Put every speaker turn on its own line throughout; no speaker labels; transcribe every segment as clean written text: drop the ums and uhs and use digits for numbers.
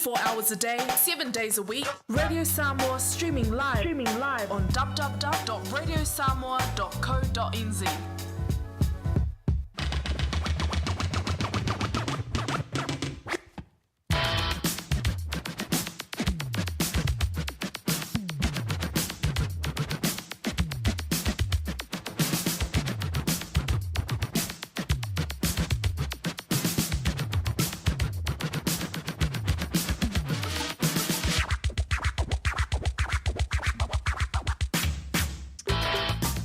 24 hours a day, 7 days a week. Radio Samoa streaming live, streaming live on www.radiosamoa.co.nz.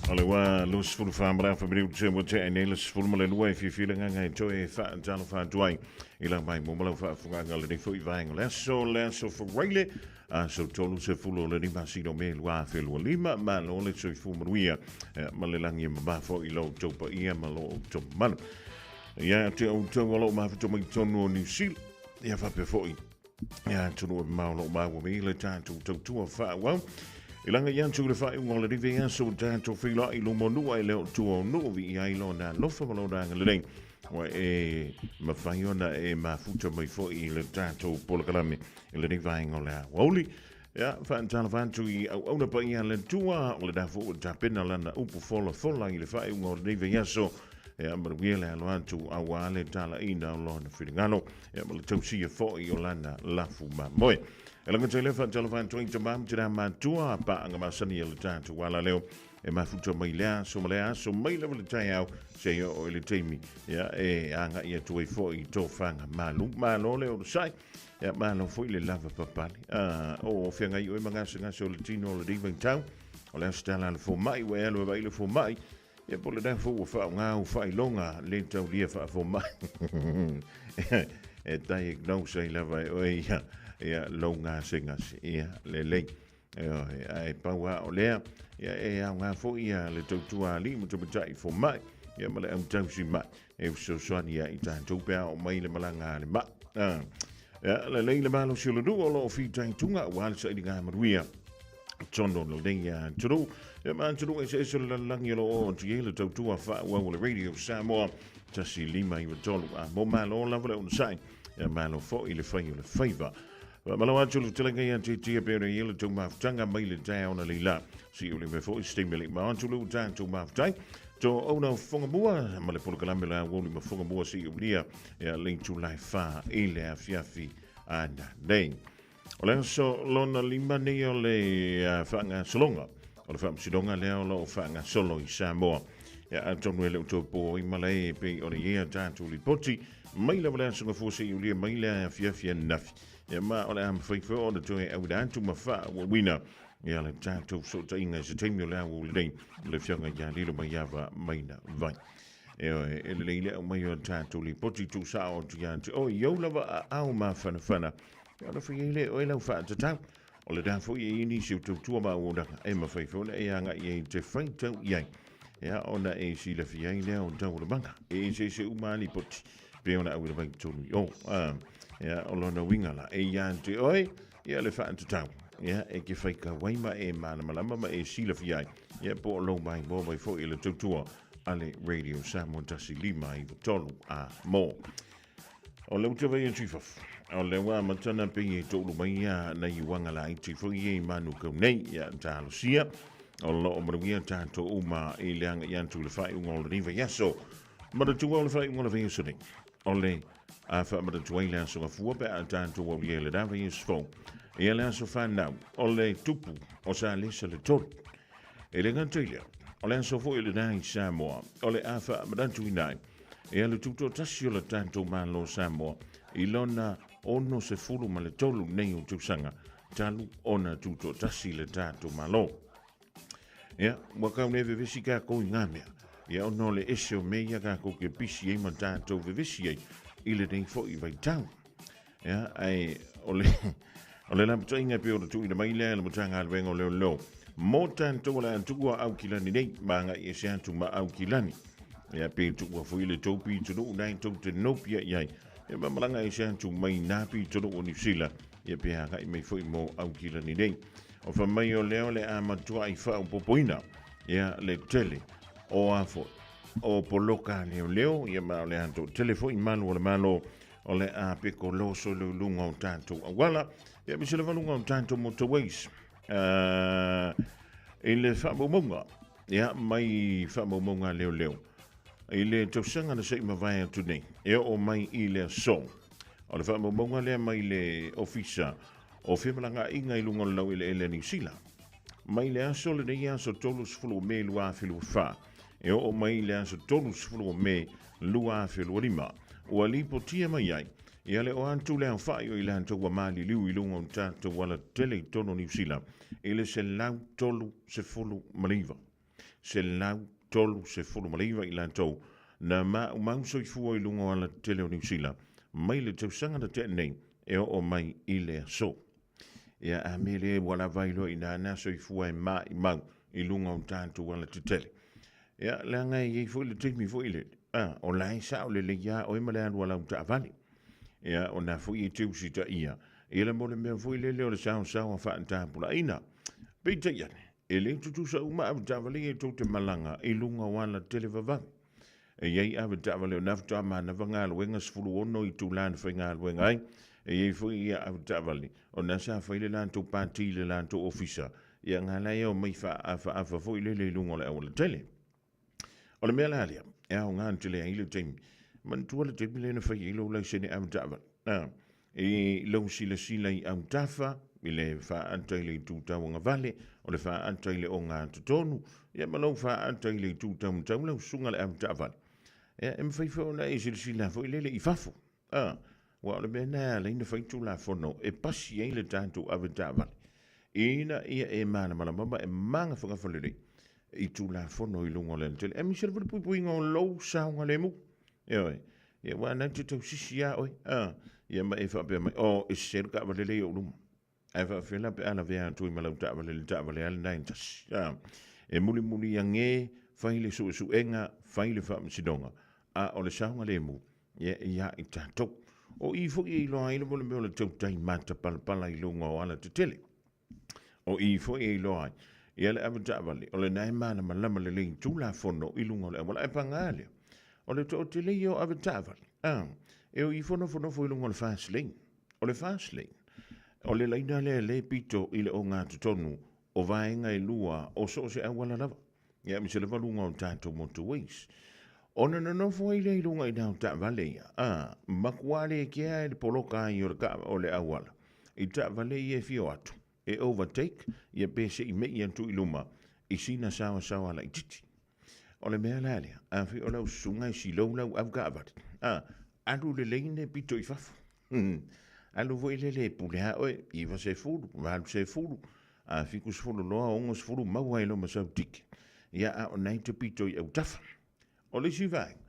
O le ua 24 ma le afa minute ua tea nei le 12 e fiafia le agaga e toe faatalofa atu ai i lau mai mo ma lau faafofogaaga lenei foi vaega o le aso, le aso Faraile, aso 30 o lenei masina o Me 2025. Malo le soifua manuia ma le lagi e mamā foi i lo outou paia ma lo outou mamalu. Ia te outou o lo o mafuta mai totonu o Niu Sila, ia faapea foi ia atunuu e mamao o lo o maua mai le tatou tautua faaauau. I laga i atu le faaiuga o lenei vaiaso ua tatou feiloai i luma o nuu ae le o tua o nuu viia ai lona alofa ma lona agalelei. Ua e mafai ona e mafuta mai foi i le tatou polokalame i lenei vaega o le aoauli. Ia, faatalofa atu i auauna paia a le Atua, o lena foi ua tapena lana upu folafola i le faaiuga o lenei vaiaso. Ia, manuia le alo atu aua le talaiina o lona finagalo, ia, ma le tausia foi o lana lafu mamoe. E lagata i le faatalofa atu ai tama ma tina matua, paaga masani a le tatou alaleo, e mafuta mai lea aso ma lea aso mai lava le taeao seia oo i le taimi ia, e agai atu ai foi i tofaga malu. Malo le onosai, ia, malo foi le lava papale. Ah, o feagai oe ma gasegase o le tino o lenei vaitau, o le aso tala a le fomai, ua e alu e vaai le fomai, ia po o lena foi ua faaaoga au faailoga le taulia faafomai e diagnose ai lava e oe ia, ia lou gasegase. Ia, lelei. Ioe, ae pau lava o lea, ia e aoga foi ia le tautua alii ma tamaitai fomai, ia ma le au tausi mai, e fesoasoani ia i tatou pe a oo mai le malaga a le mai. Ah, ia, lelei le malosi o le nuu o lo o fitaituga aua le sailiga manuia tonu o lenei atunuu. Ia ma atunuu eseese o le lalolagi o lo o oo atu i ai le tautua faaauau o le Radio Samoa 1 5 9 3. A mo malo lava le onosai, ia malo foi le fai o le faiva. Faamalo atu le fetalaiga ia te tia pe ona i le tou mafutaga mai le taeao na leila. Si o le mea foi se taimi le ma atu le tatou mafutai. To ona fonga mua ma le polokalame la uoli ma fonga mua si o lia ia le itulai fa i le afiafi ana nei. O le aso lona lima nei o le whaangasologa. O le whaamasinoga lea o lo o whaangasolo i Samoa. Ia, atonu e le o toe po ai malae e pei ona i ai a tatou lipoti mai lava le aso Gafua seia ulia mai le afiafi ananafi. Ia, ma o le a mafai foi ona toe auina atu ma faaauauina ia le tatou fesootaiga i se taimi o le aoauli nei i le Afioga ia Lilo Maiava Maina Vai. Ioe, e lelei le aumai o tatou lipoti tuusao atu ia te oe i ou lava aao mafanafana, ia ona fai ai lea e oe lau faatatau. O lena foi e i ai nisi o tautua ma auaunaga e mafai foi ona e agai i ai e te faitau i ai, ia ona e silafia ai lea o taualumaga. E eseese uma lava lipoti pei ona auina mai totonu i o. Ia, o lona uiga la, e ia te oe ia le faatatau, ia, e te faitau ai ma e malamalama ma e silafia ai, ia, po o lou maimoa mai foi i le tautua a le Radio Samoa 1 5 93 a mo. O lea ua te vaai atu i fafo, o lea ua amata ona pei e toulu mai ia nai uaga laiti foi ia i Manukau nei, ia talosia. O lo o manuia tatou uma i le agai atu i le faaiuga o lenei vaiaso. Manatua o le faaiuga o le vaiaso nei, o le a faamanatua ai le aso Gafua pe a tatou aulia i lena vaiaso fou. Ia le aso fanau o le tupu o Salesa le tolu. E le gata i lea, o le aso foi lena i Samoa, o le a faamanatuina ai ia le tutoatasi o le tatou Malo o Samoa i lona 63 nei o tausaga talu ona tutoatasi le tatou Malo. Ia, ua kau nei vevesi kākou i ngā mea. Ia, ona o le ese o mea ia kākou ke pisi ai ma tātou vevesi ai i lenei foi vaitau. Ia, ae o le, o le lapataiga e pei ona tuuina mai lea e le Matagaluega o Leoleo mō tātou o le a tuua Aukilani nei, ma agai ese atu ma Aukilani. Ia, pe tuua foi le tou pitonuu nai tou te nopia i ai. Ia, ma malaga ese atu mai nā pitonuu o Niu Sila, ia pe agai mai foi mō Aukilani nei. O fai mai o lea o le a matuai faaopoopoina, ia, le tele o a foi o poloka leoleo, ia ma o le a toatele foi malu o le Malo o le a peko loso i luga o tatou auala, ia aemaise lava luga o tatou motorways. I le faamaumauga, ia, mai faamaumauga a leoleo, i le tausaga na se i mavae atu nei, e oo mai i le aso. O le faamaumauga lea mai le Ofisa o Femalagaaiga i luga o le laueleele a Niu Sila. Mai le aso lenei aso 30 o Me 2024, e oo mai i le aso 30 o Me 2025, ua lipotia mai ai ia le o atu le aofai o i latou ua maliliu i luga o tatou alatetele i totonu o Niu Sila i le 139. 139 i latou na maumau soifua i luga o alatetele o Niu Sila mai le tausaga na tea nei e oo mai i le aso. Ia, a mea lea ua lava ai loa i ina nā soifua e maimau i luga o tatou alatetele. Ia, leaga e i ai foi le taimi foi lele, a, o la e sao lelei lava oe ma le alu a lau taavale. Ia, o na foi e te usitaia, ia le mo le mea foi lele o le saosaoa faatapulaaina. Peitai ane, e le tutusa uma avetaavale ia tou te malaga i luga o alatele vavave. E i ai avetaavale o na faatoa manava galuega 16 itula na faigaluega ai. E i ai foi ia avetaavale o na sa fai le latou pati i le latou ofisa, ia nga la e omai faaafaafa foi lele i luga o le aualatele. O le mea la lea, e aoga tele ai le taimi. Manatua le taimi lea na fai ai lou laisene avetaavale. A, i lou silasila i autafa, i le faaata i le itu tauagavale, o le faaata i le ogatotonu, ia ma lou faaata i le itu taumatau lau susuga le avetaavale. Ia, e mafai foi ona e silasila foi lele i fafo. A, aua o le mea lena e ala ai ona fai Tulafono e pasi ai le tatou avetaavale, ina ia e malamalama ma e magafagafa lelei i Tulafono i luga o le alatele, aemaise lava le puipuiga o lou saogalemu. Ioe. Ia aua na te tausisi lava oe, a, ia ma e faapea mai, oh, e sese le taavale lea i ou luma. Ae faapefea la pe a lavea atu ai ma lau taavale i le taavale lava lena e tasi. A, e mulimuli age, fai le suesuega, fai le faamasinoga, a o le saogalemu, ia e ia i tatou. O i foi e iloa ai le mea o le tautai matapalapala i luga o alatetele. O i foi e iloa ai ia le avetaavale, o lena e malamalama lelei i Tulafono i luga o le auala. Ae paga lea, o le toatele ia o avetaavale, a, e o ifo nofonofo i luga o le fast lane. O le fast lane, o le laina lea le pito i le ogatotonu o vaega e lua o so o se auala lava. Ia, aemaise lava luga o tatou motorways. Ona nonofo ai lea i luga i nā o taavale ia, a, matua le kea e le poloka ai o le, ka, o le auala. I taavale ia e fia o atu, e overtake, ia pe se i mei atu i luma, i sina saosaoa laitiiti. O le mea la lea, afai o lau susuga e silou lau avetaavale, a, alu lelei le pito i fafo. Alu foi lele e pule lava oe, 90, 80, a 70 loa, 60 maua ai loa ma sau ticket. Ia, a o na e te pito i autafa. O le isi vaega,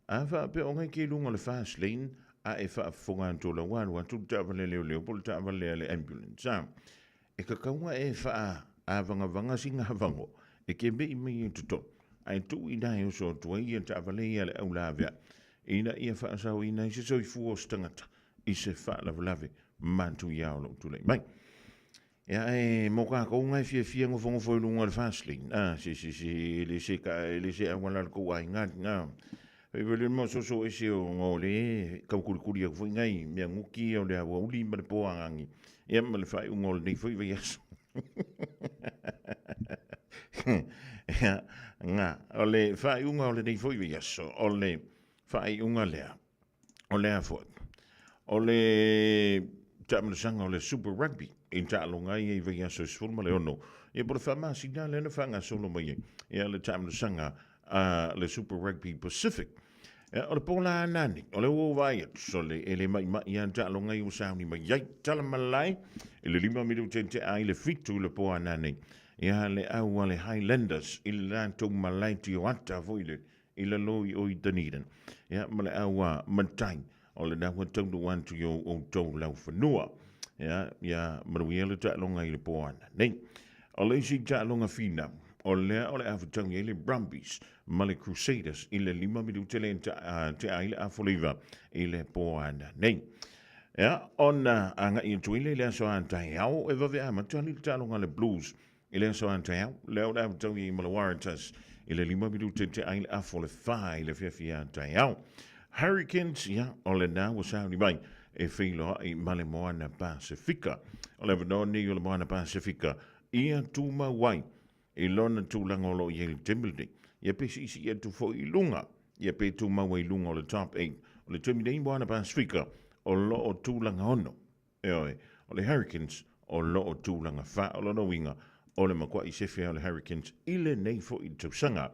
a faapea o ngai ke i luga o le fast lane a e faafofoga atu o la ua alu atu le taavale a leoleo po o le taavale a le ambulance, a, e tatau ona e faaavagavaga sina avanoa e te mei mai ai i totonu ae tuu i ina e oso atu ai ia taavale ia a le aulaveai ina ia faasaoina ai se soifua o se tagata i se faalavelave matuia o lo o tulai mai. Ia e mo tatou na e fiafia nofonofo i luga o le fast lane, a, se, se, se, e le se, e le se auala a le tou aiga lena. Fai foi le mau soso ese ona o lea e tau kulikuli atu foi nai mea nuti ia o le aoauli ma le po agiagi, ia ma le faaiuga o lenei foi vaiaso. Ia, na, o le faaiuga o lenei foi vaiaso, o le faaiuga lea, o le a foi, o le taamilosaga o le Super Rugby i taaloga ia i vaiaso e 16, ia po o le faamasina lea na faagasolo mai ai, ia le taamilosaga a le Super Rugby Pacific. Ia, o le po la nani, o le ua ou vaai atu, sole, e le maimai lava taaloga ia ua sauni mai ai. Tala malae, i le 5 minute tea ai le 7 i le po anane, ia le au a le Highlanders i le latou malae tioata foi le i lalo i o i Dunedin. Ia, ma le au a Matai, o lena ua taunuu atu i o outou laufanua. Ia, ia manuia le taaloga i le po ananei. O le isi taaloga finau, o lea o le a fetaui ai le Brumbies ma le Crusaders i le 5 minute le tea ai le afoleiva i le po ananei. Ia, ona agai atu ai lea i le aso a taeao e vave amata le taaloga a le Blues I le aso a taeao, lea o le a fetaui ai ma le Waratahs i le 5 minute tea ai le afa o le 4 i le afiafi a taeao. Hurricanes, ia, o lena ua sauni mai e feiloai ma le Moana Pasefika. O le avanoa nei o le Moana Pasefika ia tumau ai i lona tulaga o lo o i ai i le taimi lenei. Ia pe siisii atu foi i luga, ia pe tumau ai i luga o le top 8. O le taimi nei Moana Pasefika o lo o tulaga 6. Ioe, o le Hurricanes o lo o tulaga fa, o lona uiga, o le matua'i sefe o le Hurricanes i lenei foi tausaga.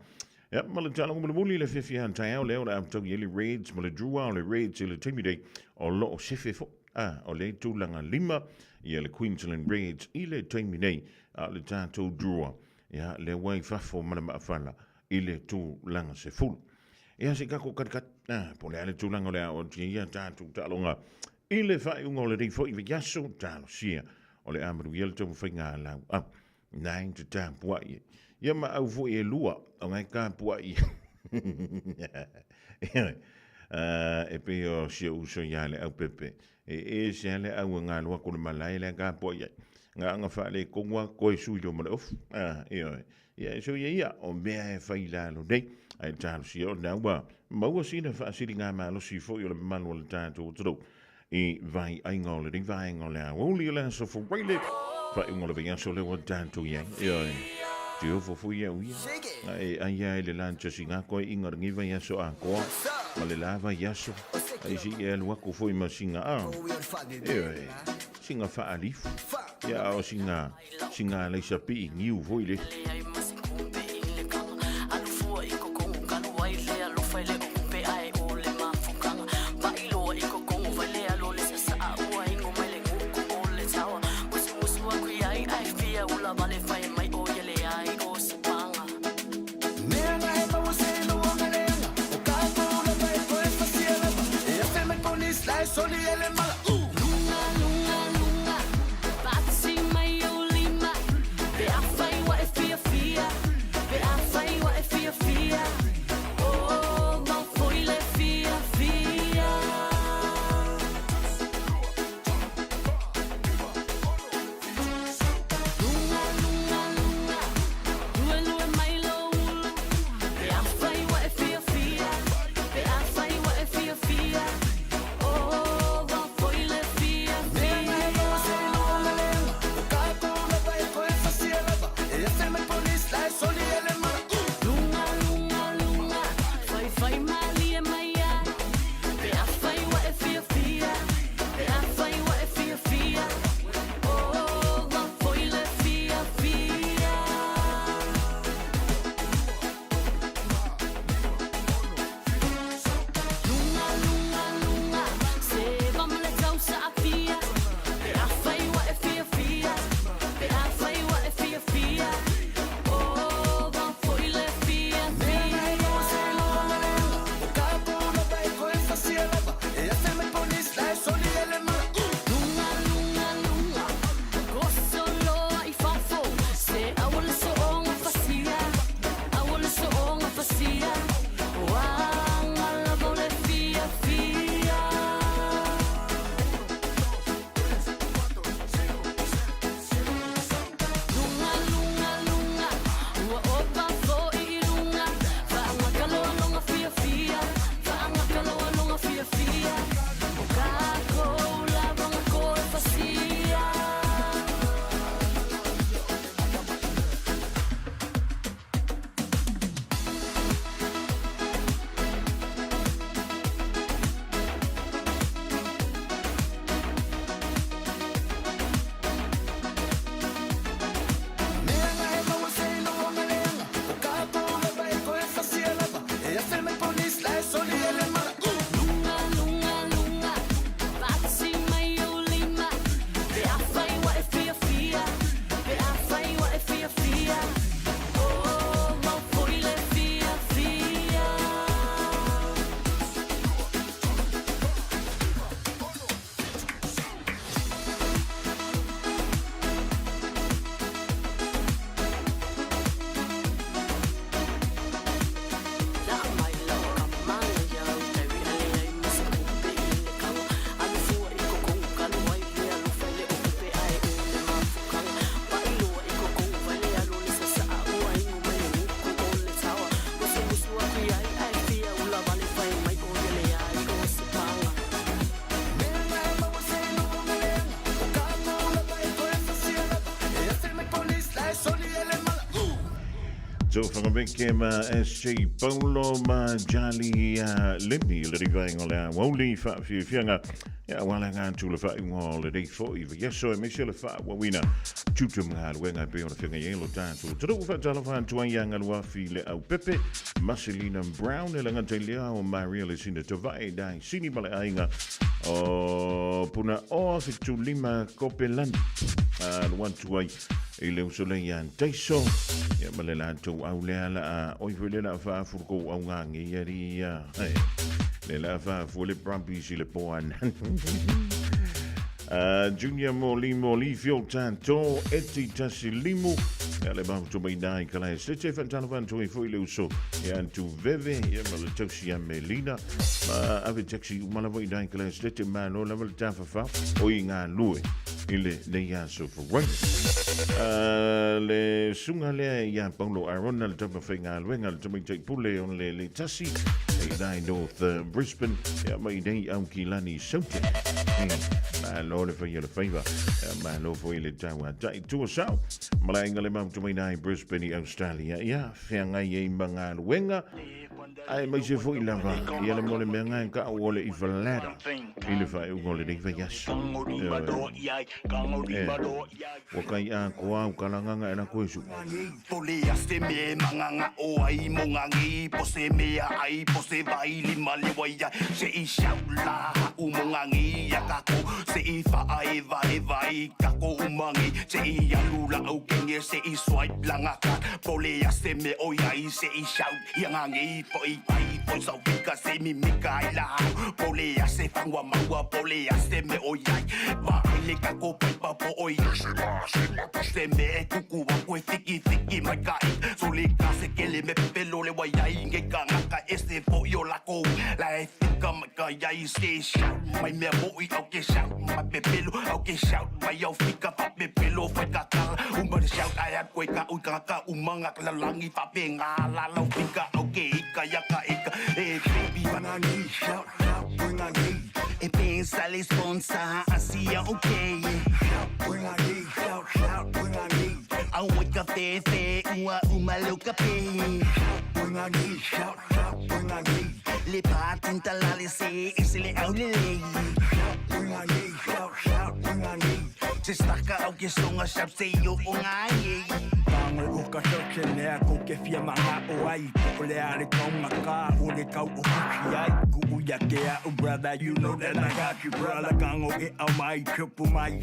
Ia, ma le taaloga mulimuli i le afiafi a taeao lea o le a fetaui ai le Reds ma le Drua, o le Reds i le taimi nei o lo o sefe foi, a, o le tulaga 5, ia le Queensland Reds i le taimi nei, a o le tatou Drua, ia, lea ua i fafo ma le maafala i le tulaga 10. Ia, se i tatou katikati, a, po o le a le tulaga o le a oo atu ai ia tatou taaloga I le faaiuga o lenei foi vaiaso, talosia o le a manuia le taumafaiga a lau au. Nai te tapuai e. Ia ma au foi e lua, o ngai tapuai e. E pei o si ou uso ia le au pepe. E e se a le au e ngā lua kona malae le tapuai ai. Ngā anga whaale kongua koe sui lo ma le ofu. Ioe. Ia e so ia ia, o mea e whai lalo nei. Ai talosia o nā ua maua sina whaasiri ngā malosi foi o le mamalu o le tātou atunuu i vai aiga o lenei vaega o le aoauli o le aso Faraile, faaiuga o le vaiaso lea ua tatou i ai. Ioe, te ofo foi au ia. E ai ai le la tasi ngā koe inga lenei vaiaso atoa, ma le la vaiaso, ai si e alu aku foi ma singa a. Ioe, singa whaalifu. Ia o singa Singa laisa pii niu foi le. Tofangameke ma SJ Paulo ma Jali Lemi le rivaenga o le aoauli faafiafiaga ia aua le aga atu le faaiuga o lenei foi vaiaso aemaise le faaauauina tiute ma galuega e pei ona feagai ai lo tatou atunuu. Faatalofa atu ai ia Galuafi le Aupepe, Maselina Brown e le gata i lea o Maria Lesina Tavae Daisini ma le aiga o Punaoa 75 Kopelani alu atu ai i le uso lea ia Daiso ia ma le latou au lea la a oi foi le la faafu kou au ngangi ia ri ia le la faafu le Brumbies i le poana. Junior Moli Moli Fio Tanto Eti Tasi Limu ia le mafutu mai nai ka lae sete whantana whantu foi le uso ia antu veve ia ma le tausi a Melina ma ave taxi umala foi nai ka lae sete malo lava le tawhawha o i ngā lue i le nei aso for Le suga lea ia Paulo Arona le tamafaigaluega le tamaitai pule o le le tasi i nai North Brisbane ia mai nei au ki lani Saute. Malo le whai o le whaiva. Malo foi le taua tai tua sao. Malaenga le mau mai nai Brisbane i Australia. Ia, wheangai e ma ngā Ae mai se foi lava. Ia le mole mea ngai ka o le i valera. I le whae ungo le nei vaiaso. E, ua kai a koa au kalanganga e la koe su.
Pole a se me manganga o ai mo ngangi po se mea ai po se vai lima le wai ai se i shaula u mo ngangi ya kako se i fa ai vai vai kako umangi se i alula au kenge se i swipe langa ka pole a se me o ai se i shout ia ngangi po i ai po sa wika se mi mika ai la pole a se fangwa maua pole a se me o ai va ai le kako pai pa po o i se me e kuku wa koe fiki fiki mai ka i so le ka se kele me pelo le wai ai nge ka ngaka e se po i o lako la e fika mai ka iai se shout mai mea mo i au ke shout mai pepelo au ke shout mai au fika fa pepelo fai ka kala uma le shout ai a koe ka ui ka ka umanga la langi fa pe ngā la lau fika au ke ika ia ka ika e baby.
Bring shout, shout, bring
E pensa le sponsor asia okay.
Shout, bring shout, shout, bring
Au i ka fefe ua umalo ka pe.
Shout, bring shout, shout, bring
Le patinta la le se e se le au le le.
Shout, bring shout, shout, bring
Se staka au ke songa shout se yo o ngai.
Kango o ka se nea ko ke fia manga o ai Ko le ale kau ka o le kau o kuki ai Ku uia ke a brother, you know that I got you brother. Kango e au mai, chupu mai.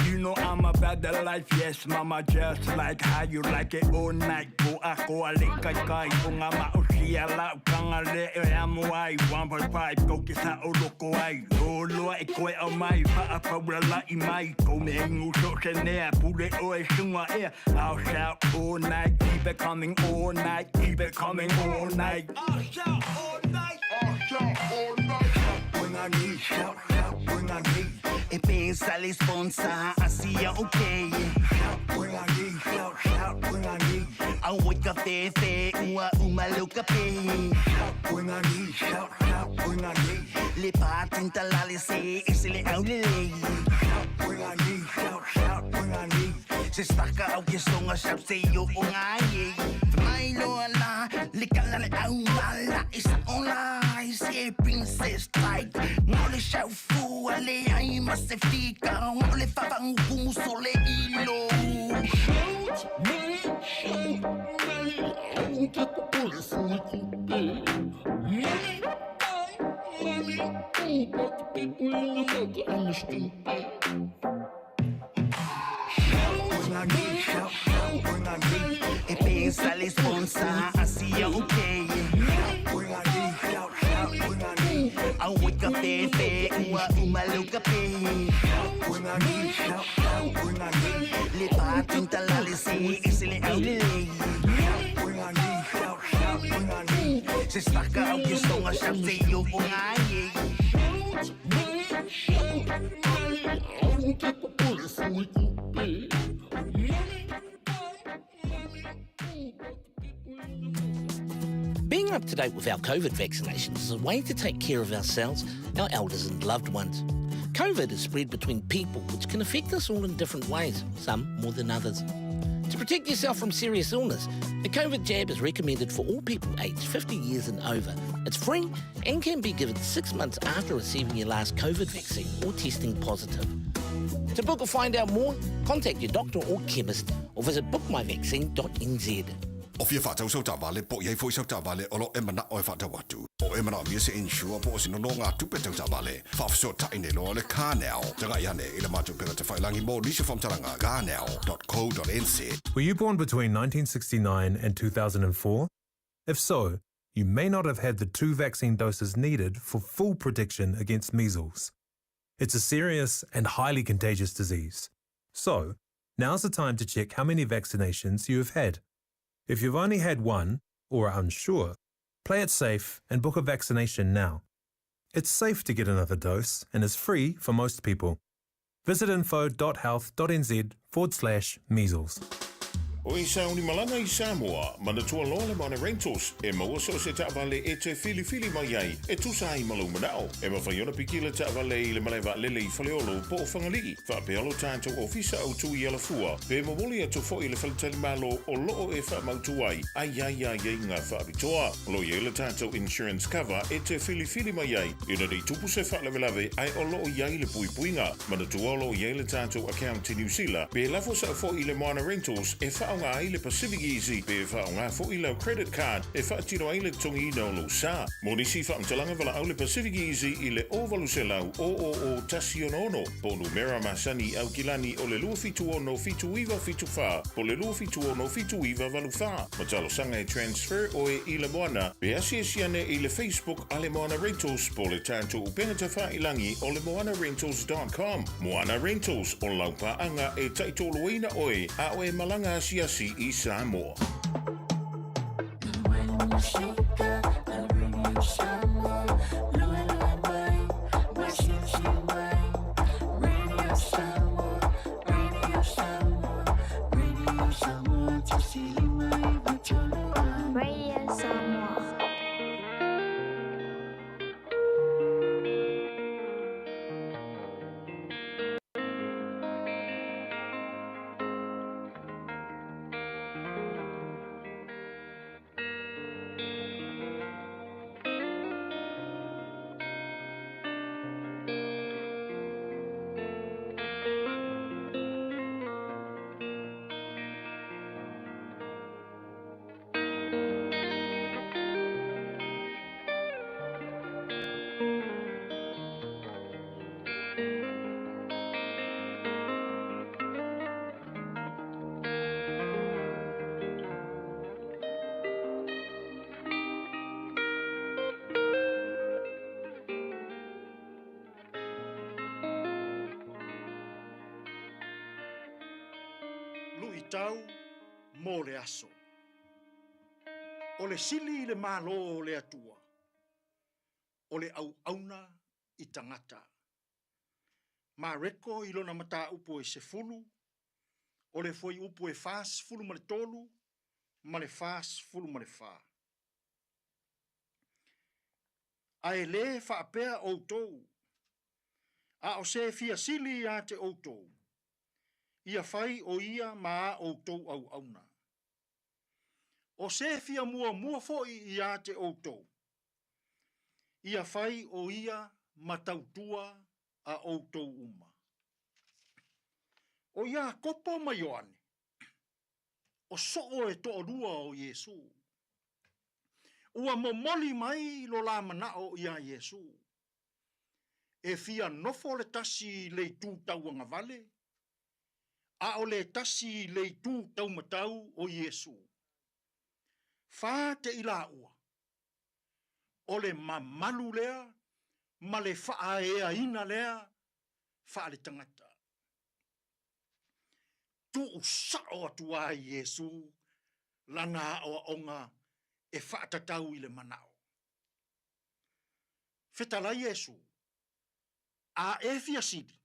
You know I'm about the life, yes mama, just like how you like it all night. Ko a ko a le kai kai o ngā ma o sia la o kanga le e amu ai. 1.5 ko ke sa o loko ai. O loa e koe au mai, wha a paura la i mai. Ko me ingu so se nea, pule o e sunga ea. I'll shout all night, keep it coming all night, keep it coming all night. I'll shout all night, I'll shout all night. Bring on me, shout, shout, bring on me.
E pensa le sponsor asia okay.
Shout, bring on me, shout, shout, bring on me.
Au i ka fefe ua umalo ka pe.
Shout, bring on me, shout, shout, bring on me.
Le patinta la le se e se le au le le.
Shout, bring on me, shout, shout, bring on me.
Se staka au ke songa shout se yo o ngai. Mai lo la le kala le au mala e sa ola se princess tight. Ngau le shout fu ale ai ma se fika. Ngau le fafangu kumu sole ilo.
Shout me, shout me, I won't get the police we could be. Money, money, oh, but the people in America are stupid.
Bring on me, shout, shout, bring on me.
E pensa le sponsor asia okay.
Bring on me, shout, shout, bring on me.
Au i ka fefe ua umalo ka pe.
Shout, bring on me, shout, shout, bring on me.
Le patinta la le se e se le au le le.
Bring on me, shout, shout, bring on me.
Se staka au ke songa shout se yo o ngai.
Shout me, shout me, I won't get the police we could be. Money, money, oh, but the people in America.
Being up to date with our COVID vaccinations is a way to take care of ourselves, our elders and loved ones. COVID is spread between people, which can affect us all in different ways, some more than others. To protect yourself from serious illness, the COVID jab is recommended for all people aged 50 years and over. It's free and can be given six months after receiving your last COVID vaccine or testing positive. To book or find out more, contact your doctor or chemist or visit bookmyvaccine.nz.
O fia whaatau sau taavale, po o i ai foi sau taavale o lo o e manao e whaatau atu. Po o e manaomia se insure po o se nonogatupe tau taavale, faafesootai nei loa le CarNow. Tagai ane i le matou upega tafailagi mo nisi o faamatalaga, carnow.co.nz.
Were you born between 1969 and 2004? If so, you may not have had the two vaccine doses needed for full protection against measles. It's a serious and highly contagious disease. So, now's the time to check how many vaccinations you have had. If you've only had one, or are unsure, play it safe and book a vaccination now. It's safe to get another dose and is free for most people. Visit info.health.nz forward slash measles.
O i sauni malaga i Samoa, manatua loa le Moana Rentals e maua so o se taavale e te filifili mai ai e tusa ai ma lou manao. E mafai ona piki le taavale i le malae vaalele i Faleolo po o Fagalii, faapea lo tatou ofisa autu i Alafua, pe momoli atu foi i le faletalimalo o loo e faamautu ai a iai aiaiga faapitoa. O lo o i ai le tatou insurance cover e te filifili mai ai ina nei tupu se faalavelave ae o loo i ai le puipuiga. Manatua o lo o i ai le tatou account i Niu Sila, pe lafo sao foi i le Moana Rentals e faaaoga ai le Pacific Easy pe faaaoga foi lau credit card e faatino ai le totogiina o lou sa. Mo nisi faamatalaga valaau le Pacific Easy i le 0800 000 166 po o numera masani i Aukilani o le 276 7974 po o le 276 7984. Ma talosaga e transfer oe i le Moana pe asiasi ane i le Facebook a le Moana Rentals po o le tatou upega tafailagi o le moanarentals.com. Moana Rentals, o lau paaga e taitoloina oe a o e malaga asiasi i Samoa.
Radio Samoa.
Luitau mo le aso. O le sili i le Malo o le Atua, o le auauna i tagata. Mareko i lona mataupu e sefulu, o le fuaiupu e 43 ma le 44. Ae lē faapea outou, a o se fia sili ia te outou, ia fai o ia ma a outou auauna. O se fia muamua foi ia te outou, ia fai o ia ma tautua a outou uma. O Iakopo ma Ioane, o soo e toalua o Iesu. Ua momoli mai lo la manao iā Iesu, e fia nofo le tasi i le itu tauagavale, a o le tasi i le itu taumatau o Iesu. Fa te i laua, o le mamalu lea ma le faaeaina lea faaletagata. Tuusao atu ai Iesu lana aoaoga e faatatau i le manao. Fetalai Iesu, A e fia sili,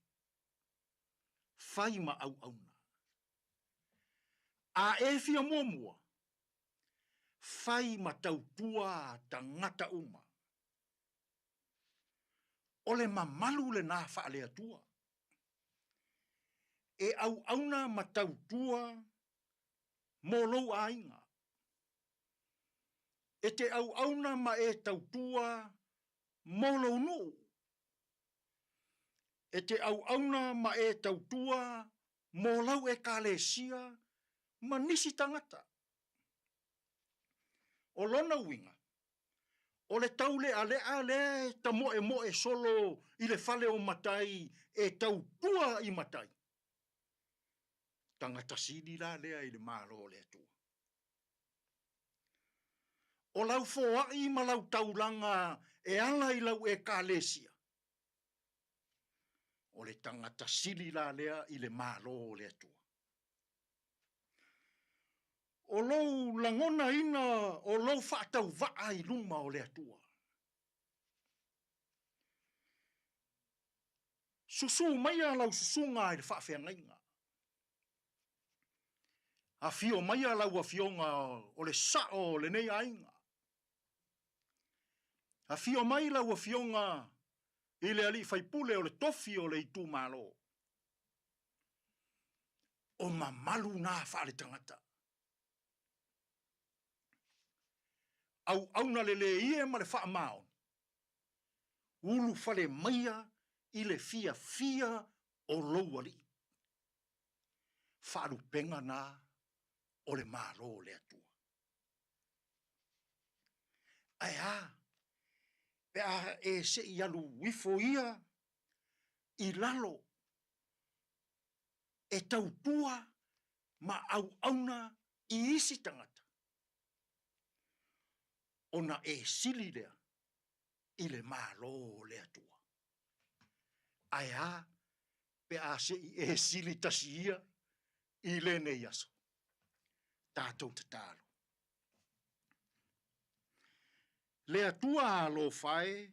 fai ma auauna. A e fia muamua, fai ma tautua tagata uma. O le mamalu lenā faale-Atua. E auauna ma tautua. mo lou aiga. E te auauna ma e tautua mo lou nuu. E te auauna ma e tautua mo lau ekalesia ma nisi tagata. O lona uiga, o le taulealea lea e tamoemoe solo i le fale o matai e tautua i matai, tagata sili la lea i le Malo o le Atua. O lau foai ma lau taulaga e ala i lau ekalesia, o le tagata sili la lea i le Malo o le Atua. O lou lagonaina o lou faatauvaa i luma o le Atua. Susū maia lau susuga i le faafeagaiga. Afio maia lau afioga o le sao o lenei aiga. Afio mai lau afioga i le alii faipule o le tofi o le itumalo. O mamalu na faaletagata. Auauna lelei e ma le faamaoni, ulufale maia i le fiafia o lou alii. Faalupega na o le Malo o le Atua. Ae a pe a e se i alu ifo ia i lalo e tautua ma auauna i isi tagata, ona e sili lea i le Malo o le Atua. Ae a pe a se i e sili tasi ia i lenei aso? Tatou tatalo. Le Atua alofa e,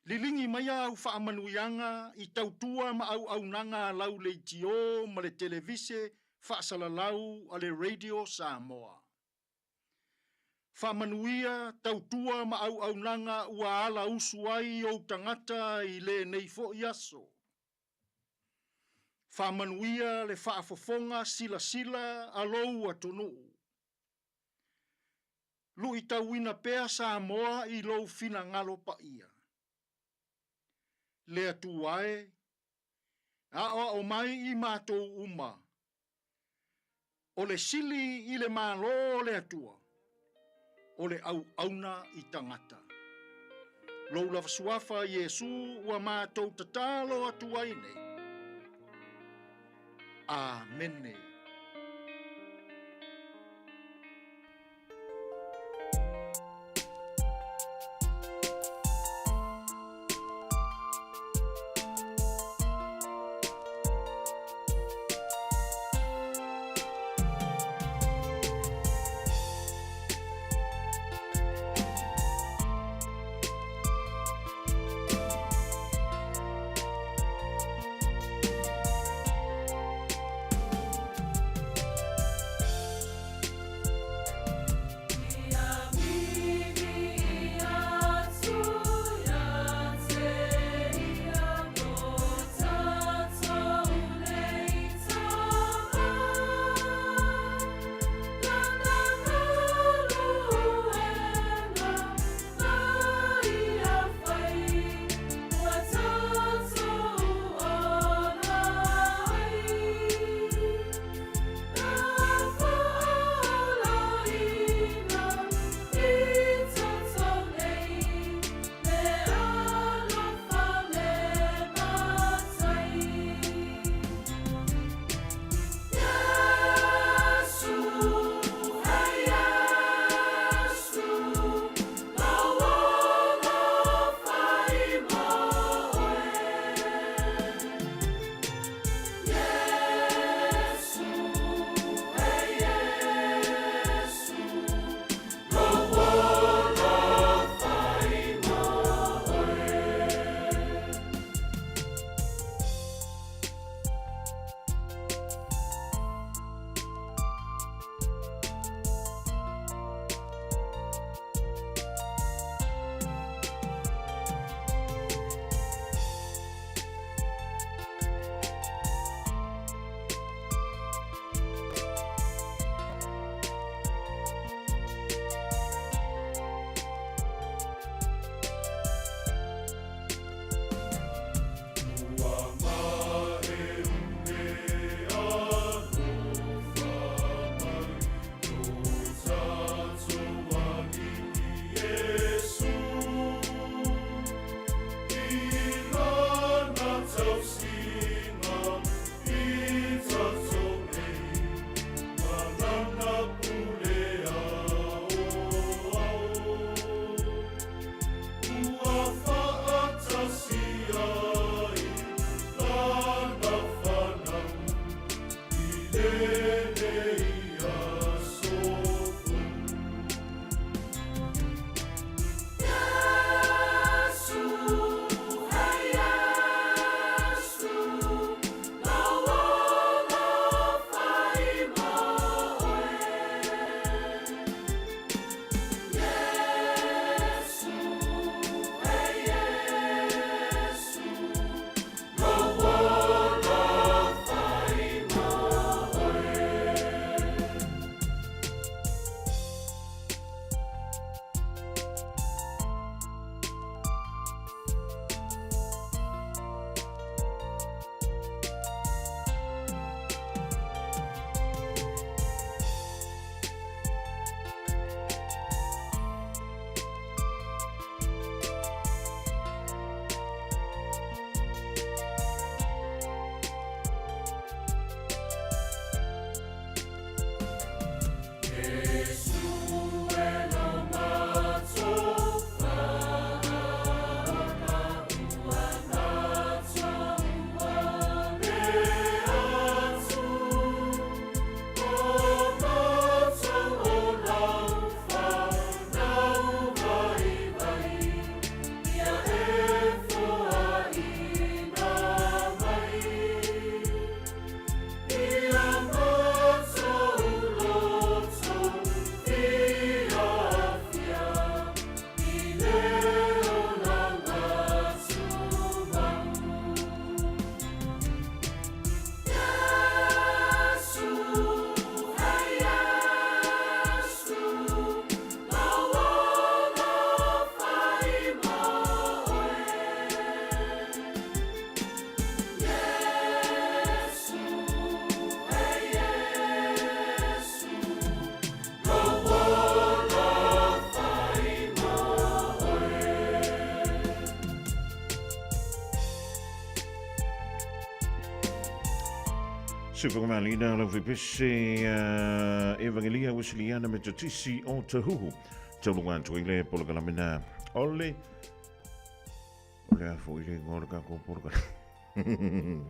liligi mai au faamanuiaga i tautua ma auaunaga a lau leitio ma le televise faasalalau a le Radio Samoa. Faamanuia, tautua ma auaunaga ua ala usu ai ou tagata i lenei foi aso. Faamanuia le faafofoga silasila a lou atunuu. Luitauina pea Samoa i lou finagalo paia. Le Atua e, aoao mai i matou uma, o le sili i le Malo o le Atua, o le auauna i tagata. Lou lava suafa Iesu ua matou tatalo atu ai nei. Amene.
Suwhangamālina lau fepese Evangelia Wesiliana Metotisi o Tahuhu. Taulunga atu i le polokalame ole o le afo i le ingoa o le kākou polokalame.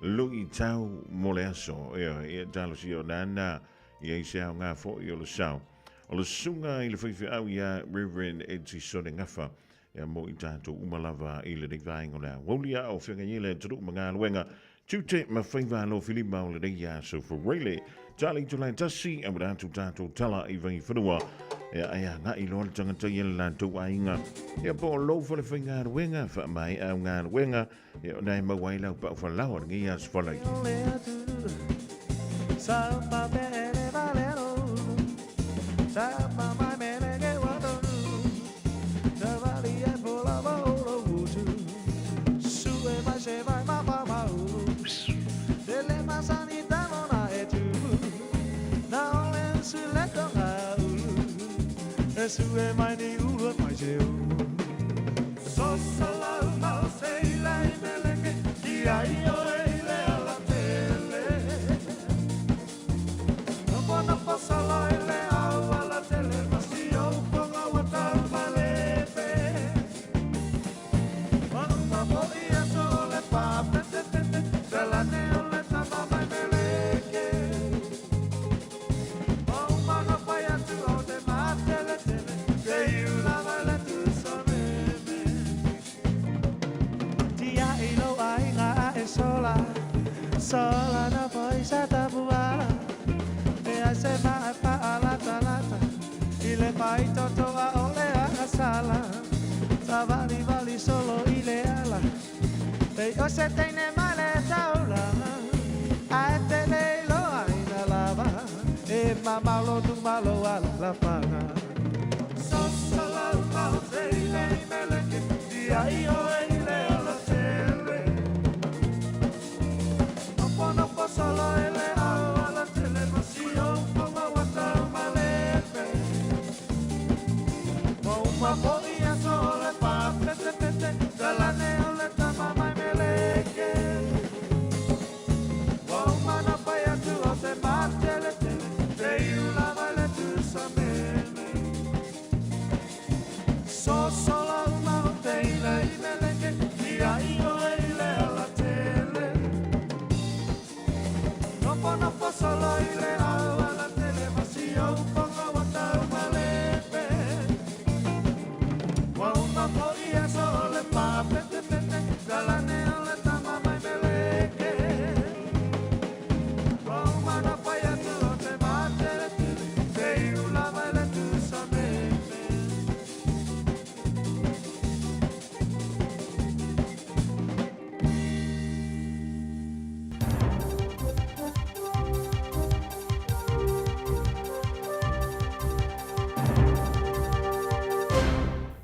Lui tau mo le aso. Ia, ia talosia o nana ia i se ao ngā fo i o le sao. O le sunga i le whaiwhiau ia Reverend Edison Ngafa. Ia mo i tātou uma lava i lenei vaega o le aoauli a o feagai ai le atunuu ma galuega tiute ma faiva alofilima o lenei aso Faraile. Tali tulai tasi a ua atu tātou tala i Vaifanua. Ia ai agai loa le tagata ia le latou aiga. Ia po o lou fale faigaluega, faamaea au galuega, ia ona e maua ai lau pau falaoa lenei aso Faraile.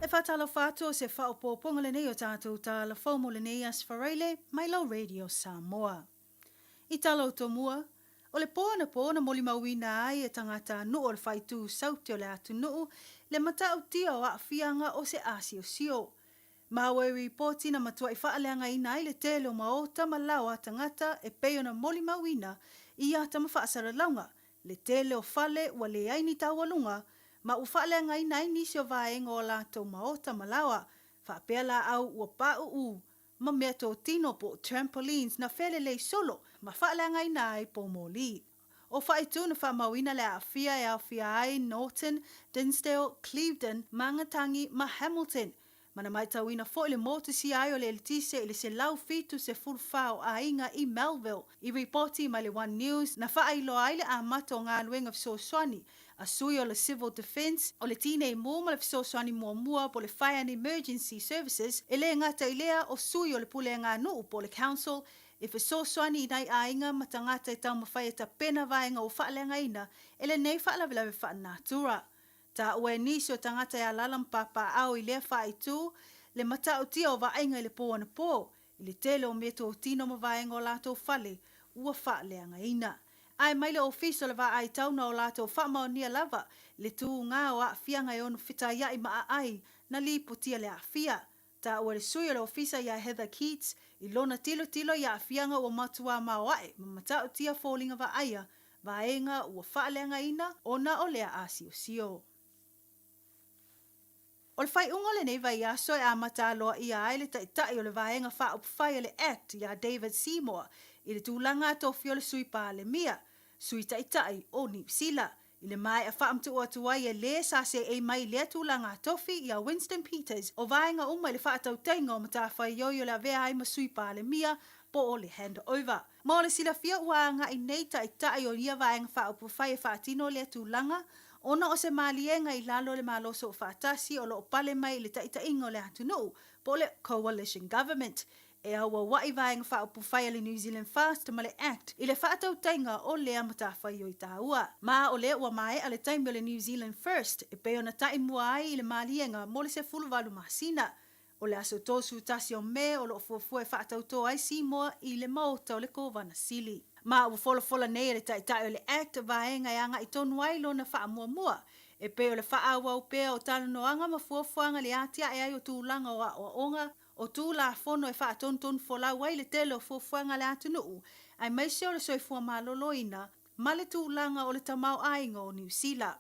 E faatalofa atu o se faaopoopoga lenei o tatou tala fou mo lenei aso Faraile mai lau Radio Samoa. I tala o Tomua, o le po anapo na molimauina ai e tagata nuu o le faaitu saute o le atunuu le matautia o aafiaga o se asiosio. Maua i ripoti na matuai faaleagaina ai le tele o maota ma lao a tagata e pei ona molimauina i ata ma faasalalauga, le tele o fale ua leai ni taualuga ma ua faaleagaina ai nisi o vaega o a latou maota ma laoa, faapea laau ua pauu ma mea totino po o trampolines na felelei solo ma faaleagaina ai poumoli. O Faaitu na faamauina le aafia e aofia ai Norton, Dinsdale, Clevedon, Mangatangi ma Hamilton. Ma na matauina foi le motusia ai o le eletise i le 174 o aiga i Melville. I ripoti mai le One News, na faailoa ai le amata o galuega fesoasoani a sui o le Civil Defence, o le Tinei Mu ma le Fesoasoani Muamua po o le Fire and Emergency Services, e le gata i lea o sui o le Pulega Nuu po o le Council e fesoasoani i nai aiga ma tagata e taumafai e tapena vaega ua faaleagaina e lenei faalavelave faalenatura. Taua e nisi o tagata e alaala ma papaaao i lea faaitu le matautia o vaaiga i le po anapo, i le tele o meatotino ma vaega o latou fale ua faaleagaina. Ae mai le Ofisa o le Vaai Tauna o latou faamaonia lava le tuga o aafiaga e ono fetaiai ma aai na lipotia le aafia. Taua e le sui o le ofisa iā Heather Keats i lona tilotilo i aafiaga ua matuā maoae ma matautia foliga vaaia vaega ua faaleagaina ona o lea āsiosio. O le faaiuga o lenei vaiaso e amata aloaia ai le Taitai o le Vaega Faaupufai a le Act iā David Seymour i le tulaga tofia o le Sui Palemia, Sui Taitai o Niu Sila, i le maea faamatuu atu ai e lē sa seei mai i lea tulaga tofi iā Winston Peters o vaega uma i le faatautaiga o matafaioi o le avea ai ma Sui Palemia po o le handover. Mo le silafia ua agai nei taitai o ia Vaega Faaupufai e faatino lea tulaga ona o se maliega i lalo o le Malo Soofaatasi o lo o pale mai i le taitaiga o le atunuu po o le Coalition Government e auaua'i Vaega Faaupufai a le New Zealand First ma le Act i le faatautaiga o lea matafaioi taua. Ma o lea ua maea le taimi o le New Zealand First e pei ona ta'i mua ai i le maliega mo le 18 masina. O le aso 31 o Me o lo o fuafua e faatautō ai Seymour i le Maota o le Kovana Sili. Ma ua folafola nei e le Taitai o le Act vaega e agaʻi tonu ai lona faamuamua, e pei o le faaauau pea o talanoaga ma fuafuaga i le atiae ai o tulaga o aoaoga, o Tulafono e faatonutonu folau ai le tele o fuafuaga a le atunuu, aemaise o le soifua maloloina ma le tulaga o le tamaoaiga o Niu Sila.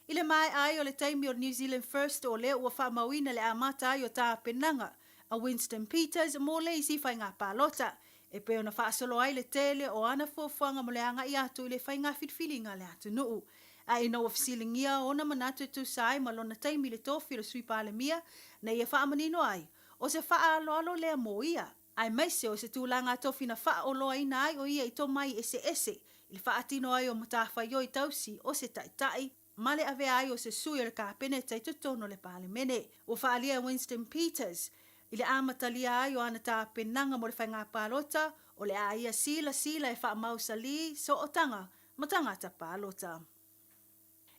I le maea ai o le taimi o New Zealand First o lea ua faamauina le amata ai o tapenaga a Winston Peters mo le isi faiga palota, e pei ona faasolo ai le tele o ana fuafuaga mo le agai atu i le faiga filifiliga a le atunuu. A ina ua fesiligia ona manatu e tusa ai ma lona taimi i le tofi o le Sui Palemia, na ia faamanino ai, o se faaaloalo lea mo ia, aemaise o se tulaga tofi na faaoloaina ai o ia i tomai eseese i le faatino ai o matafaioi tausi o se taitai ma le avea ai o se sui o le Kapeneta i totonu o le Palemene. Ua faaalia e Winston Peters i le amatalia ai o ana tapenaga mo le faiga palota, o le a ia silasila e faamausalī sootaga ma tagata palota.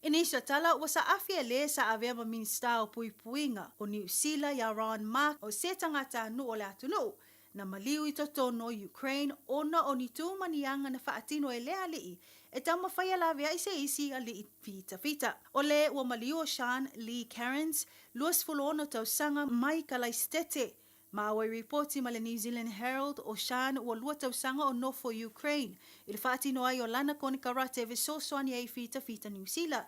I nisi o tala, ua saafi e lē sa avea ma Minisita o Puipuiga o Niu Sila iā Ron Mark o se tagatanuu o le atunuu na maliu i totonu o Ukraine ona o ni tumaniaga na faatino e lea alii e taumafai e laveai se isi alii fitafita. O lē ua maliu o Sean Lee Cairns, 26 tausaga, mai Kalaisitete, Ma ua i ripoti ma le New Zealand Herald o Sean ua lua tausaga o nofo i Ukraine i le faatino ai o lana konekarate e fesoasoani ai i fitafita Niu Sila.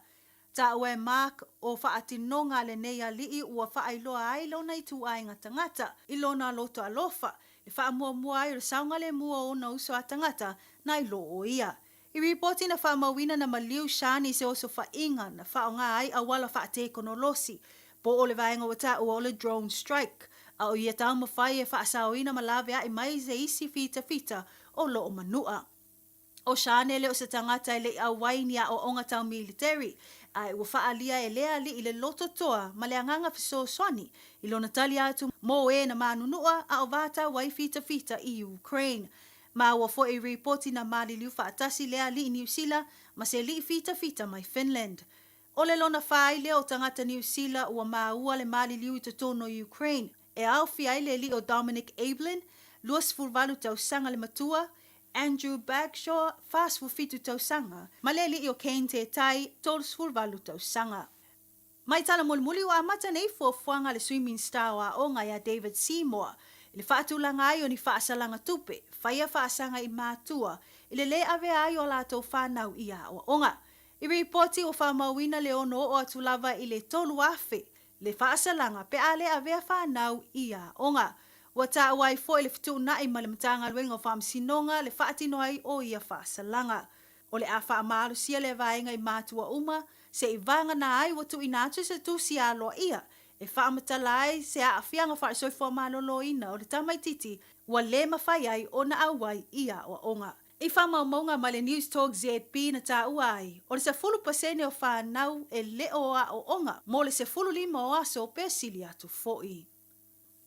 Taua e Mark o faatinoga a lenei alii ua faailoa ai lona ituaiga tagata i lona loto alofa le faamuamua ai o le saogalemu o ona uso a tagata nai lo o ia. I ripoti na faamauina na maliu Sean i se osofaiga na faaaoga ai auala faatekonolosi, po o le vaega ua taua o le drone strike, a o ia taumafai e faasaoina ma laveai mai se isi fitafita o lo o manua. O Sean e le o se tagata e le i auai ni aoaoga tau militeri, ae ua faaalia e lea alii le loto toa ma le agaga fesoasoani i lona tali atu mo e na manunua a o vatau ai fitafita i Ukraine. Maua foi i ripoti na maliliu faatasi lea alii Niu Sila ma se alii fitafita mai Finland. O le lona fā ai lea o tagata Niu Sila ua maua le maliliu i totonu o Ukraine, e aofia ai le alii o Dominic Ablin, 28 tausaga le matua, Andrew Bagshaw, 47 tausaga, ma le alii o Kane Te Tai, 38 tausaga. Mai tala mulimuli ua amata nei fuafuaga a le Sui Minisita o Aoga ia David Seymour i le faatulaga ai o ni faasalaga tupe, faia faasaga i matua i le lē avea ai o a latou fanau i aoaoga. I ripoti ua faamauina le ono oo atu lava i le 3,000 le faasalaga pe a lē avea fanau i aoga. Ua taua ai foi le fetuunai ma le Matagaluega o Faamasinoga le faatino ai o ia faasalaga. O le a faamalosia lea vaega i matua uma, se i vagana ai ua tuuina atu se tusi aloaia e faamatala ai se aafiaga faale-soifua maloloina o le tamaitiiti ua le mafai ai ona auai i aoaoga. I faamaumauga mai le Newstalk ZB na taua ai, o le 10% o fanau e le o aoaoga mo le 15 o aso pe sili atu foi.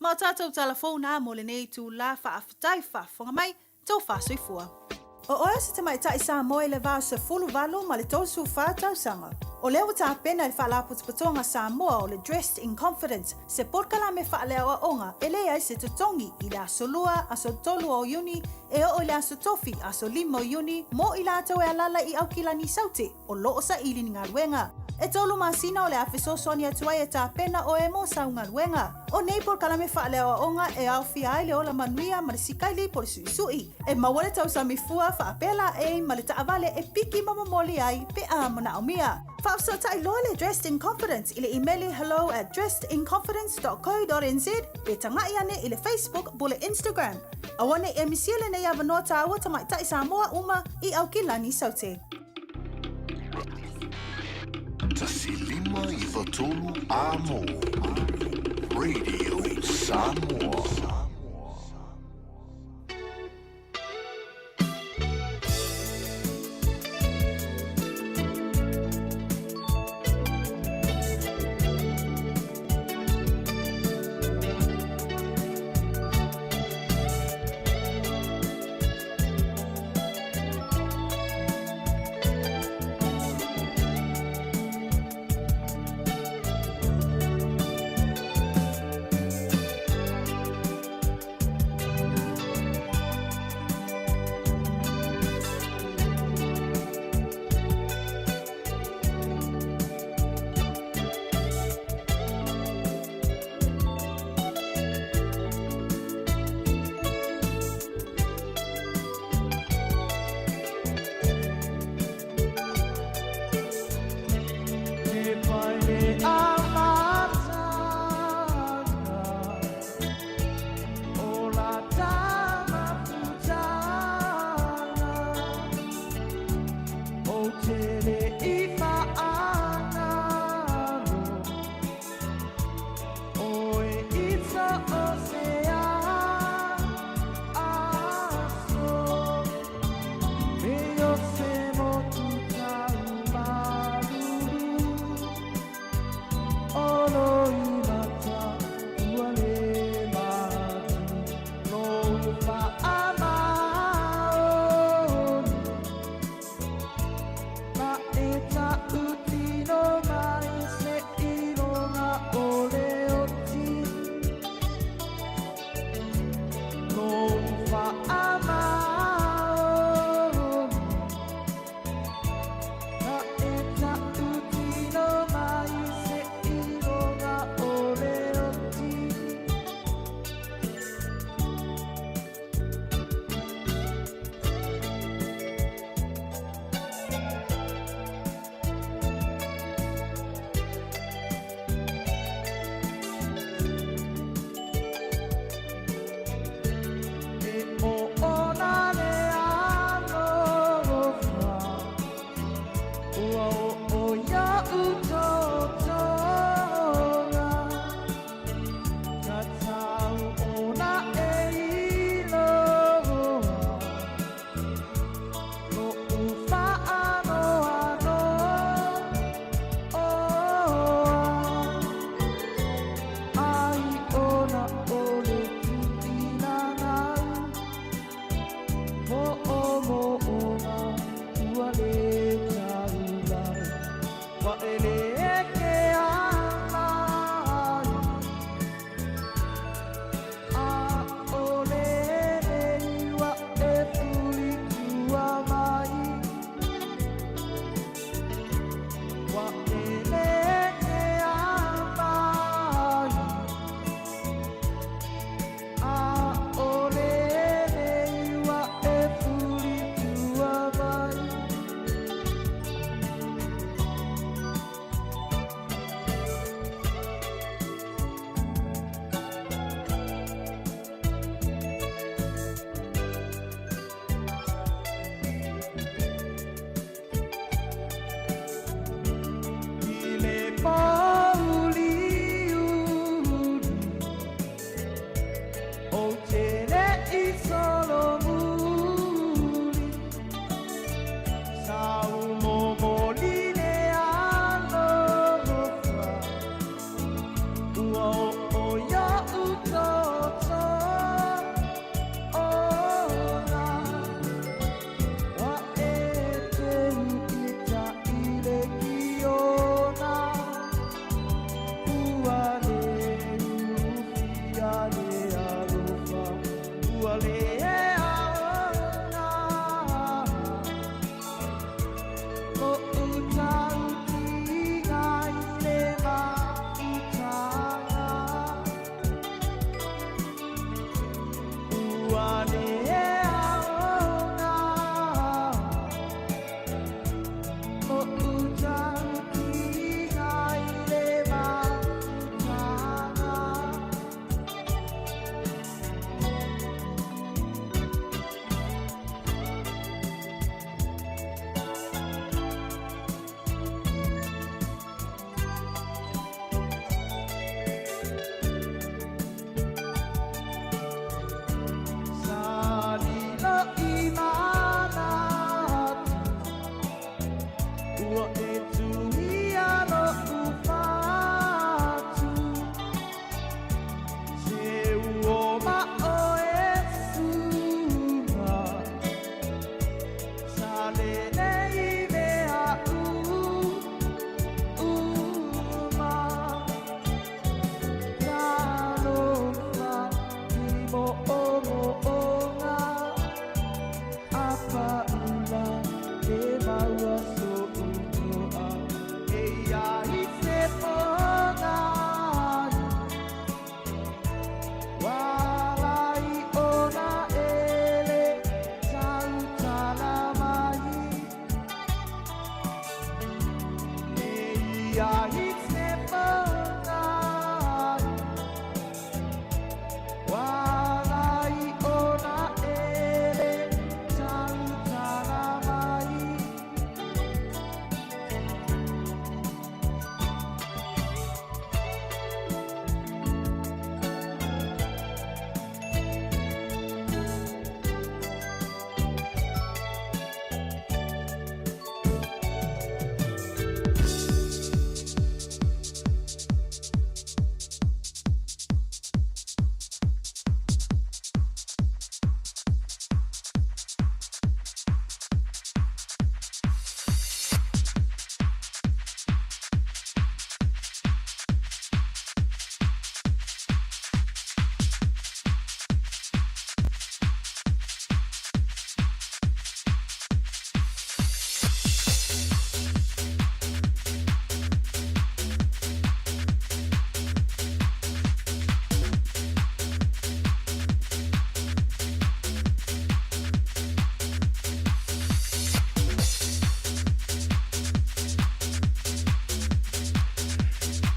Ma o tatou tala fou na mo lenei itula faafetai faafofoga mai, tofa soifua. O oe o se tamaitai Samoa i le va o 18 ma le 34 tausaga. O lea ua tapena e le Faalapotopotoga Samoa o le Dressed in Confidence se polokalame faaleaoaoga e leai se totogi i le aso Lua, aso 3 o Iuni e oo i le aso Tofi, aso 5 o Iuni mo i latou e alala i Aukilani Saute o lo o saili ni galuega. E tolu masina o le a fesoasoani atu ai e tapena oe mo sau galuega. O nei polokalame faaleaoaoga e aofia ai le ola manuia ma le sikaili po o le suʻisuʻi. E maua le tausami fua faapea laei ma le taavale e piki ma momoli ai pe a manaomia. Faafesootai loa le Dressed in Confidence i le imeli hello at dressedinconfidence.co.nz pe tagaʻi ane i le Facebook po o le Instagram. Aua ne i e misia lenei avanoa tāua tamaitai Samoa uma i Aukilani Saute.
1593 Amo Radio Samoa.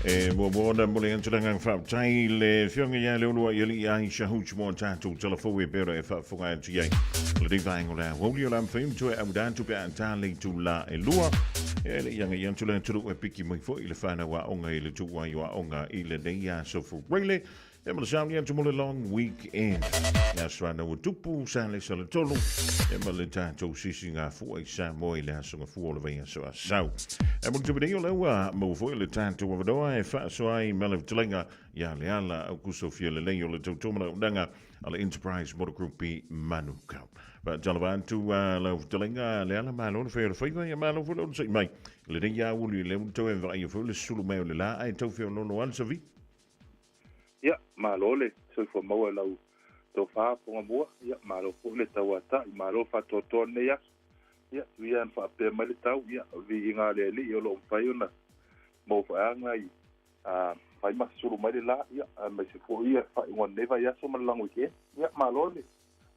E muamua ona mo le anturanga whaatai le whionga ia le olua i ali ai shahuch mo tātou telefou e pera e whaafunga atu iai. Le di vaengo la woli o la mwhim tue au dātu pe a tālei tu la e lua. E le ianga i atu le turu e piki mai fo i le whanau a onga i le tuai o a onga i le nei a sofu reile. E ma le sauni atu mo le long weekend. Ia swana ua tupu sa le sa le tolu. E ma le tātou sisi ngā fua i sa moe i le aso ngā fua o le vei aso a sau. E mo le tupu nei o leua mau foi le tātou awanoa e whaaso ai ma le vtelenga ia le ala au kuso fia le lei o le tautomana unanga a le Enterprise Motor Group i Manukau. Ba talava atu lau vtelenga le ala malo le whea le whaiva ia malo fo le ono mai. Le nei ia uli le unto e vai fo le sulu meo le la ai tau feo nono alsa vi.
Ia, malo le soifua maua i lau tofa Fogamua, ia, malo foi le tauata'i, malo faatoatoa lenei aso. Ia, tuia na faapea mai le tau, ia, viiga a le Alii o loo mafai ona maua faeaga i a fai ma sulu mai le la, ia, aemaise foi ia faaiuga o lenei vaiaso ma le lagoikeni. Ia, malo le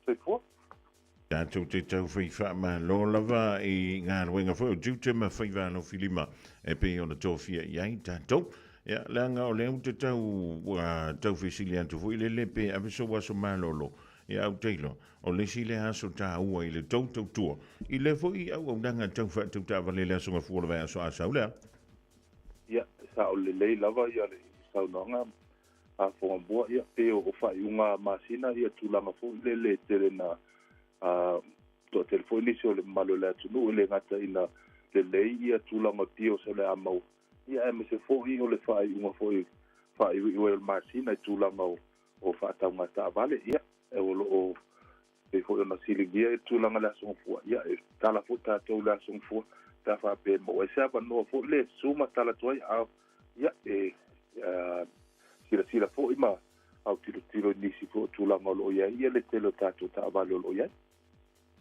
soifua.
Tatou te tauwhai whaamalo lava i ngā ruenga foi o tiute ma whaiva alofi lima e pei ona tōfia i ai tātou. Ia, leaga o lea ou te tau tauwhesili atu foi le le pe ave sou aso malolo. Ia, au teilo, o le isi lea aso tāua i le tou tautua. I lea foi auaunaga tau whaatau taavale le aso gafua o le vaiaso a sau lea.
Ia, sao lelei lava ia le saunoaga a Fogamua, ia, pe o faaiuga masina ia tulaga foi lele e tele na toatele foi nisi o le mamalu o le atunuu e le gata ina lelei ia tulaga deals o le a maua, ia aemaise foi o le faaiuga foi faaiuiu ai o le masina i tulaga o faatauga taavale, ia, o lo o pei foi ona siligia i le tulaga le Aso Gafua, ia, e tala foi tatou i le Aso Gafua pe a faapea e maua ai se avanoa foi le susu ma tala atu ai, a, ia, e silasila foi ma autilotilo i nisi foi o tulaga o lo o i ai ia le tele o tatou taavale o lo o i ai.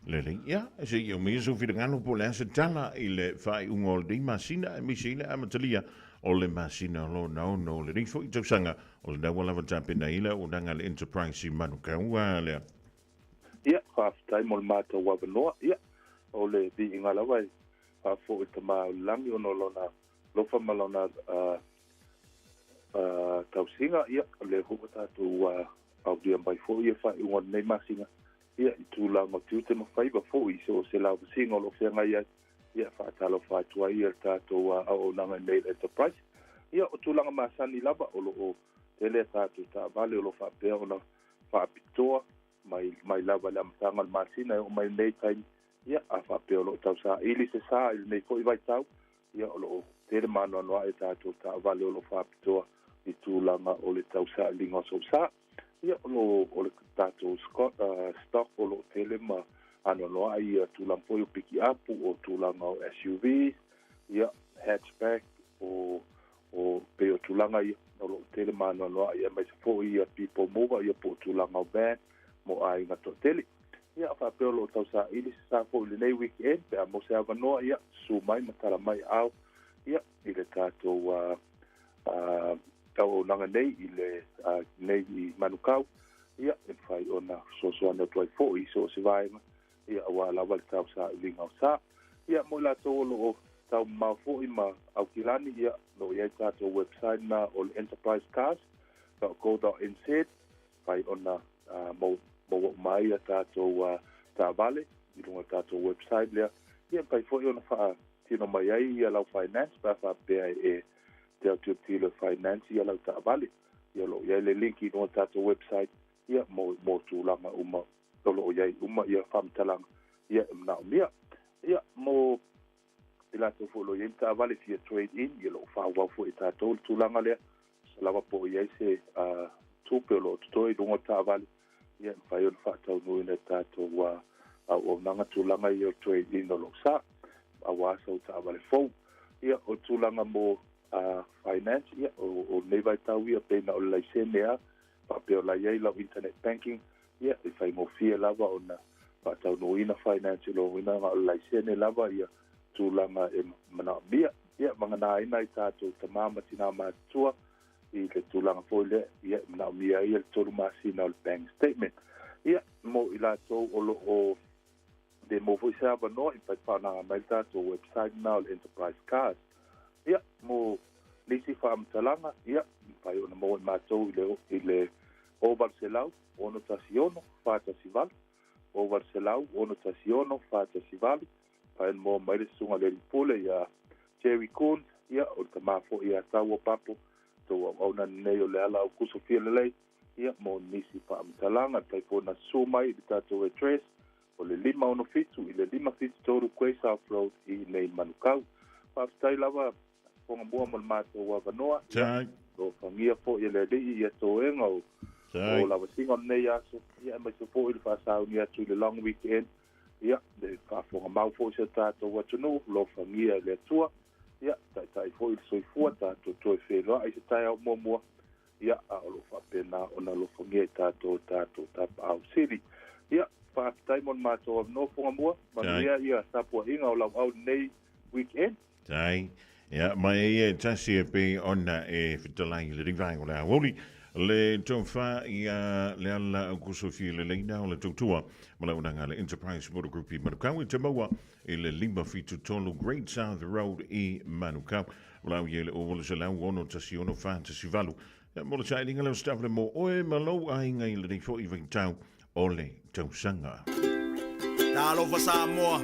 Lelei, ia, se i aumaia sou finagalo po o le a se tala i le faaiuga o lenei masina aemaise i le amatalia o le masina o lona ono o lenei foi tausaga o lena ua lava tapena ai le auaunaga a le Enterprise i Manukau lea.
Ia, faafetai mo le matou avanoa. Ia, o le viiga lava e faafo'i i le Tama o le Lagi ona o Lona alofa ma Lona tausiga. Ia, o lea foi ua tatou aulia mai foi ia faaiuga o lenei masina, ia, i tulaga o tiute ma faiva foi i so o se lavasiga o lo o feagai ai. Ia, e faatalofa atu ai le tatou auaunaga i nei le Enterprise. Ia, o tulaga masani lava o lo o tele a tatou taavale o lo o faapea ona faapitoa mai, mai lava i le amataga o le masina e oo mai lenei taimi. Ia, a faapea o lo o tausaili se sa i lenei foi vaitau, ia, o lo o tele ma anoanoai a tatou taavale o lo o faapitoa i tulaga o le tausailiga o sou sa. Ia, o lo o le tatou stock o lo o tele ma anoanoai ia tulaga foi o pikiapu, o tulaga o SUVs, ia, hatchback, o, o pei o tulaga ia, o lo o tele ma anoanoai, aemaise foi ia people mover, ia po o tulaga o van mo aiga toatele. Ia, faapea o lo o tausaili se sa foi i lenei weekend, pe a maua se avanoa, ia, susu mai ma tala mai aao, ia, i le tatou auaunaga nei i le nei i Manukau, ia, e mafai ona fesoasoani atu ai foi i so o se vaega, ia, aua lava le tausailiga o sa. Ia, mo i latou o lo o taumamao foi ma Aukilani, ia, o lo o i ai le tatou website na o le enterprisecars.co.nz, mafai ona maua uma ai a tatou taavale i luga o le tatou website lea. Ia, mafai foi ona faatino mai ai ia lau finance pe a faapea e te autilotilo e finance ia lau taavale. Ia, o lo o i ai le link i luga o le tatou website, ia, mo, mo tulaga uma o lo o i ai uma ia faamatalaga, ia, e manaomia. Ia, mo i latou foi o lo o i ai ni taavale fia trade in, ia, o lo o faaauau foi e tatou le tulaga lea. Tusa lava po o i ai se tupe o lo o totoe i luga o le taavale, ia, e mafai ona faataunuuina e tatou auaunaga tulaga ia o le trade in o lo o sa, aua sau taavale fou. Ia, o tulaga mo finance, ia, o lenei vaitau ia, pei na o le laisene lava, faapea o la e i ai lau internet banking, ia, e faigofie lava ona faataunuuina finance i lona uiga na o le laisene lava ia tulaga e manaomia. Ia, vagana ai tatou tama ma tina matutua i le tulaga foi lea, ia, e manaomia ai le 3 masina o le bank statement. Ia, mo i latou o lo o le maua foi se avanoa, e mafai faaaoga mai le tatou website na o le Enterprise Cars. Ia, mo nisi faamatalaga, ia, mafai ona maua i matou i le, i le 0800 616 418, 0800 616 418, mafai ona maua mai le susuga i le alii pule ia Jerry Kuhn, ia, o le tama foi ia Taua Papo, tou auauna lenei o Leala Aukuso Fialelei, ia, mo nisi faamatalaga. E mafai foi ona susu mai i le tatou address o le 567 i le 573 Quay South Road i inei Manukau. Faafetai lava Fogamua mo le matou avanoa.
Ia,
alofagia foi e le Alii ia toega o o lavasiga o lenei aso, ia, aemaise foi le faasauni atu i le long weekend. Ia, le faafofoga mau foi si o tatou atunuu, alofagia e le Atua. Ia, taitai foi le soifua, tatou toe feiloai i se taeao muamua. Ia, a o lo o faapena ona alofagia i tatou e tatou Tapaau Sili. Ia, faafetai mo le matou avanoa Fogamua, manuia ia tapuaiga o lau au i lenei weekend.
Tai. Ia, mai e ia tasi e pei ona e fetalai i le rivae o le aoauli, le tofa ia Leala Aukuso Fialeleina o le tautua ma le auaunaga a le Enterprise Motor Group i Manukau e te maua i le 573 Great South Road i Manukau. Walau ia i le 080 616 418. Ia, mo le sailiga leo staff le mo oe ma lou aiga i lenei foi vaitau o le tausaga.
Talofa Samoa,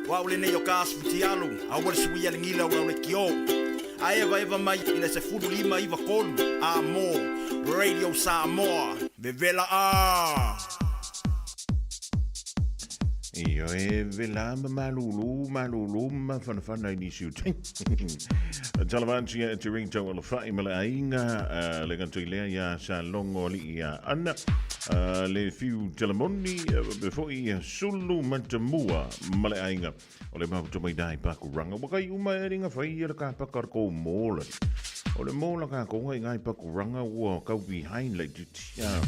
o au lenei o ka asu futialu, aua le suia le gila o lau lekiō. A evaeva mai i le 15 iva kolu, a mo Radio Samoa, vevela a!
Ioe, vela ma malulu, malulu ma whanawhana i nisi o taimi. Talavantia e te ring tau alawhai ma le aiga, le gato i lea ia sa longo alii ia Ana, le fiu telemoni, be foi ia sulu matamua ma le aiga. O le mahuta mai dai paku ranga, wakai uma e ringa whai ia le ka pakar ko mōla. O le mōla ka konga i ngai paku ranga ua kau behind le titia.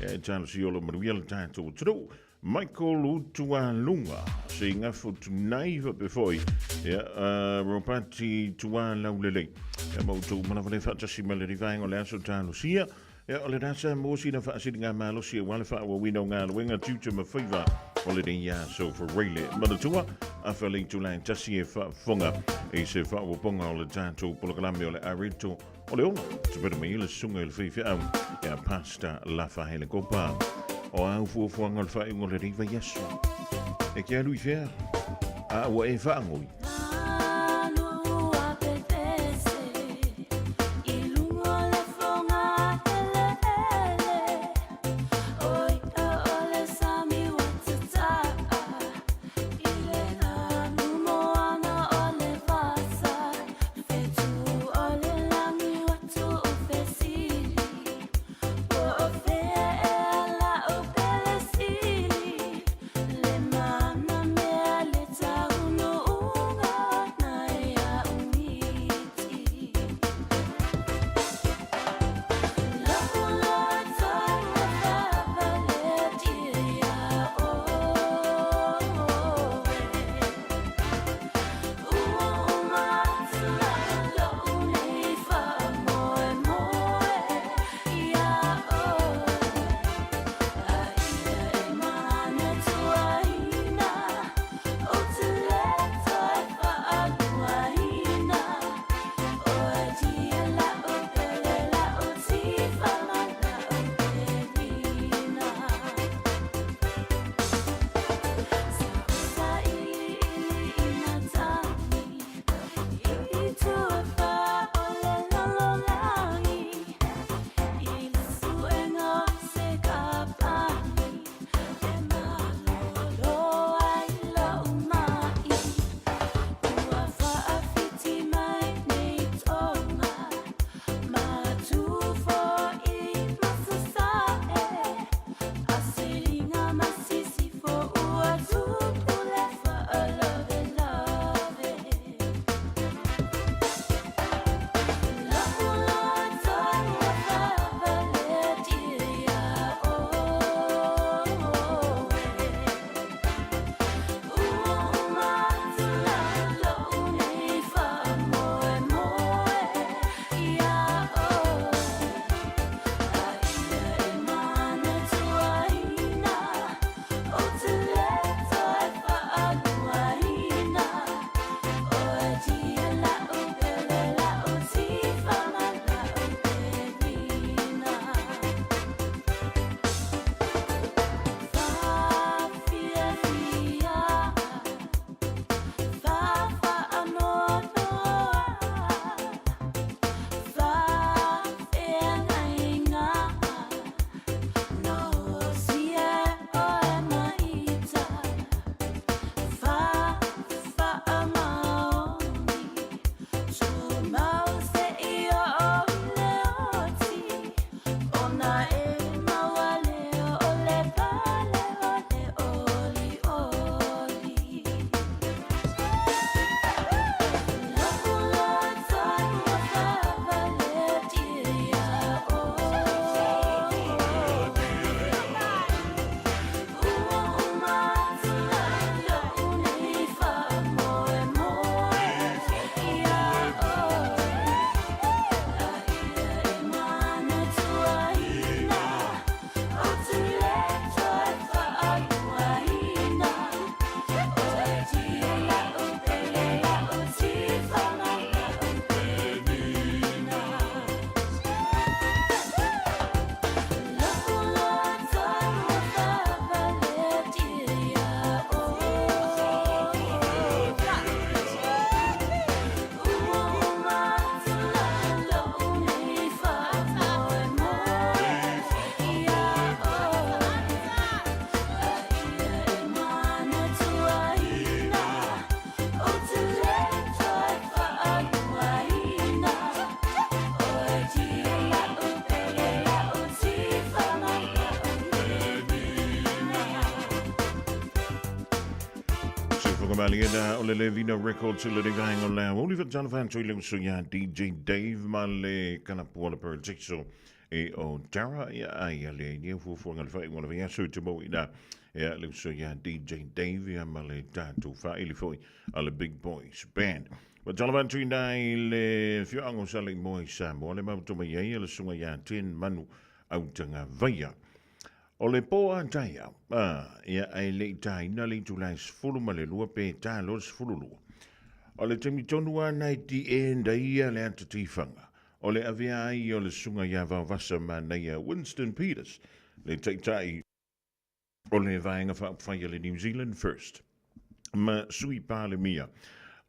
E talo si olo manuia le tātou tru. Michael Utualunga, se ngafu tunai fa foi. Ia, Ropati Tualaulelei. Ia, ma utou malawa le whaatasi ma le rivaenga o le aso talosia. Ia, o lena sa maua sina faasiligamalosi aua le faaauauina o galuega, tiute ma faiva o lenei aso Faraile. Manatua, afa le itula e tasi e faafofoga i se faaopoopoga o le tatou polokalame o le Areto o le Ola. Tupena mai ai le susuga i le faifeau ia Pastor Lafaele Kopa. O a au fuafuaga o le faaiuga o lenei vaiaso? E te alu i fea? A ua e faagoi? Whakamalie o le Levina Records i le vaenga o le Oli Fatana Whantu i le uso ia DJ Dave ma le Kanapua le Paradiso e o Tara ia ai a le ia fuafuaga le faaiuga o le vaiaso i te mau ina ia le uso ia DJ Dave ia ma le tatou faaili foi a le Big Boys Band. Ua tala atu ina i le afioaga o Saleimoa i Samoa le matou mai ai le susuga ia Ten Manu. Autagavaia. O le pō a taeao, ā, ia ae le i tāina le itula e 12 pe tā loa le 12. O le taimi tonu lava na e the end ai ia le ata tifaga, o le avea ai o le susuga ia Vaovasa Manaia Winston Peters, le taitai o le Vaega Faaupufai a le New Zealand First, ma Sui Palemia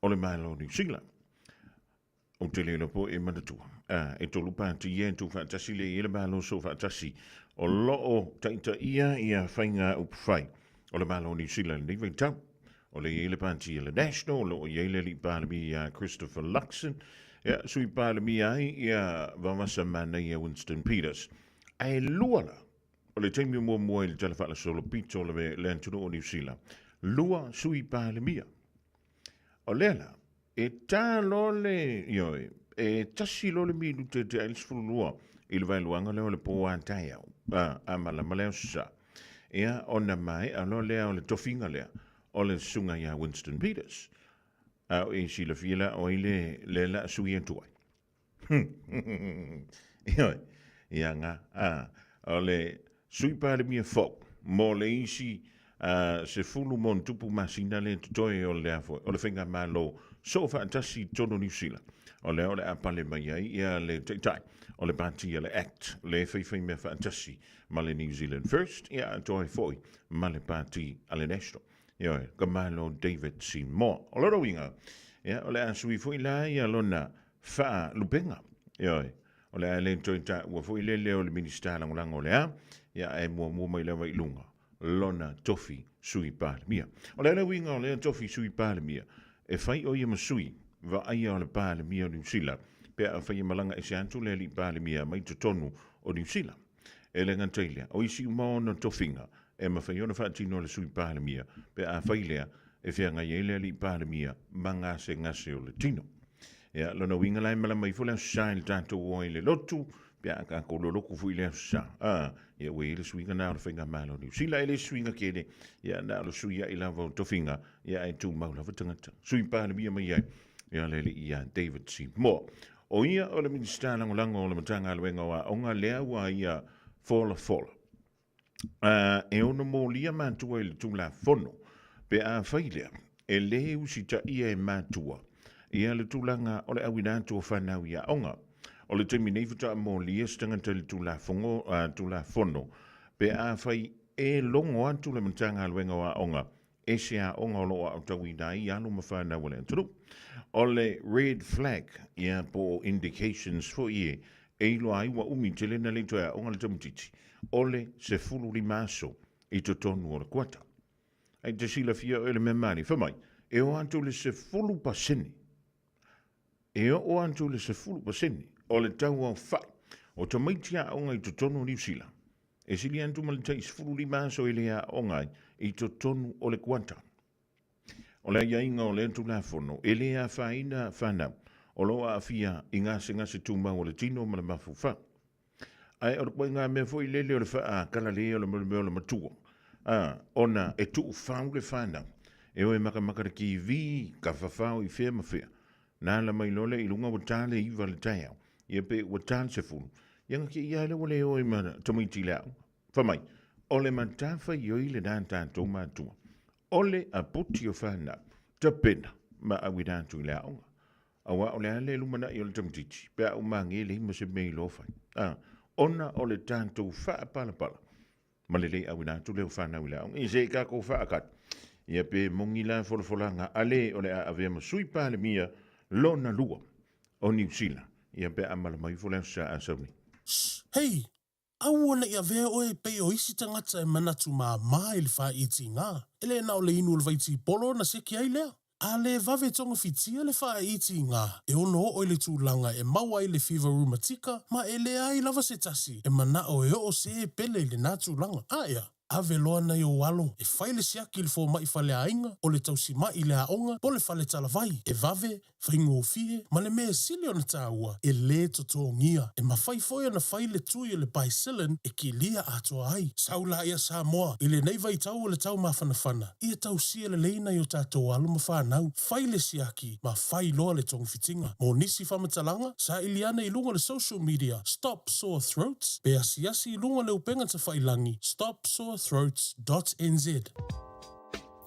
o le Malo o Niu Sila. Ou te le iloa po e manatua. A, e tolu pāti ia e tuufaatasi le i le Malo Soofaatasi o lo o taitaia ia faiga upufai o le Malo o Niu Sila i lenei vaitau. O le i ai le pāti a le National, o lo o i ai le Alii Palemia ia Christopher Luxon, ia, Sui Palemia ai ia Vavasa Manaia Winston Peters. Ae lua la, o le taimi muamua i le Tala Faalasolopito o le atunuu o Niu Sila, lua Sui Palemia. O lea la, e tā loa le, ioe, e tasi loa le minute e tea ai le 12 i le vaeluaga lea o le pō a taeao, a, a malama le aso Sa. Ia, ona maea loa lea o le tofiga lea o le susuga ia Winston Peters. A o e silafia la o ai le, le la sui atu ai. Ioe, ia nga, a, o le Sui Palemia fou mo le isi a, 10 ma ona tupu masina lea totoe o le a foi, o le faigamalo soofaatasi i totonu o Niu Sila. O lea o le a pale mai ai ia le Taitai o le Pati a le act le faifai mea faatasi ma le New Zealand First, ia atoa ai foi ma le Pati a le National. Ioe, ka Malo David Seymour. O lona uiga, ia, o le a sui foi la ia lona faalupega. Ioe, o le a le toe taua foi le leo o le Minisita Lagolago o le a, ia ae muamua mai lava i luga lona tofi Sui Palemia. O le a le uiga o lea tofi Sui Palemia, e fai o ia ma sui vaaia o le Palemia o Niu Sila pe a fai e malaga ese atu le alii Palemia mai totonu o Niu Sila. E le gata i lea, o isi uma ona tofiga e mafai ona faatino e le Sui Palemia pe a fai lea e feagai ai le Alii Palemia ma gasegase o le tino. Ia, lona uiga la e malama ifo le Aso Sa i le tatou o ai i le lotu, pe a tatou lolotu foi i le Aso Sa. A, ia ua i ai le suiga na o le Faigamalo o Niu Sila, e le suiga tele, ia na o le suia'i lava o tofiga, ia ae tumau lava tagata. Sui Palemia mai ai, ia le alii ia David Seymour. O ia o le Minisita Lagolago o le Matagaluega o Aoga lea ua ia folafola. E ono molia matua i le Tulafono pe a fai lea, e lē usitaia e matua ia le tulaga o le auina atu o fanau i aoga. O le taimi nei faatoa molia se tagata i le Tulafono, Tulafono pe a fai e logo atu le Matagaluega o Aoga e se aoga o lo o aotauina ai alo ma fanau a le atunuu. O le red flag, ia po o indications foi e e iloa ai ua umi tele na le toe aoga le tamaitiiti, o le 15 aso i totonu o le kuata. Ai te silafia oe le mea mani, fai mai, e o atu le 10%, e oo atu le 10% o le tau aofai o tamaiti aoga i totonu o Niu Sila, e sili atu ma le tai 15 aso e le aoga ai i totonu o le kuata. O le aiaiga o lea Tulafono, e le afaina fanau o lo o aafia i gasegase tumau o le tino ma le mafaufau. Ae o le ituaiga mea foi lele o le faakalalē o le mea o le matua, a, ona e tuufau le fanau, e o e makamaka le TV, ka fafao i fea ma fea. Na ala mai loa lea i luga ua ta le 9 le taeao, ia pe ua ta le 10, ia na kei lava lea ua le o ai ma tamaiti i le aoga. Fai mai, o le matafaioi lena a tatou matua, o le aputi o fanau, tapena ma auina atu i le aoga. Aua o le a le lumanai o le tamaitiiti, pe a uma age leai ma se mea iloa fai. A, ona o le tatou faapalapala ma le le auina atu lea o fanau i le aoga. Ia se i tatou faakali. Ia pe moni la folafolaga a le o le a avea ma Sui Palemia lona lua o Niu Sila. Ia pe a malama ifo le aso sa a sau nei.
Shh! Hei! Aua ne i avea oe e pei o isi tagata e manatu māmā i le whāitiga. E le na o le inu o le vaitipolo na seke ai lea. A le vave togafitia le whāitiga, e ono oo i le tulaga e maua ai le fiva reumatika ma e leai lava se tasi e manao e oo se pele i lena tulaga. A ea? Ave loa nai ou alo e fai le siaki i le fomai faleaiga, o le tausimai i le aoga, po o le fale talavai. E vave, faigofie, ma le mea e sili ona taua, e lē totogia. E mafai foi ona fai le tui o le Bicillin e kilia atoa ai. Sau laia Samoa, i lenei vaitau o le tau mafanafana, ia tausia lelei nai o tatou alo ma fanau. Fai le siaki ma fai loa le togafitiga. Mo nisi faamatalaga, saili ane i luga o le social media Stop Sore Throats pe asiasi i luga o le upega tafailangi stopsorethroats dot nz.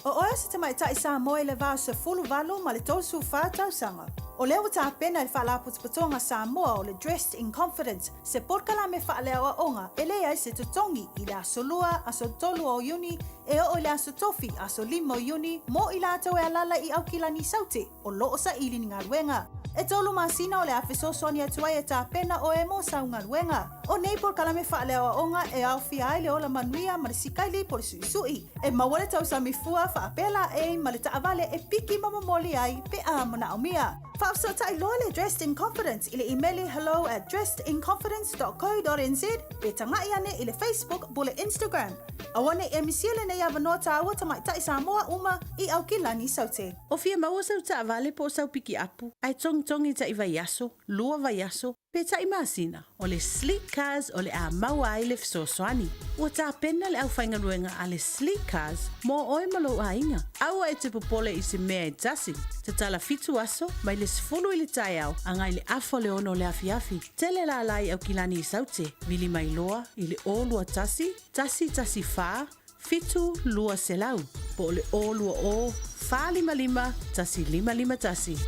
O oe o se tamaitai Samoa i le va o 18 ma le 34 tausaga. O lea ua tapena e le Faalapotopotoga Samoa o le Dressed in Confidence se polokalame faaleaoaoga e leai se totogi i le Aso Lua, Aso Tolu o Iuni e oo i le Aso Tofi, Aso Lima o Iuni mo i latou e alaala i Aukilani Saute o lo o saili ni galuega. E tolu masina o le a fesoasoani atu ai e tapena oe mo sau galuega. O nei polokalame faaleaoaoga e aofia ai le ola manuia ma le sikaili po o le suʻisuʻi. E maua le tausami fua faapea laei ma le taavale e piki ma momoli ai pe a manaomia. Faafesootai loa le Dressed in Confidence i le imeli hello at dressedinconfidence.co.nz pe tagaʻi ane i le Facebook po o le Instagram. Aua ne i e misia lenei avanoa tāua tamaitai Samoa uma i Aukilani Saute.
O fia maua sau taavale po o sau pikiapu, ae togitogi taʻi vaiaso, lua vaiaso, pe taʻi masina, o le Sleek Cars o le a maua ai le fesoasoani. Ua tapena le aufaigaluega a le Sleek Cars mo oe ma lou aiga. Aua e te popole i se mea e tasi. Tatala fitu aso, mai le 10 i le taeao agai le afa o le ono o le afiafi. Tele lala i Aukilani i Saute, vili mai loa i le 0 21 114 7200 po o le 020 455 1551.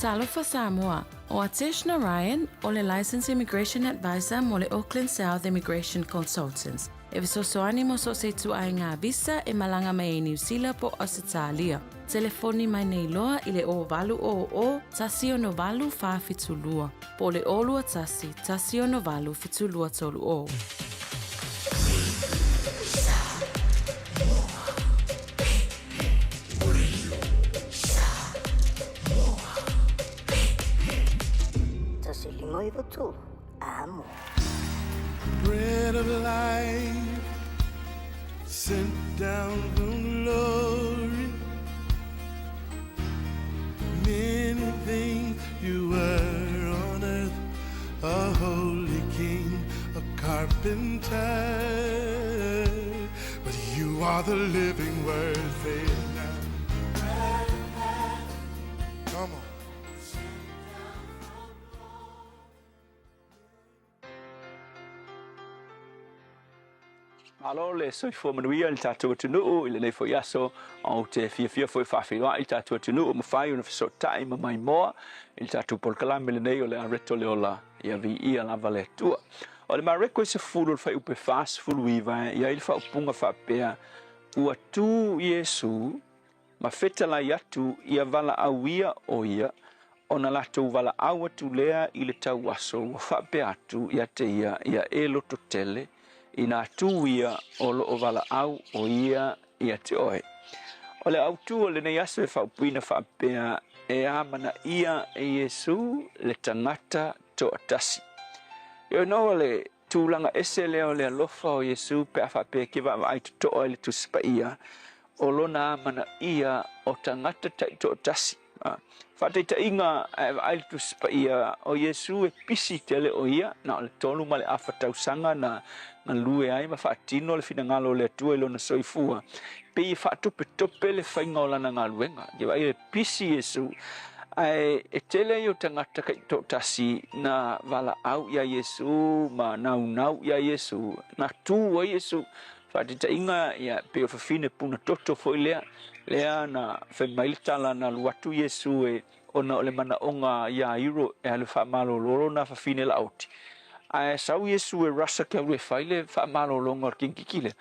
Talofa Samoa, ʻO Atesh Narayan, ʻo le Licensed Immigration Advisor mo le Auckland South Immigration Consultants, e fesoasoani mo so o se ituaiga visa e malaga mai ai Niu Sila po o Ausetalia. Telefoni mai nei loa i le 0800 168 472 po o le 021 168 7230.
Amo.
Bread of life sent down from glory. Many things you were on earth, a holy king, a carpenter. But you are the living word, say it now. Come on.
Malo le soifua manuia i le tatou atunuu i lenei foi aso. Ou te fiafia foi e faafeiloai i le tatou atunuu ua mafai ona fesootai ma maimoa i le tatou polokalame lenei o le Areto le Ola ia viia lava le Atua. O le Mareko e 10 o le fuaiupu e 49 e i ai le faaupuga faapea, Ua tu Iesu ma fetalai atu ia valaauia ʻo ia, ona latou valaau atu lea i le tauaso ua faapea atu ia te ia, ia e lototele, inā tū ia o loo valaau ʻo ia ia te oe. O le autu o lenei aso e faaupuina faapea, e amanaia e Iesū le tagata toatasi. Ioe nō o le tulaga ese lea o le alofa o Iesū pe a faapea e ke vaavaai totoa i le Tusi Paia, o lona amanaia o tagata taitoatasi. Faataitaiga, a e vaai i le Tusi Paia, o Iesū e pisi tele ʻo ia, na o le tolu ma le afa tausaga na galue ai ma faatino le finagalo o le Atua i lona soifua, pei e faatopetope le faiga o lana galuega. Ke vaai e pisi Iesū, ae e tele ai o tagata taitoatasi na valaau iā Iesū ma naunau iā Iesū, na tū ai Iesū. Faataitaiga, ia, pei o fafine puna toto foi lea, lea na fai mai le tala na alu atu Iesū e ona o le manaʻoga iā Iro e alu e faamalolo lona fafine laʻoti. Ae sau Iesu e rasa ke alu e fai le faamalologa o le kingkiki lea.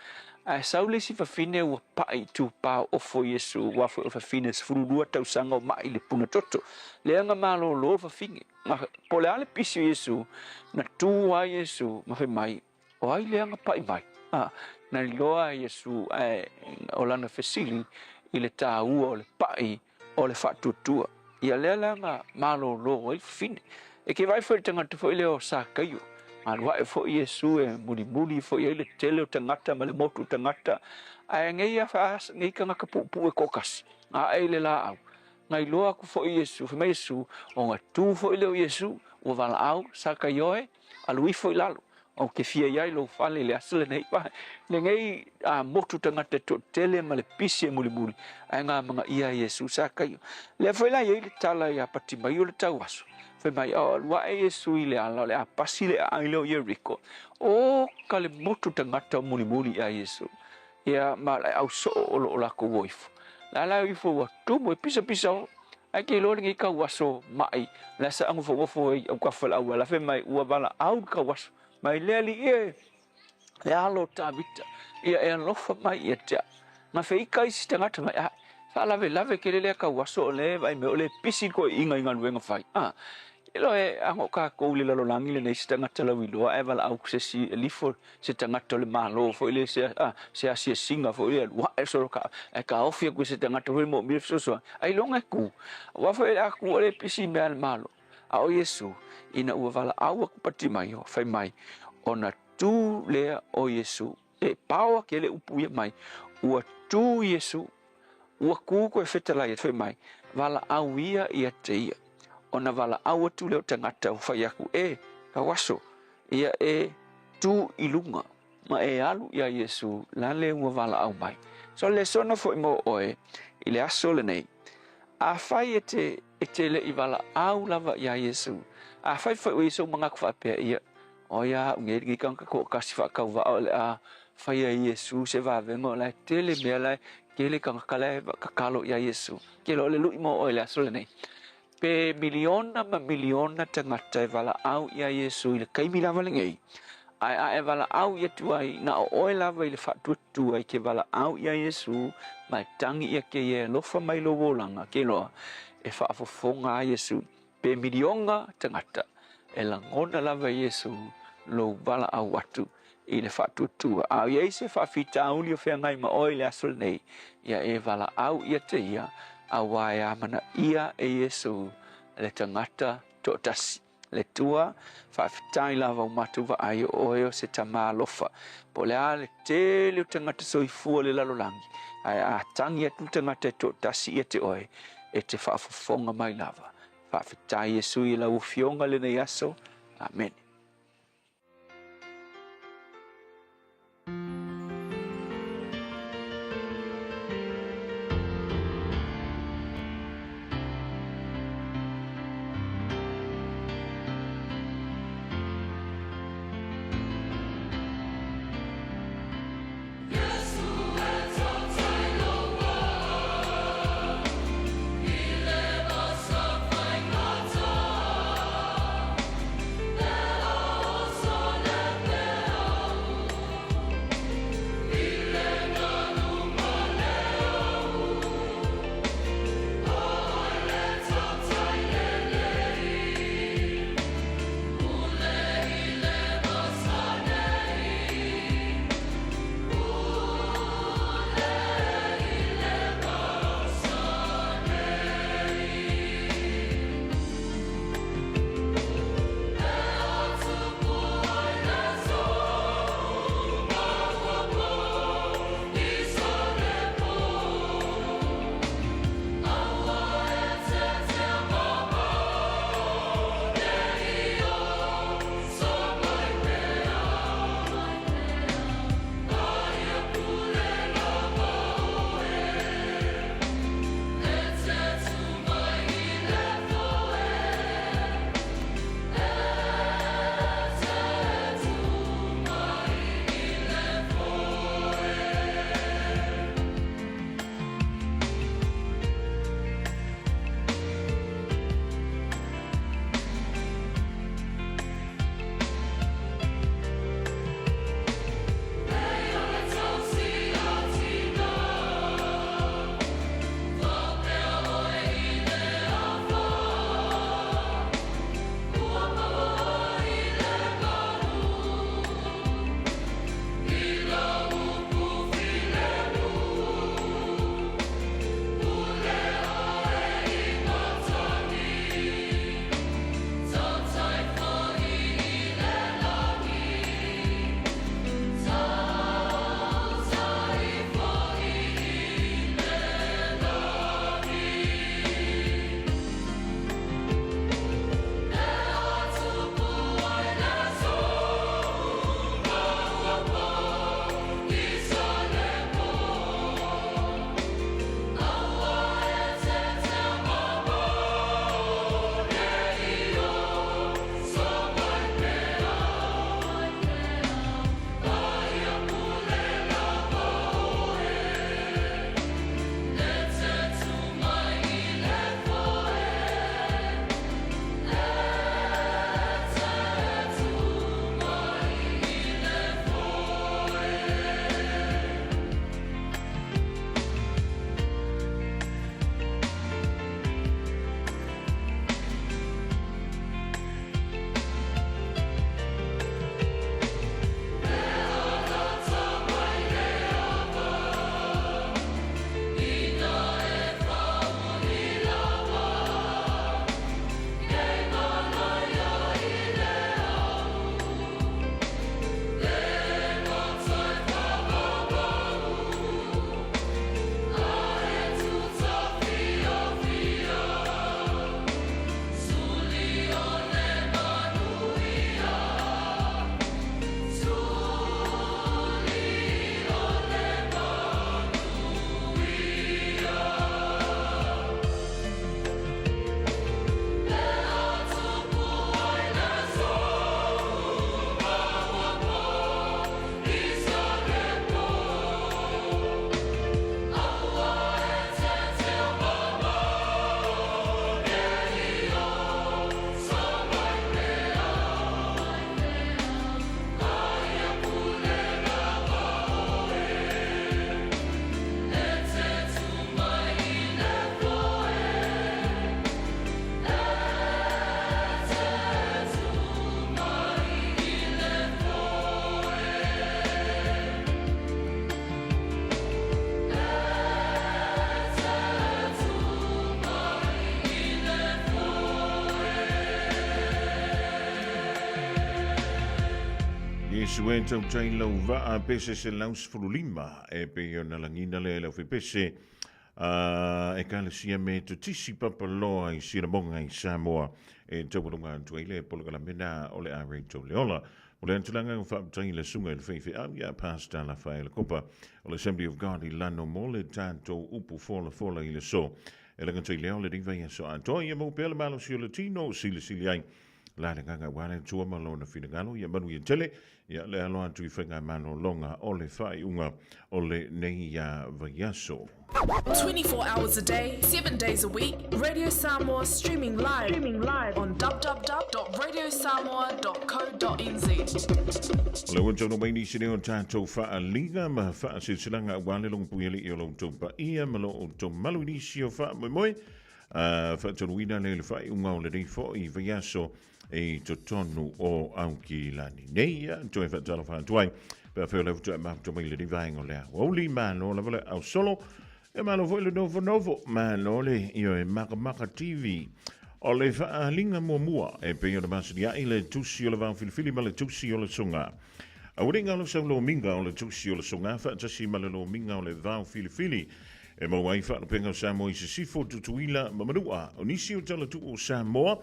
Ae sau le isi fafine ua paʻi i tupā o ofo Iesu, ua foi o le fafine 12 tausaga o maʻi i le puna toto. Lea na malolo le fafine. Ma po o le a le pisi o Iesu, na tū ai Iesu ma fai mai, O ai lea na paʻi mai? A, na iloa e Iesu ae o lana fesili i le tāua o le paʻi o le faatuatua. Ia lea la na malōlō ai le fafine. E ke vaai foi i le tagata foi lea o Sakaio. Alu aʻe foi Iesu e mulimuli foi ai le tele o tagata ma le motu o tagata, ae nei a nei tagata puupuu e toatasi, na aʻe i le laau. Na iloa aku foi Iesu, fai mai Iesu, ona tu foi lea o Iesu, ua valaau, Sakaioe, alu ifo i lalo, ou te fia i ai lou fale i le aso lenei. Lenei a motu tagata e toatele ma le pisi e mulimuli, ae gamagaia ai Iesu Sakaio. Lea foi la i ai le tala ia Patimaio le tauaso, Fai mai, o alu aʻe Iesu i le ala o le a pasi le aai lea o Ieriko, o ka le motu tagata o mulimuli iā Iesu, ia ma le au soo o lo o lakou o ifo. La la ifo ua tumu e pisapisa o, ae ke iloa lenei kauaso maʻi, la sa agofogofo ai au kafa le auala, fai mai, ua valaau le kauaso mai le alii e, le alo o Tavita, ia e alofa mai ia te au. Na feika isi tagata mai, ae, faalavelave tele lea tauaso o lea e vaai mai o lea e pisi le toeaiina i galuega fai. A, ilo e ago o tatou i le lalolagi lenei se tagata lauiloa ae valaau se isi e lifo se tagata o le Malo foi lea se, a, se asiasiga foi lea alu ae solo ka, ae taofi atu i se tagata foi lea moomia le fesoasoani, ailoga e tu. Aua foi o le a tu o lea e pisi i mea a le Malo. A o Iesu, ina ua valaau aku Patimaio, fai mai, ona tu lea o Iesu, e paoa ke le upu ia mai, ua tu Iesu, ua ku koe fetalai atu, fai mai, valaau ia ia te ia. Ona valaau atu lea o tagata ua fai aku, e, tauaso, ia e tu i luga, ma e alu iā Iesu, la le ua valaau mai. So lesona foi mo oe i le aso lenei, Afai e te, e te le i valaau lava iā Iesu, afai foi ua i ai sou manatu faapea ia, O ia au nei lenei tagata toatasi faatauvaa o le a faia e Iesu se vavega o la e tele mea la e tele tagata la e tatalo iā Iesu. Ke loa le lui mo oe i le aso lenei. Pe miliona ma miliona tagata e valaau iā Iesu i le taimi lava lenei, ae a e valaau ia atu ai, na o oe lava i le faatuatua i ke valaau iā Iesu ma e tagi ia ke ia e alofa mai lou olaga, ke loa e faafofoga a Iesu. Pe miliona tagata e lagona lava e Iesu lou valaau atu i le faatuatua. A i ai se faafitauli o feagai ma oe i le aso lenei, ia e valaau ia te ia, auā e amanaia e Iesu le tagata toatasi. Le Atua, faafetai lava ua matou vaai o oe o se Tama alofa. Po o le a le tele o tagata soifua o le lalolagi, ae a tagi atu le tagata e toatasi ia te oe, e te faafofoga mai lava. Faafetai Iesu i lau Afioga lenei aso. Amene.
Iesu e tautai lau vaa pe se 115 e pei ona lagina lea i le aufepese a Ekalesia Metotisi Papaloa i Sinamoga i Samoa e taualuga atu ai le polokalame na o le a Rachel Leola. O le atulaga ua faaptai le susuga i le faifeau ia Pastor Lafaela Kopa o le Assembly of God i Lano mo le tatou upu folafola i le so. E laga tai lea o le riva i aso atoa ia mau pea le malosi o le tino silisili ai la le agaga aua le Atua ma lona finagalo ia manuia tele ia le alo atu i faigamalologa o le faaiuga o lenei vaiaso.
24 hours a day, 7 days a week, Radio Samoa streaming live, streaming live on www.radiosamoa.co.nz.
O le ua taunuu mai nisi nei o tatou faaliga ma faasilasilaga aua le logopuialii o lo outou paia ma lo outou malu i nisi o faamoemoe. Faatonuina lea i le faaiuga o lenei foi vaiaso i totonu o Aukilani nei. Ia, toe faatalofa atu ai. Pe afai o lea faatoa e mafuta mai i lenei vaega o le aoauli, malo lava le ausolo. E malo foi le nofonofo, malo le ioe Makamaka TV. O le faaaliga muamua e pei ona masani le tusi o le vaofilifili ma le tusi o le soga. Aualiga o le sau lomiga o le tusi o le soga faatasi ma le lomiga o le vaofilifili e maua ai faalupega o Samoa i Sisifo, Tutuila ma Manua. O nisi o talatuu o Samoa,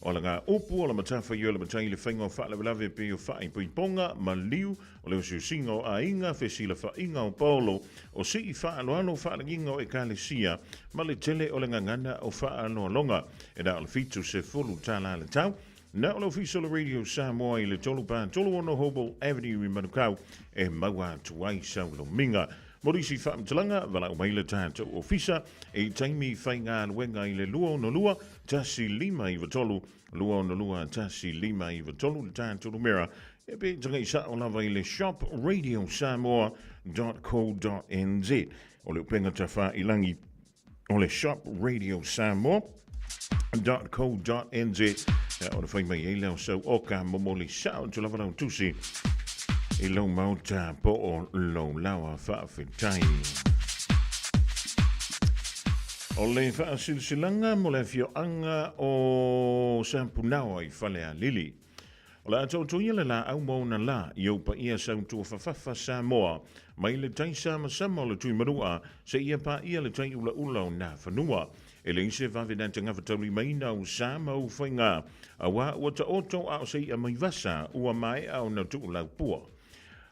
o alaga upu o la matafaioi o le matai i le faiga o faalavelave pei o faaipoipoga, maliu, o le osiosiga o aiga, fesilafaiga o paolo, o sii faaaloalo, faalagiga o ekalesia, ma le tele o le gagana o faaaloaloga. E na o le $70 le tau. Na o le Ofisa o le Radio Samoa i le 3 pa 36 Hobel Avenue i Manukau e maua atu ai sau lomiga. Mo nisi faamatalaga, valaau mai le tatou ofisa i taimi faigaluega i le 262 1593, 262 1593 le tatou numera e pe tagai sao lava i le shop radiosamoa.co.nz. O le upega tafailangi o le shop radiosamoa.co.nz ona fai mai ai lea o sau oka momoli sao atu lava lau tusi i lou maota po o lou laoa faafetai. O le faasilasilaga mo le afioaga o Sapunaoa i Falealili. O le a taotoia le laau ma ona la i ou paia sautuafafafa Samoa, mai le tai samasama o le Tuimanua seia paia le tai ulaula o Nafanua. E leai se vave na te gafataulimaina ou sa ma ou faiga, auā ua taoto a o se i'a mai vasa ua maea ona tuulaupua.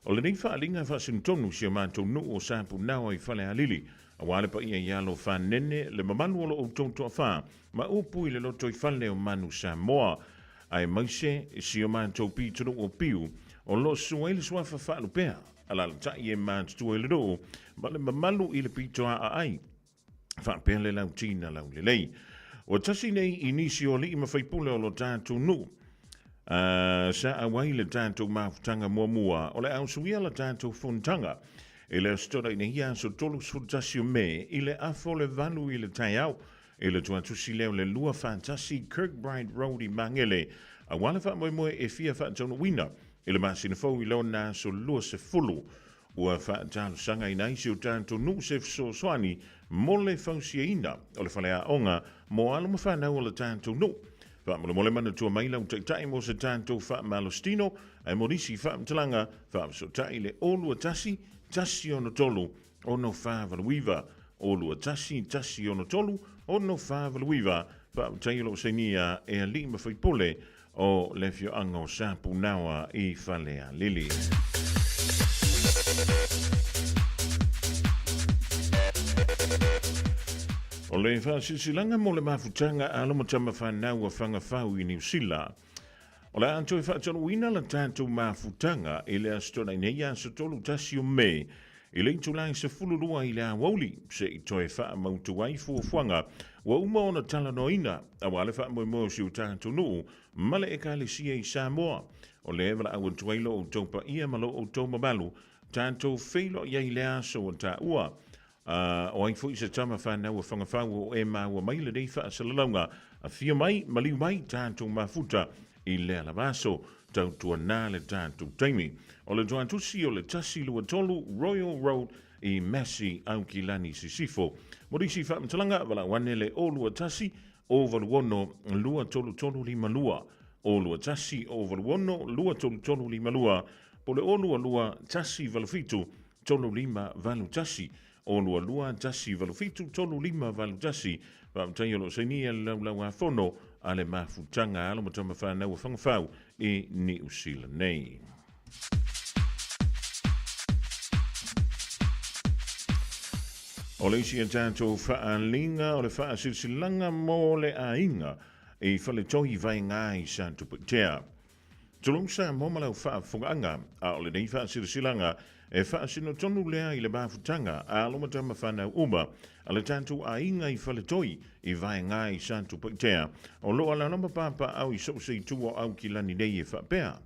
O lenei faaaliga e faasinotonu i si o matou nuu o Sapunaoa i Falealili, auā le paia i alo fanene, le mamalu o lo outou toafa, ma upu i le lotoifale o Manu Samoa. Aemaise si o matou pitonuu o Piu, o lo o susu ai le suafa faalupea, alalatai e matutua i le nuu, ma le mamalu i le pito aa ai, faapea le lautina laulelei. Ua tasi nei i nisi o alii ma faipule o lo tatou nuu, sa auai le tatou mafutaga muamua o le ausuia la tatou fonotaga i le Aso Toonai nei aso 31 o Me i le afa o le 8 i le taeao I le tuatusi lea o le 21 Kirkbride Road i Magele, aua le faamoemoe e fia faataunuuina i le masina fou i lona aso 20. Ua faatalosagaina ai si o tatou nuu se fesoasoani mo le fausiaina o le faleaoga mo alo ma fanau o le tatou nuu. Faamolemole manatua mai lau taitai mo se tatou faamalositino ae mo nisi faamatalaga faafesootai le 021 163 649 021 163 649 Faafetai o lo o sainia e alii ma faipule o le afioaga o Sapunaoa i Falealili. O le faasilasilaga mo le mafutaga a alo ma tama fanau a Fagafau i Niu Sila. O le a toe faataunuuina la tatou mafutaga i le Aso Toonai nei aso 31 o Me i le itula e 12 i le aoauli se i toe faamautu ai fuafuaga ua uma ona talanoaina aua le faamoemoe o si o tatou nuu ma le Ekalesia i Samoa. O lea e valaau atu ai lo outou paia ma lo outou mamalu tatou feiloai ai i le aso ua taua. A o ai foi se tama fanau a Fagafau o e maua mai lenei faasalalauga, afio mai, maliu mai tatou mafuta i lea lava aso, tautuana le tatou taimi. O le tuatusi o le 123 Royal Road i Massey, Aukilani Sisifo. Mo nisi faamatalaga, valaau ane le 021 086 23352, 021 086 23352. po o le 022 187 3581, 022 187 3581. Faafetai o lo o sainia le Laulau-a-Fono a le Mafutaga a Alo ma Tama Fanau a Fagafau i Niu Sila nei. O le isi a tatou faaaliga o le faasilasilaga mo le aiga i Faletoi Vaega i Satupaitea. Tulou Samoa ma lau faafofogaaga, a o lenei faasilasilaga e faasino tonu lea i le mafutaga a alo ma tama fanau uma a le tatou aiga i Faletoi i Vaega i Satupaitea o lo o alaala ma papaaao i so o se itu o Aukilani nei e faapea,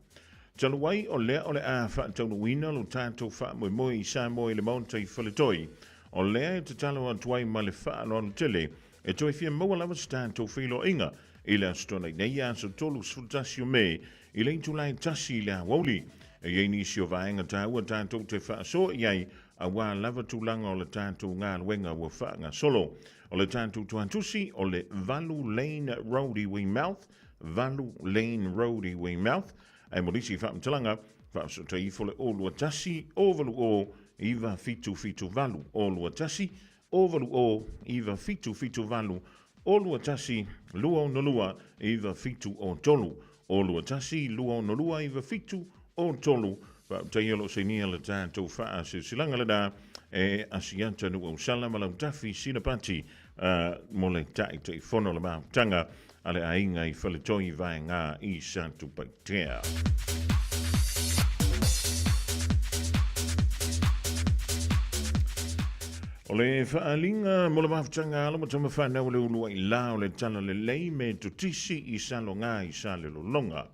Talu ai o lea o le a faataunuuina lo tatou faamoemoe i Samoa i le Maota i Faletoi, o lea e tatalo atu ai ma le faaaloalo tele e toe fia maua lava se tatou feiloaiga i le Aso Toonai nei, aso 31 o Me, i le itula e 1 i le aoauli. E i ai nisi o vaega taua tatou te faasoa i ai aua lava tulaga o le tatou galuega ua faagasolo. O le tatou tuatusi o le 8 Lane Road i Weymouth, 8 Lane Road i Weymouth, ae mo nisi faamatalaga, faasoota ifo le 021 080 9778 021 080 9778 021 262 9703 021 262 9703. Faafetai o lo o sainia le tatou faasilasilaga lena e Asiata Nuuausala ma Lautafi Sinapati mo le Taitaifono o le Mafutaga a le Aiga i Faletoi Vaega i Satupaitea. O le faaaliga mo le mafutaga alo ma tama whanau o le ulu ai la o le tala lelei me totisi i Saloga i Salelologa.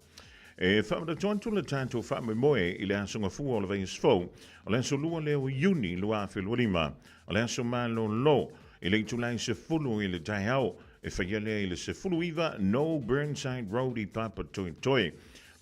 E whaamanatua atu le tatou faamoemoe i le aso gafua o le vaiaso fou, o le aso 2 lea o Iuni 2025, o le aso malolo i le itula e 10 i le taeao, e faia lea i le 19 No Burnside Road i Papatoetoe.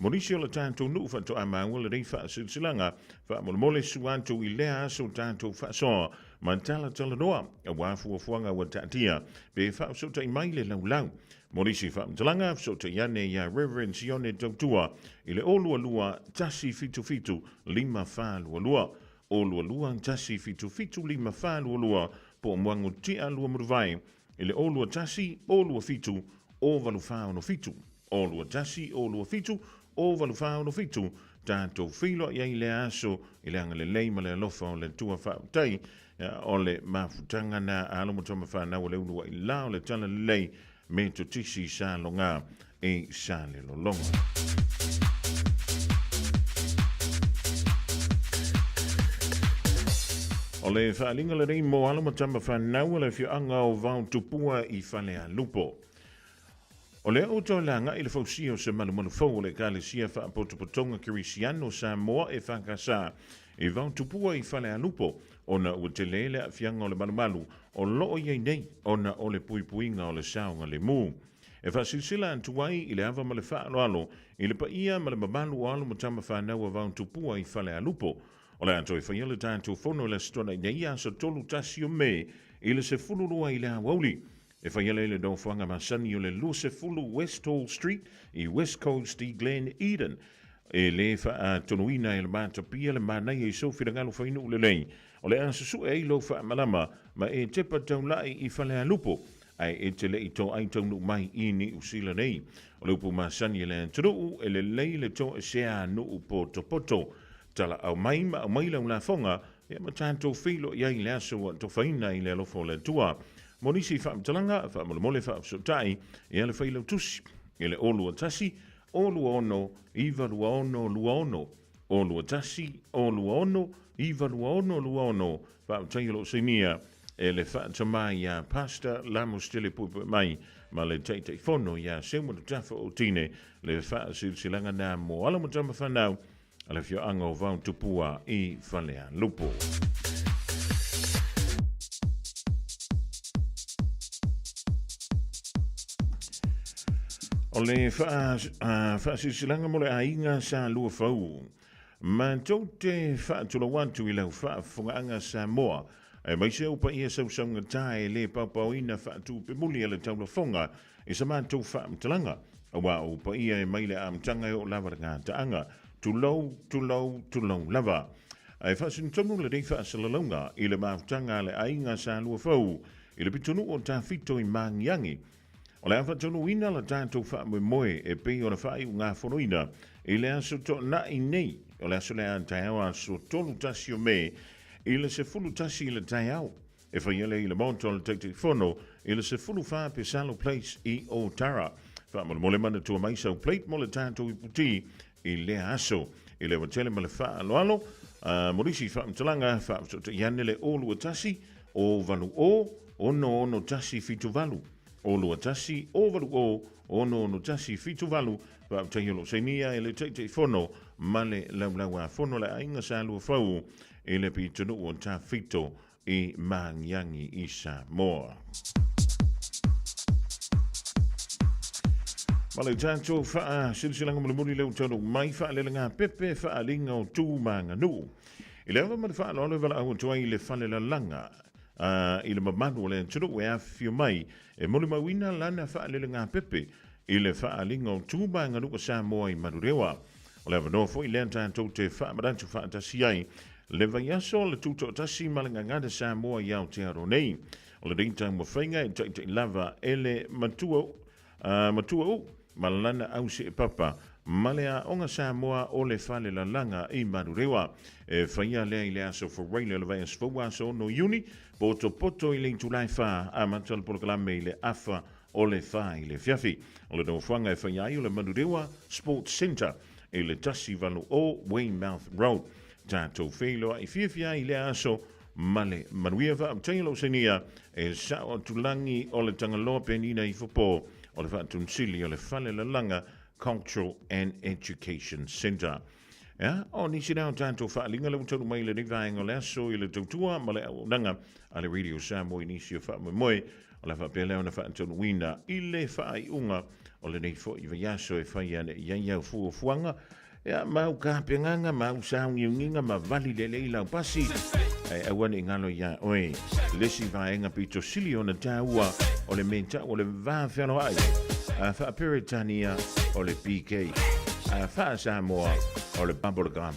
Mo nisi o le tatou nuu faatoa maua lenei faasilasilaga, faamolemole sua atu i lea aso tatou faasoa ma talatalanoa aua fuafuaga ua taatia pe faafesootai mai le laulau. Mo nisi faamatalaga, fesootai ane iā Reverend Sione Tautua i le 022 177 5422, 022 177 5422 po o Moango Tia Luamuruvai i le 021 027 08467, 021 027 08467. Tatou feiloai ai i lea aso i le agalelei ma le alofa o le Atua. Faafetai o le mafutaga na a alo ma tama fanau o le uluai la o le Talalelei me Totisi Saloga i Salelologa. O le faaaliga lenei mo alo ma tama fanau o le afioaga o Vaotupua i Falealupo. O lea ua toe lagai le fausia o se malumalu fou o le Ekalesia Faapotopotoga Kerisiano o Samoa EFKS i Vaotupua i Falealupo ona ua tele le aafiaga o le malumalu o lo o i ai nei ona o le puipuiga o le saogalemu. E faasilasila atu ai i le ava ma le faaaloalo i le paia ma le mamalu o alo ma tama fanau a Vaotupua i Falealupo. O le a toe faia le tatou fono i le Aso Toonai nei aso 31 o Me i le 12 i le aoauli. E fai ala i le nofoaga masani o le 20 Westhall Street i West Coast i Glen Eden. E le faatonuina e le matapia le manaia i sou finagalo fainuu lelei. O le a susue ai lou faamalama ma e tepa taulai i Falealupo, ae e te le i toai taunuu mai i Niu Sila nei. O le upu masani e le atunuu, e lelei le toesea nuu potopoto. Talaau mai ma aumai lau lafoga, ia ma tatou feiloai ai i le aso ua tofaina i le alofa o le Atua. Mo nisi faamatalaga, faamolemole faafesootai ia le Failautusi i le 021 026 926 26, 021 026 926 26. Faafetai o lo o sainia e le faatamā iā Pastor Lamos Tele Puepue Mai ma le Taitaifono iā Seumalu Tafa Otine le faasilasilaga na mo alo ma tama fanau a le afioaga o Vaotupua i Falealupo. O le faasilasilaga mo le aiga sa lua fau. Matou te faatulou atu i lau faafofogaaga Samoa, aemaise ou paia sausaugata e le paopaoina faatupemuli a le taulafoga i sa matou faamatalaga, aua o ou paia e mai le amataga e oo lava le gataaga. Tulou, tulou, tulou lava. Ae faasinotonu lenei faasalalauga i le mafutaga a le aiga Sa Luafou i le pitonuu o Tafito i Magiagi. O le a faataunuuina la tatou faamoemoe e pei ona faaiugafonoina i le aso Toonai nei, o le aso lea a taeao aso 31 o Me i le 11 i le taeao. E faia lea i le Maota o le Taitaifono i le 14 Pesalo Place i Otara. Faamolemole manatua mai sau plate mo le tatou iputi i lea aso. I le avatele ma le faaaloalo, mo nisi faamatalaga, faafesootai ane le 021 080 66178, 021 080 66178, faafetai o lo o sainia e le Taitaifono ma le Laulau-a-Fono a le Aiga Sa Luafau i le pitonuu o Tafito i Magiagi i Samoa. Ma le tatou faasilasilaga mulimuli lea ua taunuu mai faalelegapepe pepe faaaliga o tu ma aganuu. I le ava ma le faaaloalo e valaau atu ai i le falelalaga i le mamalu o le atunuu e afifio mai e molimauina lana faalelegapepe i le faaaliga o tu ma aganuu a Samoa i Manurewa. O le avanoa foi lea tatou te faamanatu faatasi ai le vaiaso o le Tutoatasi ma le Gagana Samoa i Aotearoa nei. O lenei taumafaiga e taitai lava e le matua, matua u ma lana au seepapa ma le Aoga Samoa o le Falelalaga i Manurewa. E faia lea i le aso Faraile o le vaiaso fou aso 6 Iuni, potopoto i le itula e 4, amata le polokalame i le afa o le 4 i le afiafi. O le nofoaga e faia ai o le Manurewa Sports Centre i le 180 Weymouth Road. Tatou feiloai fiafia ai i lea aso ma le manuia. Faafetai o lou sainia e sao atu lagi o le Tagaloa Penina Ifopo o le Faatunsili o le Falelalaga Cultural and Education Centre. Ea, o nisi lea o tatou faaaliga lea ua taunuu mai i lenei vaega o le aso i le tautua ma le auaunaga a le Radio Samoa i nisi o faamoemoe. O le a faapea lea ona faataunuuina i le faaiuga o lenei foi vaiaso e fai ane i ai au fuafuaga, ea, ma au kapegaga, ma au saogiugiga, ma vali lelei lau pasi, ae aua ne i galo iā oe le isi vaega pito sili ona taua o le mea tau o le va fealoai a faa-Peretania o le PK, a faa-Samoa o le bubblegum.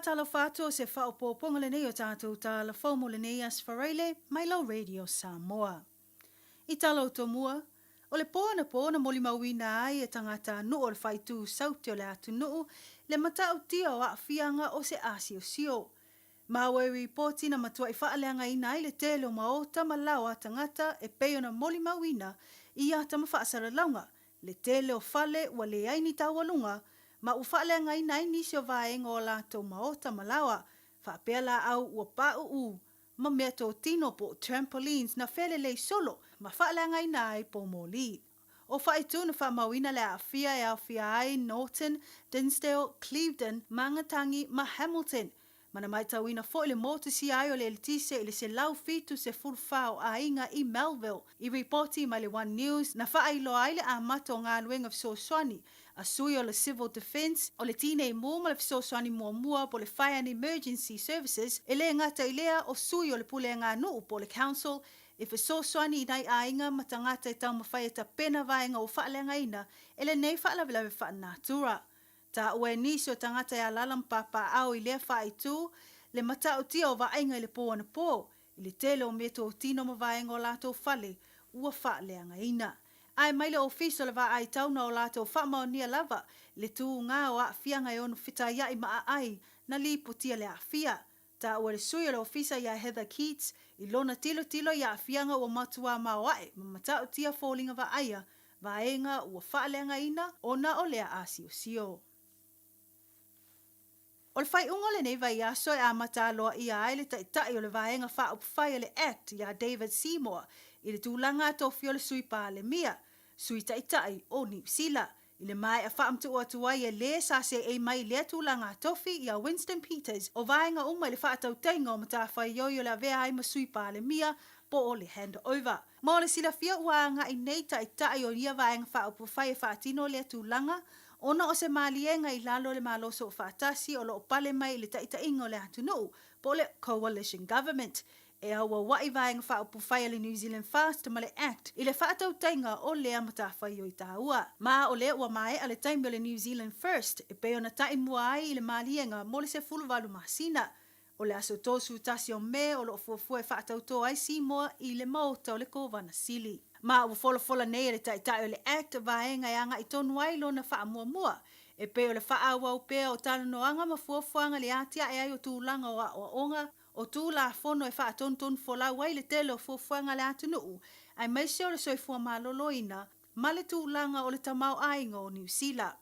Faatalofa atu o se faaopoopoga lenei o tatou tala fou mo lenei Aso Faraile mai lau Radio Samoa. I tala o Tomua, o le po anapo na molimauina ai e tagata nuu o le faaitu saute o le atunuu le matautia o aafiaga o se asiosio. Maua i ripoti na matuai faaleagaina ai le tele o maota ma lao a tagata e pei ona molimauina i ata ma faasalalauga le tele o fale ua leai ni taualuga ma ua faaleagaina ai nisi o vaega o a latou maota ma laoa, faapea laau ua pauu ma mea totino po o trampolines na felelei solo ma faaleagaina ai pomoli. O faaitu na faamauina le aafia e aofia ai Norton, Dinsdale, Clevedon, Mangatangi ma Hamilton. Ma na matauina foi le motusia ai o le eletise i le 174 o aiga i Melville. I ripoti mai le One News, na faailoa ai le amata o galuega fesoasoani a sui o le Civil Defence, o le Tinei Mu ma le Fesoasoani Muamua po o le Fire and Emergency Services, e le gata i lea o sui o le Puleaganuu po o le Council e fesoasoani i nai aiga ma tagata e taumafai e tapena vaega ua faaleagaina e lenei faalavelave faalenatura. Taua e nisi o tagata e alaala ma papaaao i lea faaitu le matautia o vaaiga i le po anapo, i le tele o meatotino ma vaega o latou fale ua faaleagaina. Ae mai le Ofisa o le Vaai Tauna o latou faamaonia lava le tūgā o aafiaga e ono fetaiaʻi ma aai na lipotia le aafia. Taua le sui o le Ofisa iā Heather Keats i lona tilotilo i aafiaga ua matuā maoaʻe ma matautia foliga vaaia vaega ua faaleagaina ona o lea asiosio. O le faaiuga o lenei vaiaso e amata aloaia ai le Taitai o le Vaega Faaupufai a le Act iā David Seymour i le tulaga atofia o le Sui Palemia, Sui Taitai o Niu Sila, i le maea faamatuu atu ai e lē sa seei mai i lea tulaga atofi iā Winston Peters o vaega uma i le faatautaiga o matafaioi o le avea ai ma Sui Palemia po o le handover. Mo le silafia ua agai nei Taitai o ia Vaega Faaupufai e faatino lea tulaga ona o se maliega i lalo o le Malo Soofaatasi o lo o pale mai i le taitaiga o le atunuu po o le Coalition Government e auaua'i Vaega Faaupufai a le New Zealand First ma le Act i le faatautaiga o lea matafaioi taua. Ma o lea ua maea le taimi o le New Zealand First e pei ona ta'i mua ai i le maliega mo le 18 masina. O le aso 31 o Me o lo o fuafua e faatautō ai Seymour i le Maota o le Kovana Sili. Ma ua folafola nei e le Taitai o le Act vaega e agaʻi tonu ai lona faamuamua, e pei o le faaauau pea o talanoaga ma fuafuaga i le atiae ai o tulaga o aoaoga, o Tulafono e faatonutonu folau ai le tele o fuafuaga a le atunuu, aemaise o le soifua maloloina ma le tulaga o le tamaoaiga o Niu Sila.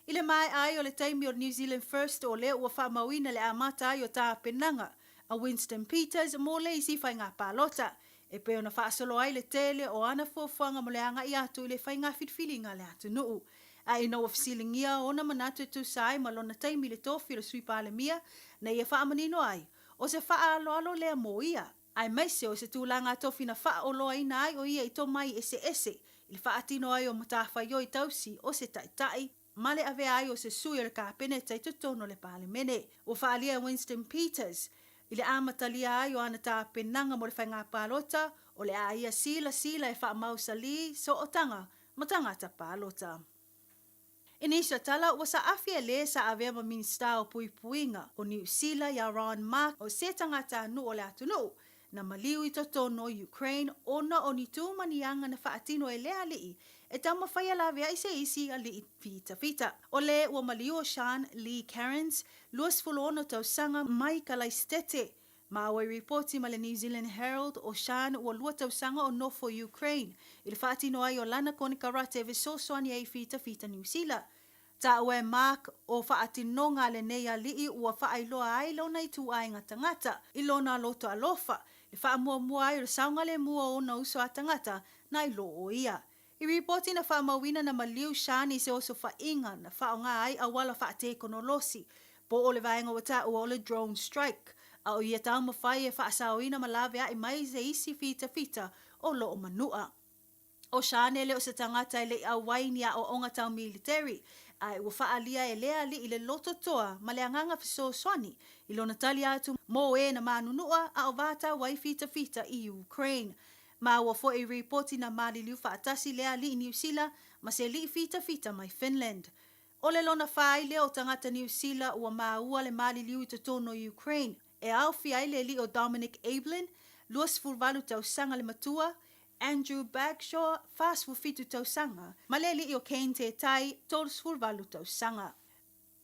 I le maea ai o le taimi o le New Zealand First o lea ua faamauina le amata ai o tapenaga a Winston Peters mo le isi faiga palota, e pei ona faasolo ai le tele o ana fuafuaga mo le agai atu i le faiga filifiliga a le atunuu. A ina ua fesiligia ona manatu e tusa ai ma lona taimi i le tofi o le Sui Palemia, na ia faamanino ai, o se faaaloalo lea mo ia. Aemaise o se tulaga tofi na faaoloaina ai o ia i tomai eseese i le faatino ai o matafaioi tausi o se taitai ma le avea ai o se sui o le Kapeneta i totonu o le Palemene. Ua faaalia e Winston Peters i le amatalia ai o ana tapenaga mo le faiga palota o le a ia silasila e faamausalī sootaga ma tagata palota. I nisi o tala, ua saafi e lē sa avea ma Minisita o Puipuiga o Niu Sila iā Ron Mark o se tagatanuu o le atunuu na maliu i totonu o Ukraine ona o ni tū ma ni aga na faatino e lea alii e taumafai e laveai se isi alii fitafita. O lē ua maliu o Sean Lee Cairns, 26 tausaga, mai Kalaisitete, Maua i ripoti ma le New Zealand Herald o Sean ua lua tausaga o nofo i Ukraine i le faatino ai o lana konekarate e fesoasoani ai i fitafita Niu Sila. Taua e Mark o faatinoga a lenei alii ua faailoa ai lona ituaiga tagata i lona loto alofa, le faamuamua ai o le saogalemu o ona uso a tagata na i lo o ia. I ripoti na faamauina na maliu Sean i se osofaiga na faaaoga ai auala faatekonolosi, po o le vaega ua taua o le drone strike, a o ia taumafai e faasaoina ma laveai mai se isi fitafita o lo o manua. ʻO Sean e le o se tagata e le i ʻauai ni aoaoga tau military, a ua faaalia e lea alii le loto toa ma le agaga fesoasoani i lona tali atu mo e na manunua a o vatau ai fitafita i Ukraine. Maua foi i ripoti na maliliu faatasi lea alii Niu Sila ma se alii fitafita mai Finland. O le lona fa ai lea o tagata Niu Sila ua maua le maliliu i totonu o Ukraine, e aofia ai le alii o Dominic Ablin, 28 tausaga le matua, Andrew Bagshaw, 47 tausaga, ma le alii o Kane Te Tai, 38 tausaga.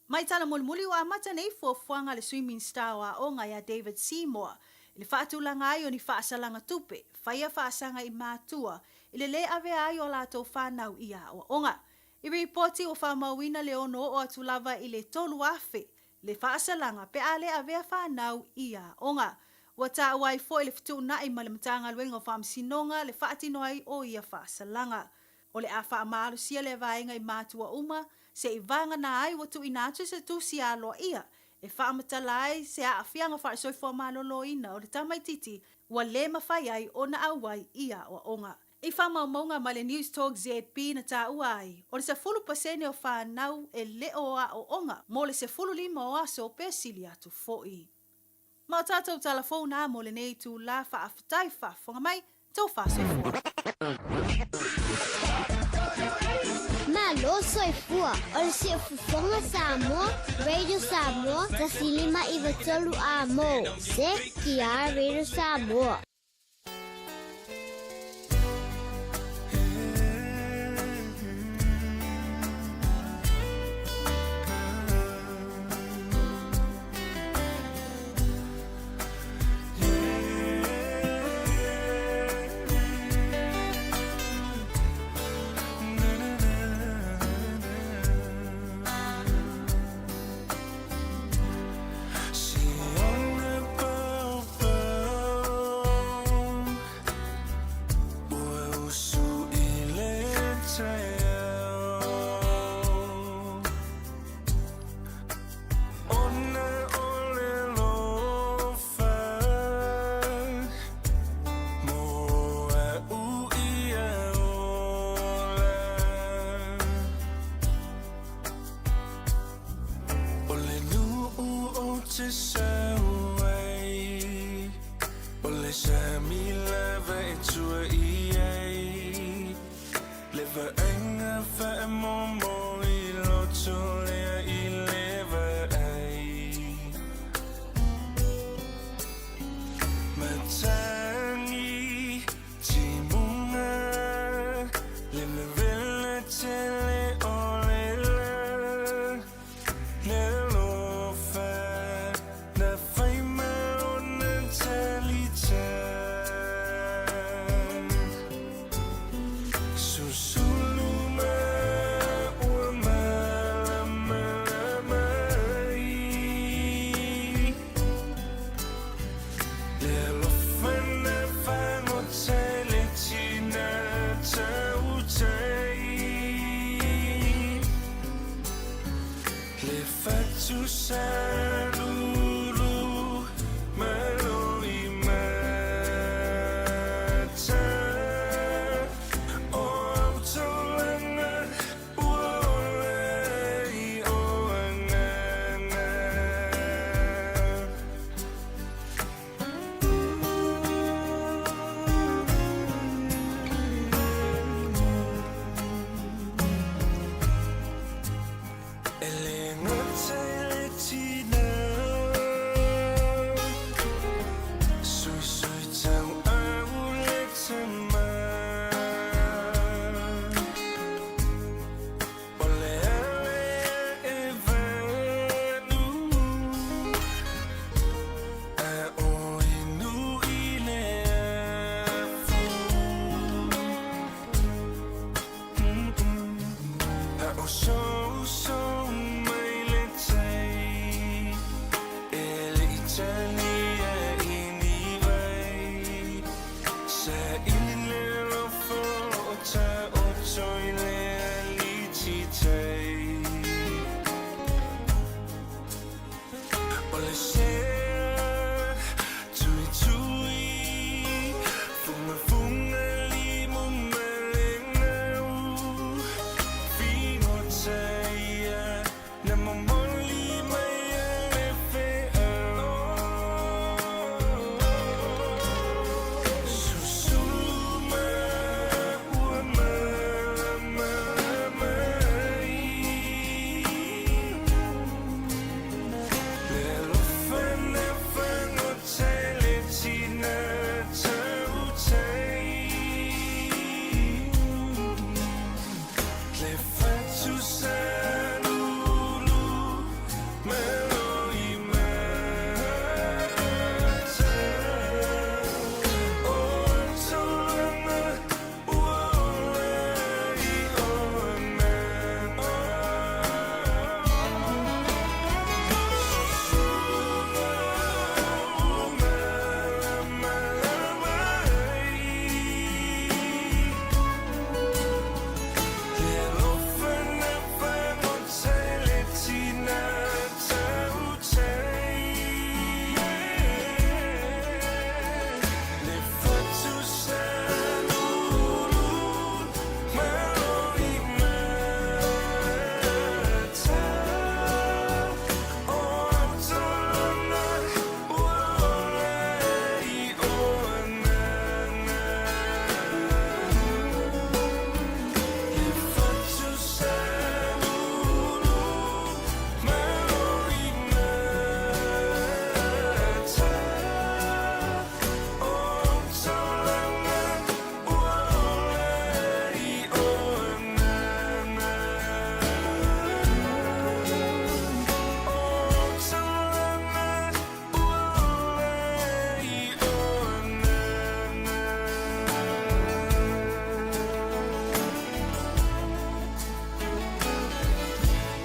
Mai tala mulimuli ua amata nei fuafuaga a le Sui Minisita o Aoga ia David Seymour i le faatulaga ai o ni faasalaga tupe, faia faasaga i matua i le lē avea ai o a latou fanau i aoaoga. I ripoti ua faamauina le ono oo atu lava i le 3,000 le faasalaga pe a lē avea fanau i aoga. Ua taua ai foi le fetuunai ma le Matagaluega o Faamasinoga le faatino ai o ia faasalaga. O le a faamalosia lea vaega i matua uma se i vagana ai ua tuuina atu se tusi aloaia e faamatala ai se aafiaga faale-soifua maloloina o le tamaitiiti ua le mafai ai ona auai i aoaoga. I faamaumauga ma le Newstalk ZB na taua ai, o le 10% o fanau e le o aooga mo le 15 o aso pe sili atu foi. Ma o tatou tala fou na mo lenei itula faafetai faafofoga mai, tofa soifua.
Malo soifua, o le siufofoga Samoa, Radio Samoa, 1 5 9 3 A mo, ZTR Radio Samoa.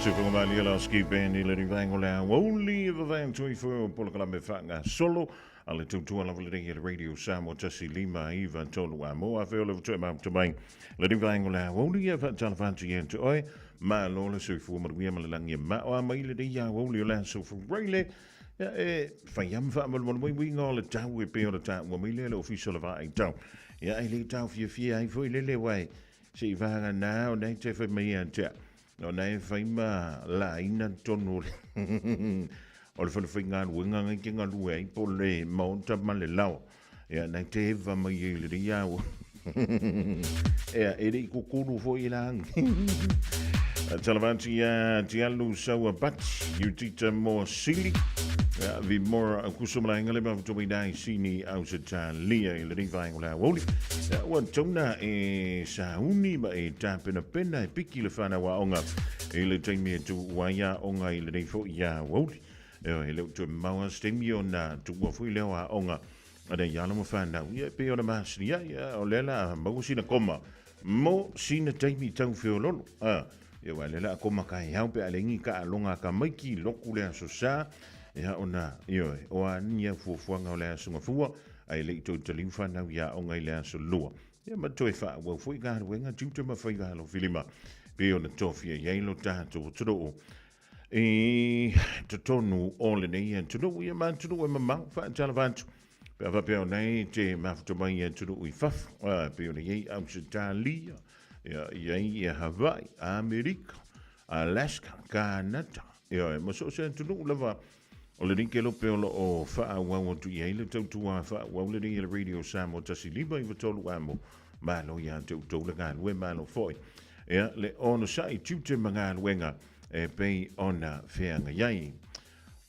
Suwhangamali la ski band i le rivaengo le aouli e vavae tui fo o polokalame whaanga solo a le tautua lava le le radio Samoa 1 5 9 3 a mo a feo le vutu e maputa mai le rivaengo le aouli e whaatala whantu i atu oe ma lo le soifua manuia ma le lagi e mao a mai lenei aoauli o le aso Faraile. Ia, e fai lava ma faamalumalu mai uiga o le tau e pei ona taua mai lea le Ofisa o le Vaai Tau. Ia, e le tau fiafia ai foi lele uae se i vagana o nei te fai mai ia te au. O nei fai ma laina tonu o le o le falefaigaluega ngai ke galue ai po le maota ma le laoa. Ia, nei te eva mai ai lenei ao. Ia, e le i kukulu foi i lagi. Talavanti ia Tialu Saua Bati, Utita Moa Sili, ia, vi Mora Aukuso Malaenga le mafuto mai nai sini Ausetalia i lenei vaenga o le aoauli. Ia, ua tauna e sauni ma e tapenapena e piki le whanau aonga i le taimi e tu ai aonga i lenei foi aoauli. E le o toe mamao a se taimi ona tuua foi lea o aoga a nei alo ma whanau. Ia, e pei ona masani ai, ia, o lea la maua sina koma mo sina taimi tau feololo. A, ia wa le la koma ka e hau pe a lengi ka alonga ka maiki loku le aso sa. Ia ona, ioe, o a ni au fuafuaga o le aso gafua, ae le i toe taliu whanau i aoga i le aso lua. Ia ma toe faaauau foi galuega tiute ma faiva alofilima pei ona tofia i ai lo tatou atunuu i totonu o lenei atunuu, ia ma atunuu e mamao faatalava atu. Pe a faapea o nei te mafuta mai i atunuu i fafo, a, pei ona i ai Ausetalia, ia, i ai ia Hawaii, Amerika, Alaska, Kanata, ia, ma so o se atunuu lava o le like lope o loo faaauau atu i ai le tautua faaauau lenei e le Radio Samoa 1 5 9 3 amo. Malo ia te outou le galue, malo foi. Ia, le onosai tiute ma galuega e pei ona feagai ai.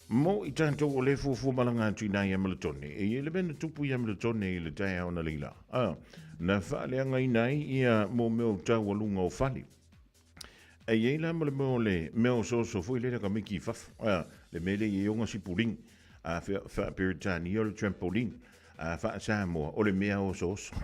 Mo i tatou o le fuafua malaga atu i nai Ameletone, e i ai le mea na tupu i Ameletone i le taeao na leila. A, na faaleagaina ai ia mo mea o taualuga o fale. E i ai la ma le mea o le mea osooso foi lele ka miki i fafo. A, le mea lea i ai ona sipulini. A, faa-Peretania o le trampoline. A, faa-Samoa o le mea osooso.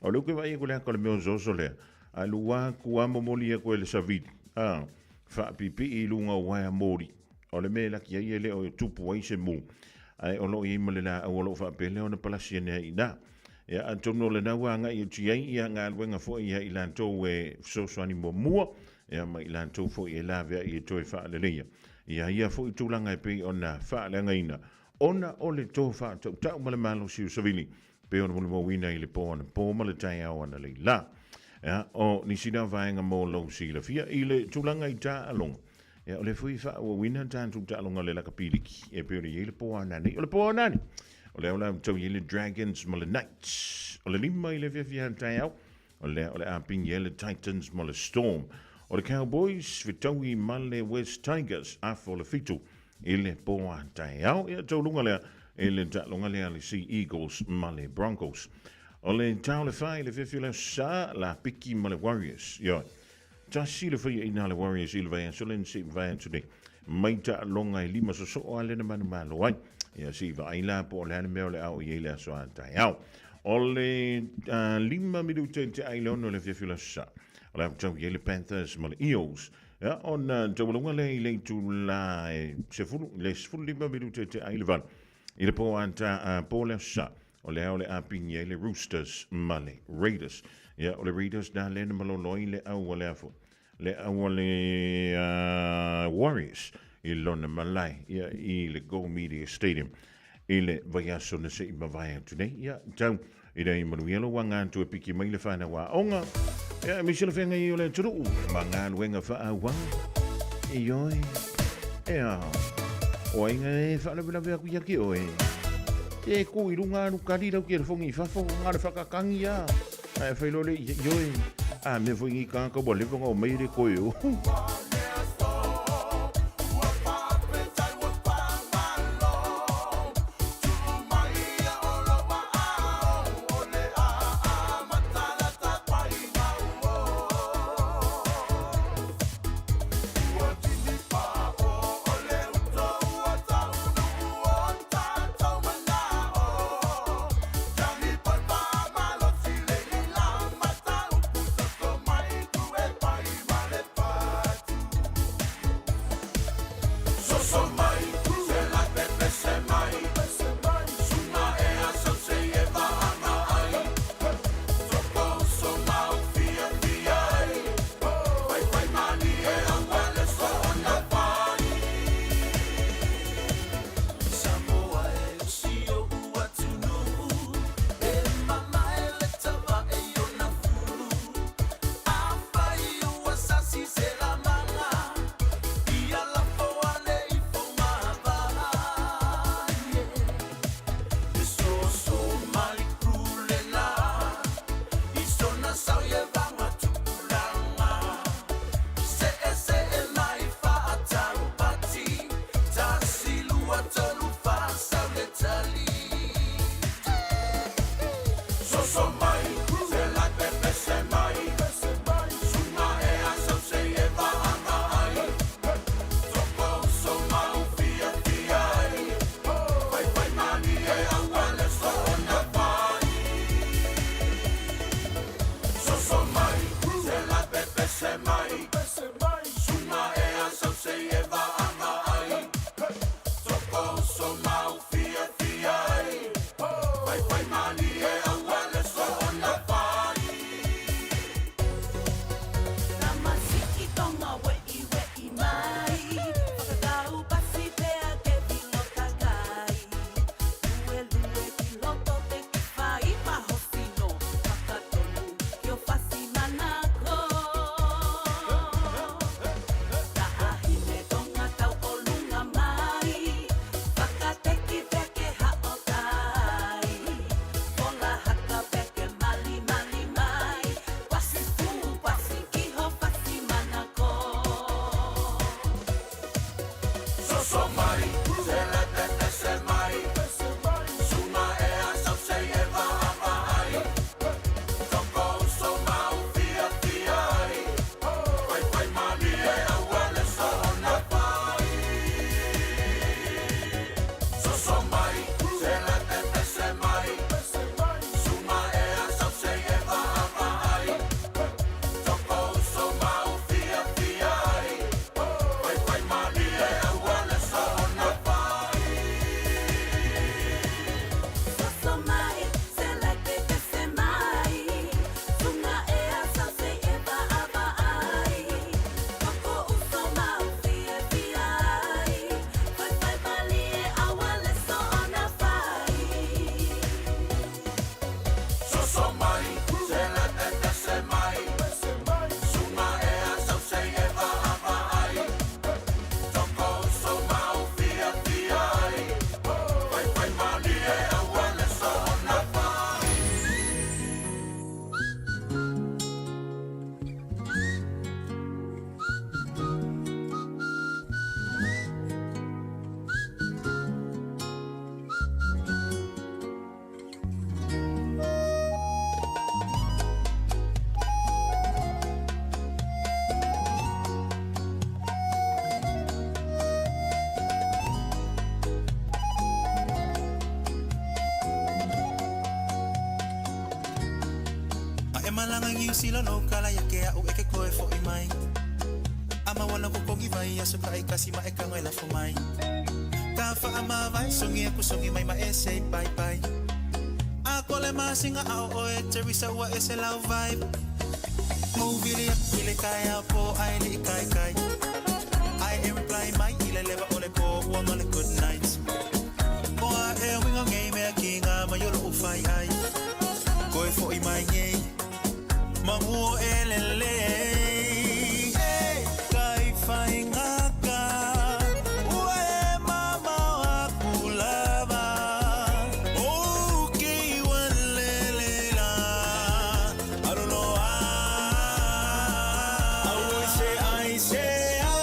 O lea ou te vaai atu le ata o le mea osooso lea. Alu atu a momoli atu e le savili. A, faapipii i luga o uaea moli. O le mea e laki ai e le o tupu ai se mu. Ae o lo o i ai ma le laau o lo o faapea lea ona palasi ane ai i ina. Ia, atonu o lena ua agai atu i ai ia galuega foi ia i latou e fesoasoani muamua, ia ma i latou foi e laveai e toe faaleleia. Ia ia foi tulaga e pei ona faaleagaina ona o le to faatautau ma le malosi o savili pei ona molimauina i le po anapo ma le taeao analeila. Ia, o nisi na vaega mo lou silafia i le tulaga i taaloga. Ia, o lea foi e faaauauina tatou taaloga o le lakapi liki e pei ona i ai le po anane. O le po anane, o lea o le a tau i ai le Dragons ma le Knights. O le 5 i le afiafi a taeao, o lea o le a pigi ai le Titans ma le Storm. O le Cowboys fetaui ma le West Tigers, afa o le 7 i le po a taeao. Ia, tauluga lea i le taaloga lea a le Sea Eagles ma le Broncos. O le tau le 4 i le afiafi o le aso Sa, la piki ma le Warriors. Ioe. Tasi le faiaina a le Warriors i le vaiaso lea na se'i mavae atu nei. Mai taaloga e lima sosoo a le na manumalo ai. Ia se'i vaai la po o le a le mea o le a oo i ai le aso a taeao. O le 5 minute i te ai le 6 o le afiafi o le aso Sa. O le a tau i ai le Panthers ma le Eels. Ia, ona taualuga lea i le itula e 10, le 15 minute i te ai le 8. I le po a ta, po le aso Sa, o le a o le a pigi ai le Roosters ma le Raiders. Ia, o le Raiders na lea na malolo ai le au a le afo. Le au a le Warriors i lona malae, ia, i le Go Media Stadium i le vaiaso na se'i mavae atu nei. Ia, tau ina ia manuia lou aga atu e piki mai le whanau aoga. Ia, e maise le whenga o le atunuu ma galuega faaauau. Ioe, ea, o ai nga e faalavelave aku ia ki oe. Te ku i runga alu kari rau ki le whangi i fafo, ngā le whakakangi a. Ae whai lole, ioe, a mea foi ngi kāka wa lewa ngā o mai re koe o.
Niu Sila lo kala ya ke au e ke koe fo i mai. Ama wala ko kongi vai aso ka i kasi ma e kanga i lafo mai. Ka wha ama vai songi aku songi mai ma e say bye bye. A kole masinga au oe Teresa ua e se lau vibe. Movili aku ile kai au po ai li kai kai. Ai e reply mai ile lewa ole po ua male good night. Moa e winga ngei mea ki ngā mai o whai ai. Koe fo i mai ngei. Manguo e lele. Hey, kai whai ngaka. Ua e mama aku lava. O ke walele la. Aruloa. Au se ai se a.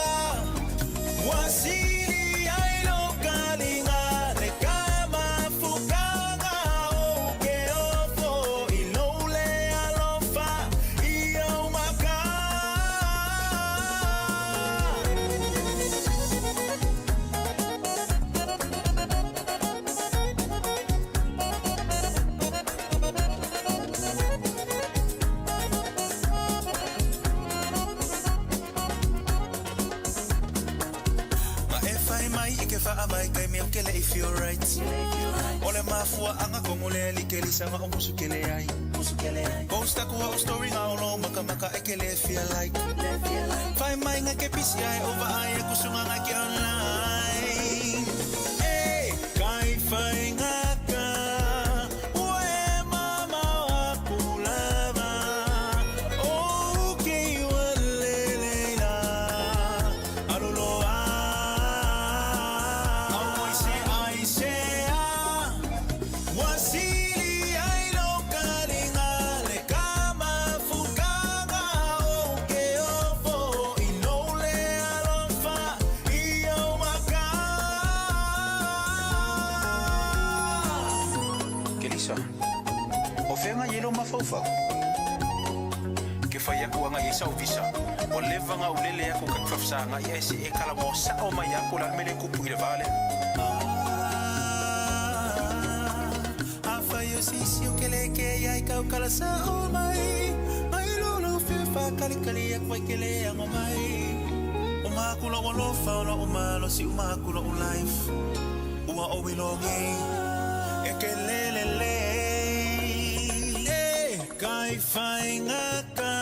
Wasili ai lo kalinga le kama fukanga o ke ofo i lole alofa i au maka. Ma e whai mai i ke wha mai kai mea ke le i feel right. Ole mafua anga kongo le li ke lisanga o musu ke le ai. Post aku o story ngā olo maka maka e ke le feel like. Whai mai ngā ke PCI over ai aku sunga ngā ke online. Hey, kai whai ngaka. Ua e mama aku lava. O ke walele la. Aruloa. Au oi se ai se a. Wasili ai lo kalinga le kama fukanga o ke ofo i lole alofa i au maka.
Kelisa, o whenga i elo mafaufau. Ke whai aku anga i sau visa. O leva ngā ulele aku ka kwafsa ngā i ese e kala mo sa o mai aku la mele kupu i le vale.
A whai o sisi o kele ke iai kau kala sa o mai. Mai lolo whiwha kali kali aku ai kele ango mai. O mākula o lofa o la o malo si o mākula o life. Ua o wilo ngei e ke lele le. E kai whai ngaka.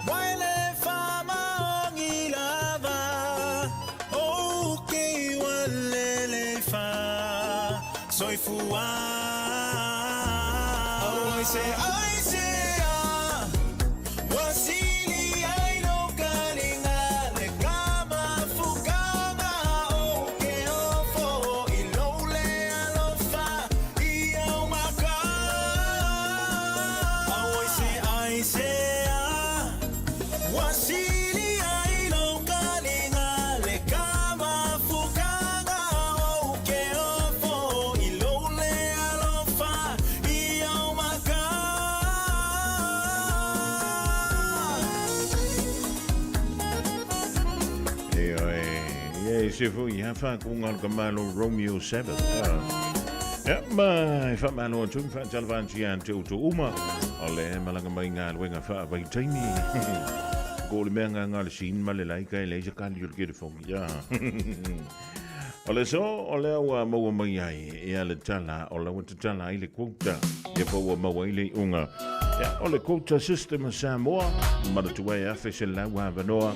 Waile wha maongi lava. O ke walele wha. Soifua. Oh, I say, ah. Wasili ai lo kalinga le kama fukanga o ke ofo i lole alofa i au maka. Oh, I say, ah. Wasili ai lo kalinga le kama fukanga o ke ofo i lole alofa i au maka.
E oe, ia e se fo i hafa ku ngā ka malo Romeo Sabbath. Ia, ma e wha malo atu, wha talvanti an te utu uma. O le malanga mai ngā luenga wha vai taimi. Ko le mea ngā ngā le sin ma le laika e leisa kali o le kere fongi. Ia. O le so, o le aua maua mai ai, ia le tala, o le wata tala ai le quota, ia pa ua maua i le unga. Ia, o le quota system a Samoa, maratu ai afe se lau avanoa,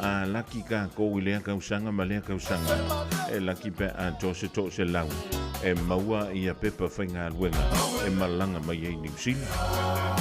a laki ka ko i lea kausanga ma lea kausanga. E laki pe a tō se tō se lau. E maua i a pepa whainga luenga. E malanga mai ai New Zealand.
Samoa.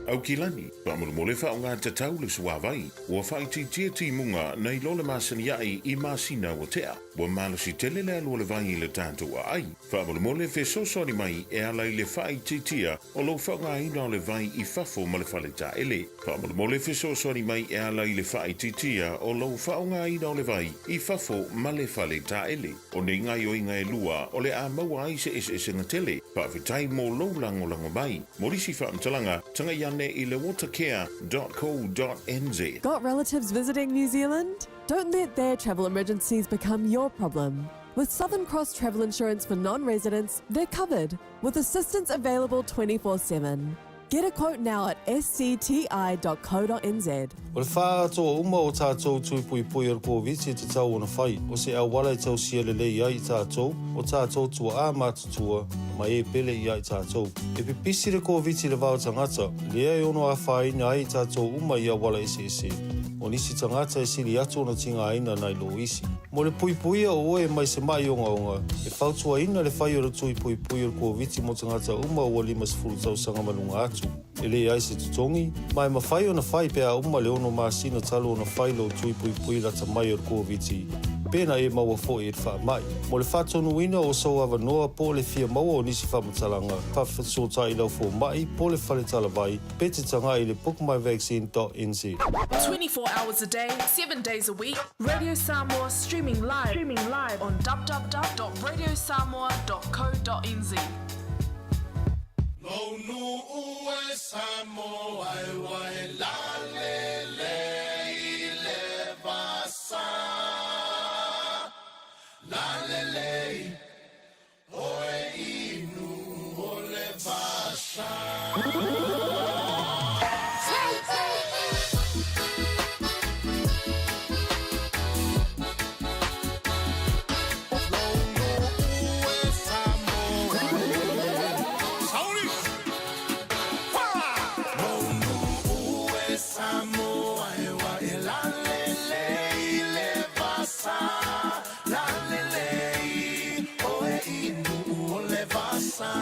Aukilani, faamolemole faaaoga tatau le suavai. Ua faaitiitia timuga nai lo le masani ai i masina ua tea. Ua malosi tele le alu o le vai i le tatou aai. Faamolemole fesoasoani mai e ala i le faaitiitia o lou faaaogaina o le vai i fafo ma le fale taele. Faamolemole fesoasoani mai e ala i le faaitiitia o lou faaaogaina o le vai i fafo ma le fale taele. O nei gaoioiga e lua o le a maua ai se eseesega tele. Faafetai mo lou lagolago mai. Mo nisi faamatalaga, tagai ane i le watercare.co.nz.
Got relatives visiting New Zealand? Don't let their travel emergencies become your problem. With Southern Cross Travel Insurance for non residents, they're covered with assistance available 24 7. Get a quote now at scti.co.nz.
O le faaatoa uma o tatou tui puipui o le Koviti e tatau ona fai, o se auala e tausia lelei ai i tatou, o tatou tuaa matutua, ma e pele ia i tatou. E pipisi le Koviti i le va o tagata, lea e ono afaina ai i tatou uma i auala eseese. O nisi tagata e sili atu ona tigaina nai lo isi. Mo le puipuia o oe mai se ma'i ogaoga, e fautuaina le fai o le tui puipui o le Koviti mo tagata uma ua 50 tausaga ma luga atu. E leai se totogi, ma e mafai ona fai pe a uma le 6 masina talu ona fai lou tui puipui lata mai o le Koviti, pe na e maua foi i le faamai. Mo le faatonuina o sou avanoa po o le fia maua o nisi faamatalaga, faafesootai i lau fomai po o le fale talavai pe te tagai i le bookmyvaccine.nz.
24 hours a day, 7 days a week. Radio Samoa streaming live, streaming live on www.radiosamoa.co.nz.
Lou e Samoa e wai la le le i le vasa. La le le oe inu o le vasa. Samoa e wa e la le le i le vasa. La le le oe inu o le vasa.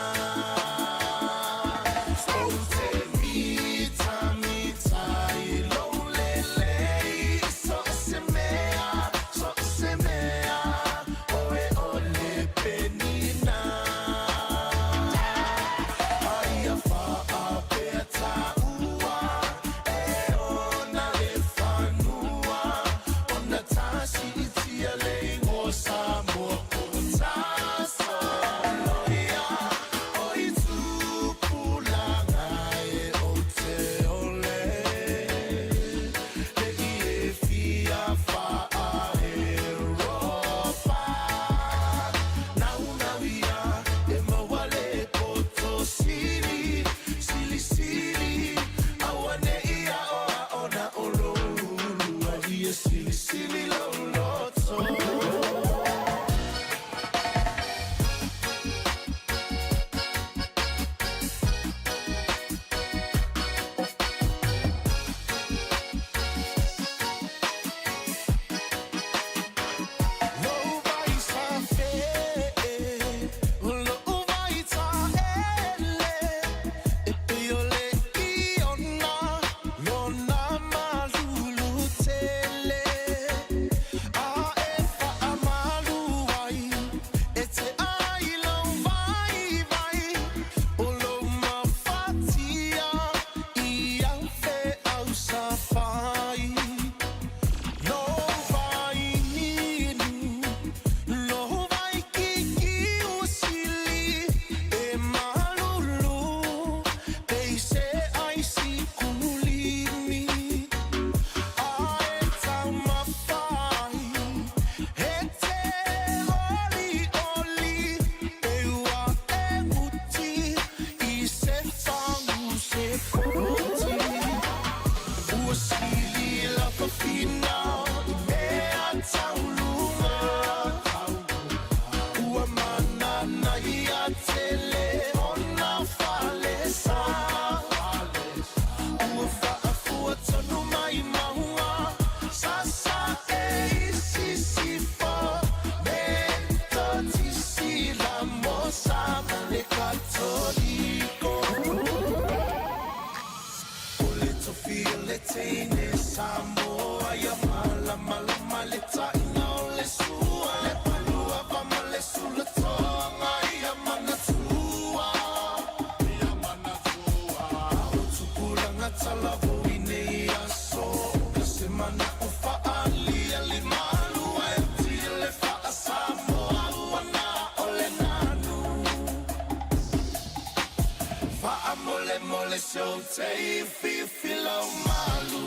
mole se o te fifi lau malu.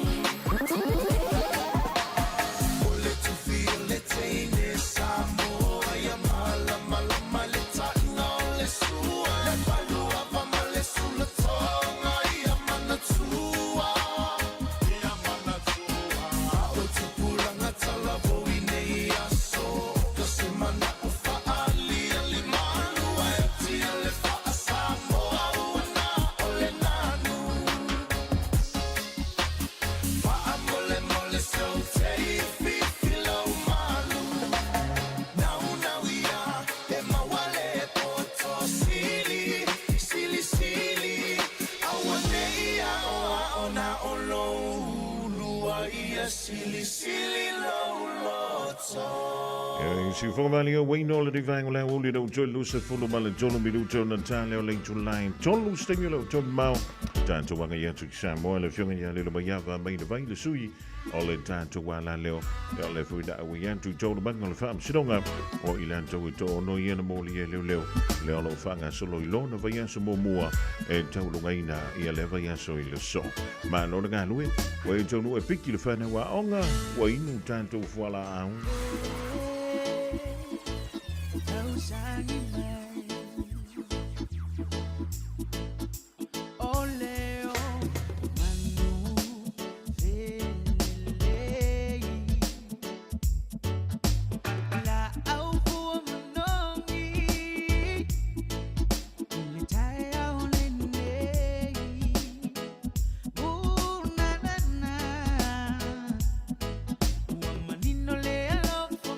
O le tufi o le teine Samoa ia malamalama le taina o le sua. Le paluava ma le sulatoga ia manatua. Ia manatua. A o tupulaga talavou i nei aso. Ka se mana o faalia li malu ai atia le faa-Samoa ua na o le nanu. Faamolemole se o te fifi lau malu. Nau nau ia e mawale poto sili, sili sili. Aua nei ao ao na o lou lua ia sili sili lou loto.
E si whakamali o Wayne o le rivaengo le auli le utoi lusa fulu ma le tolu minuto na tale o le July tolu stengi le utoi mau tātou anga ia tu ki Samoa le fionga ia lelo maiava mai le vai le sui o le tātou ala leo e o le fui na au ia tu tolu manga o le whaamsinonga o i lantou e tō ono ia na mōli e leo leo le olo whanga solo i lona vai aso mō mua e taulungaina ia le vai aso i le so ma no le galue ua e taunu e piki le whanau a onga ua inu tātou fuala au.
Tausagi mai O leo manu felelei La au fua manogi I le taeao lenei Na na na Ua manino le alofa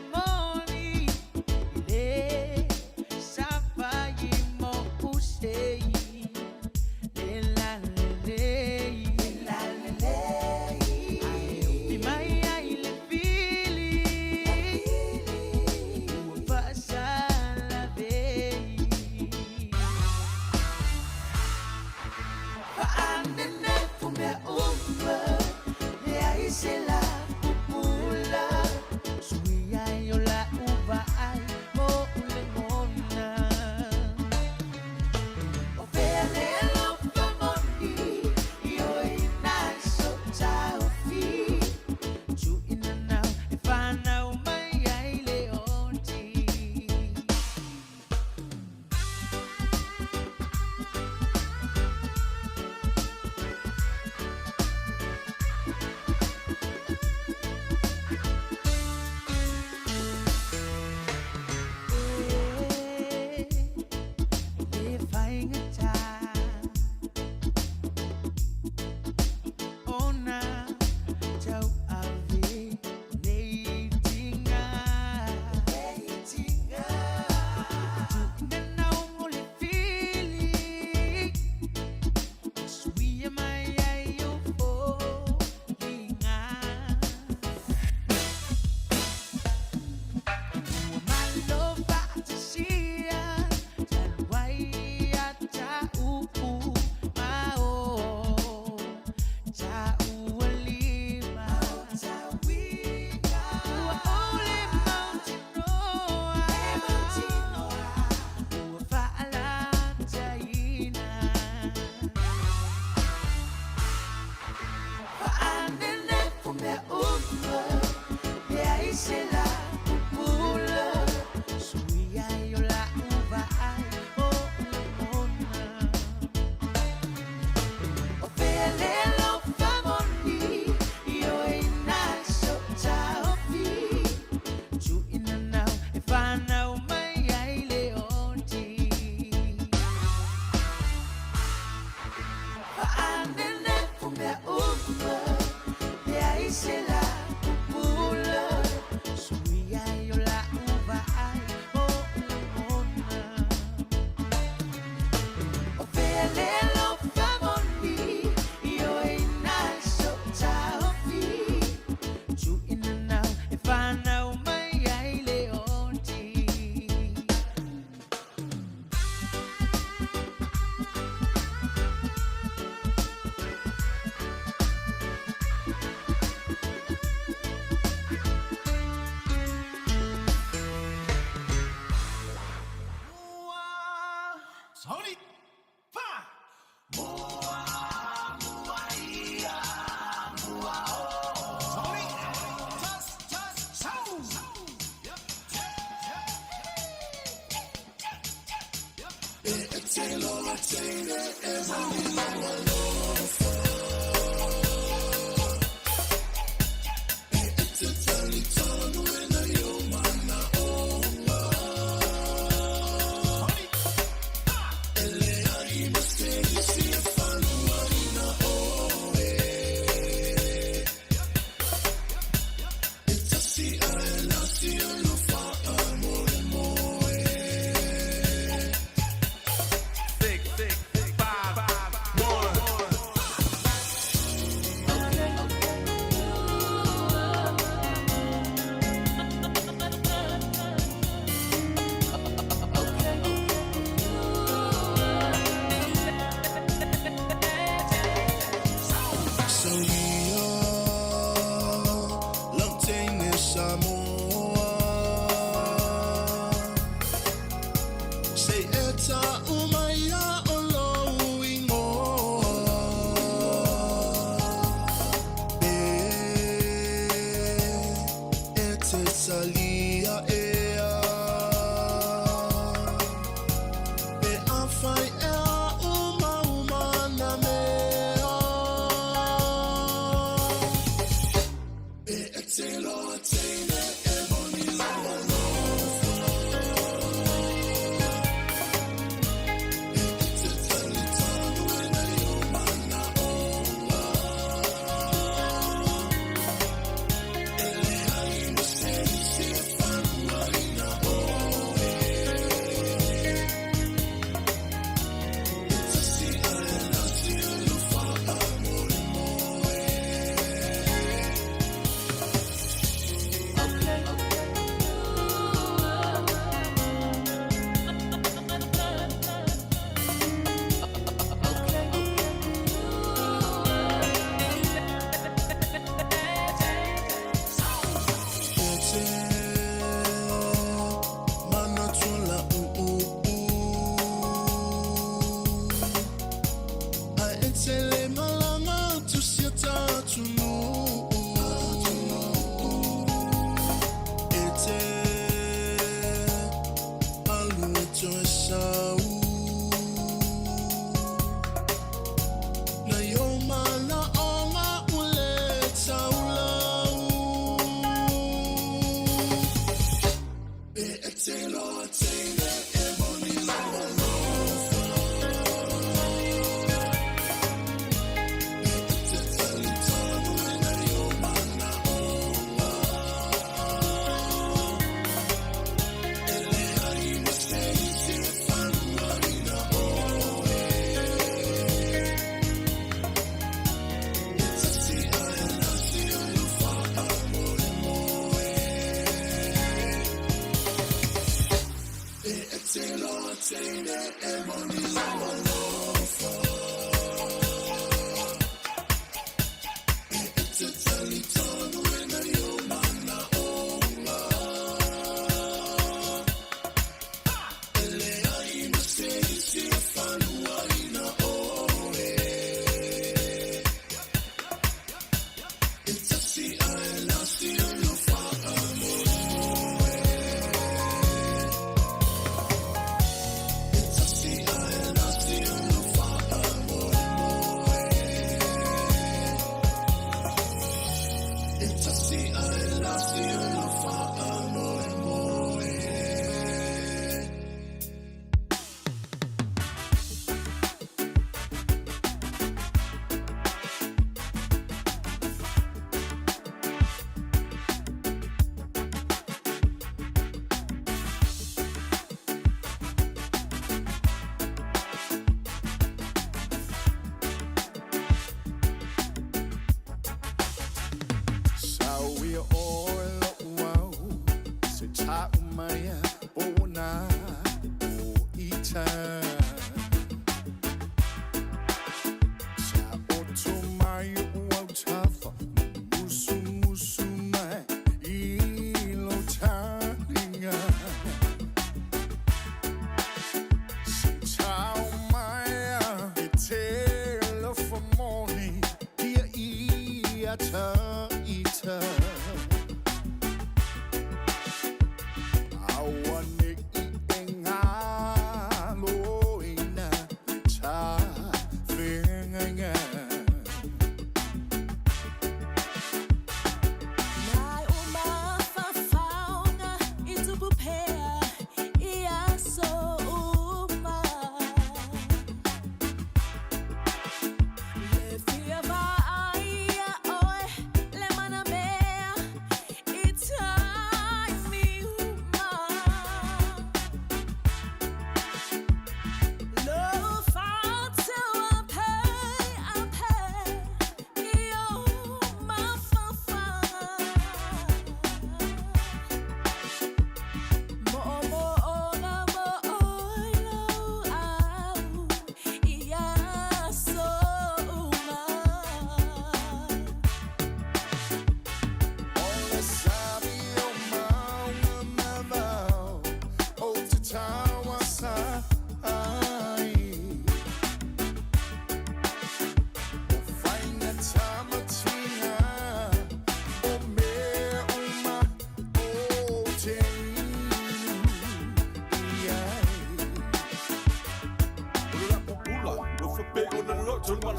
Awane i e ngalo.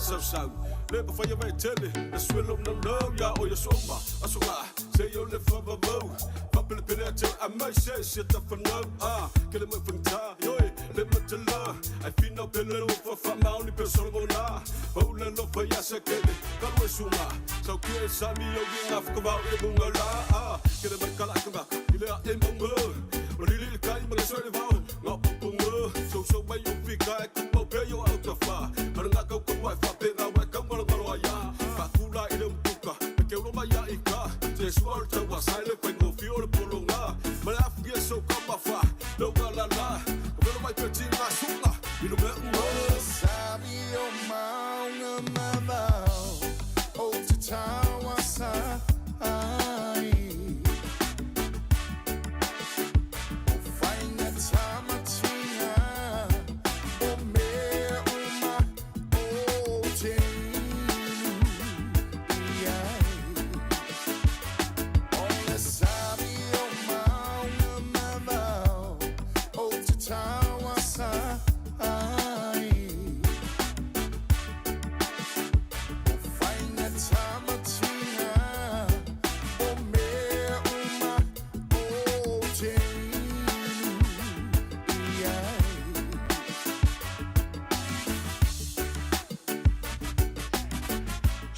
na sausau Le mawhai a tele Le swelo no no Ya o ya soma Aso ngā Se yo le whawawau Whapelepele a te a mai se se ta whanau Ah, ke le mai whangta Yoi, le matala Ai whina pele lo whawha maoni pe solo la Paula lo whai asa kele Kalu e sunga Sau ki e sami o ki ngā whakawau e munga la Ah, ke le mai kala kamaka I le a e maunga O lili le kai ma le soe le vao Ngā poponga Sau sau mai o whika e kumau pe yo au ta wha Mana ngā kau kau ai wha pe ngā wai kau ngalo ngalo ai a Whakula i le mtuka Me ke uro mai a i ka Te sua o le taua sai le whai ngō whio le polo ngā Ma le afu ki e sau ka mawha Lau ngā la la Ka welo mai pe ti ngā sunga I lo mea unga
Sabi o maunga mavao O te tawa sa ai O whainga tamatinga O mea uma o te inu i ai O le sabi o maunga mavao O te tawa sa ai O whainga tamatinga O mea uma o te inu i ai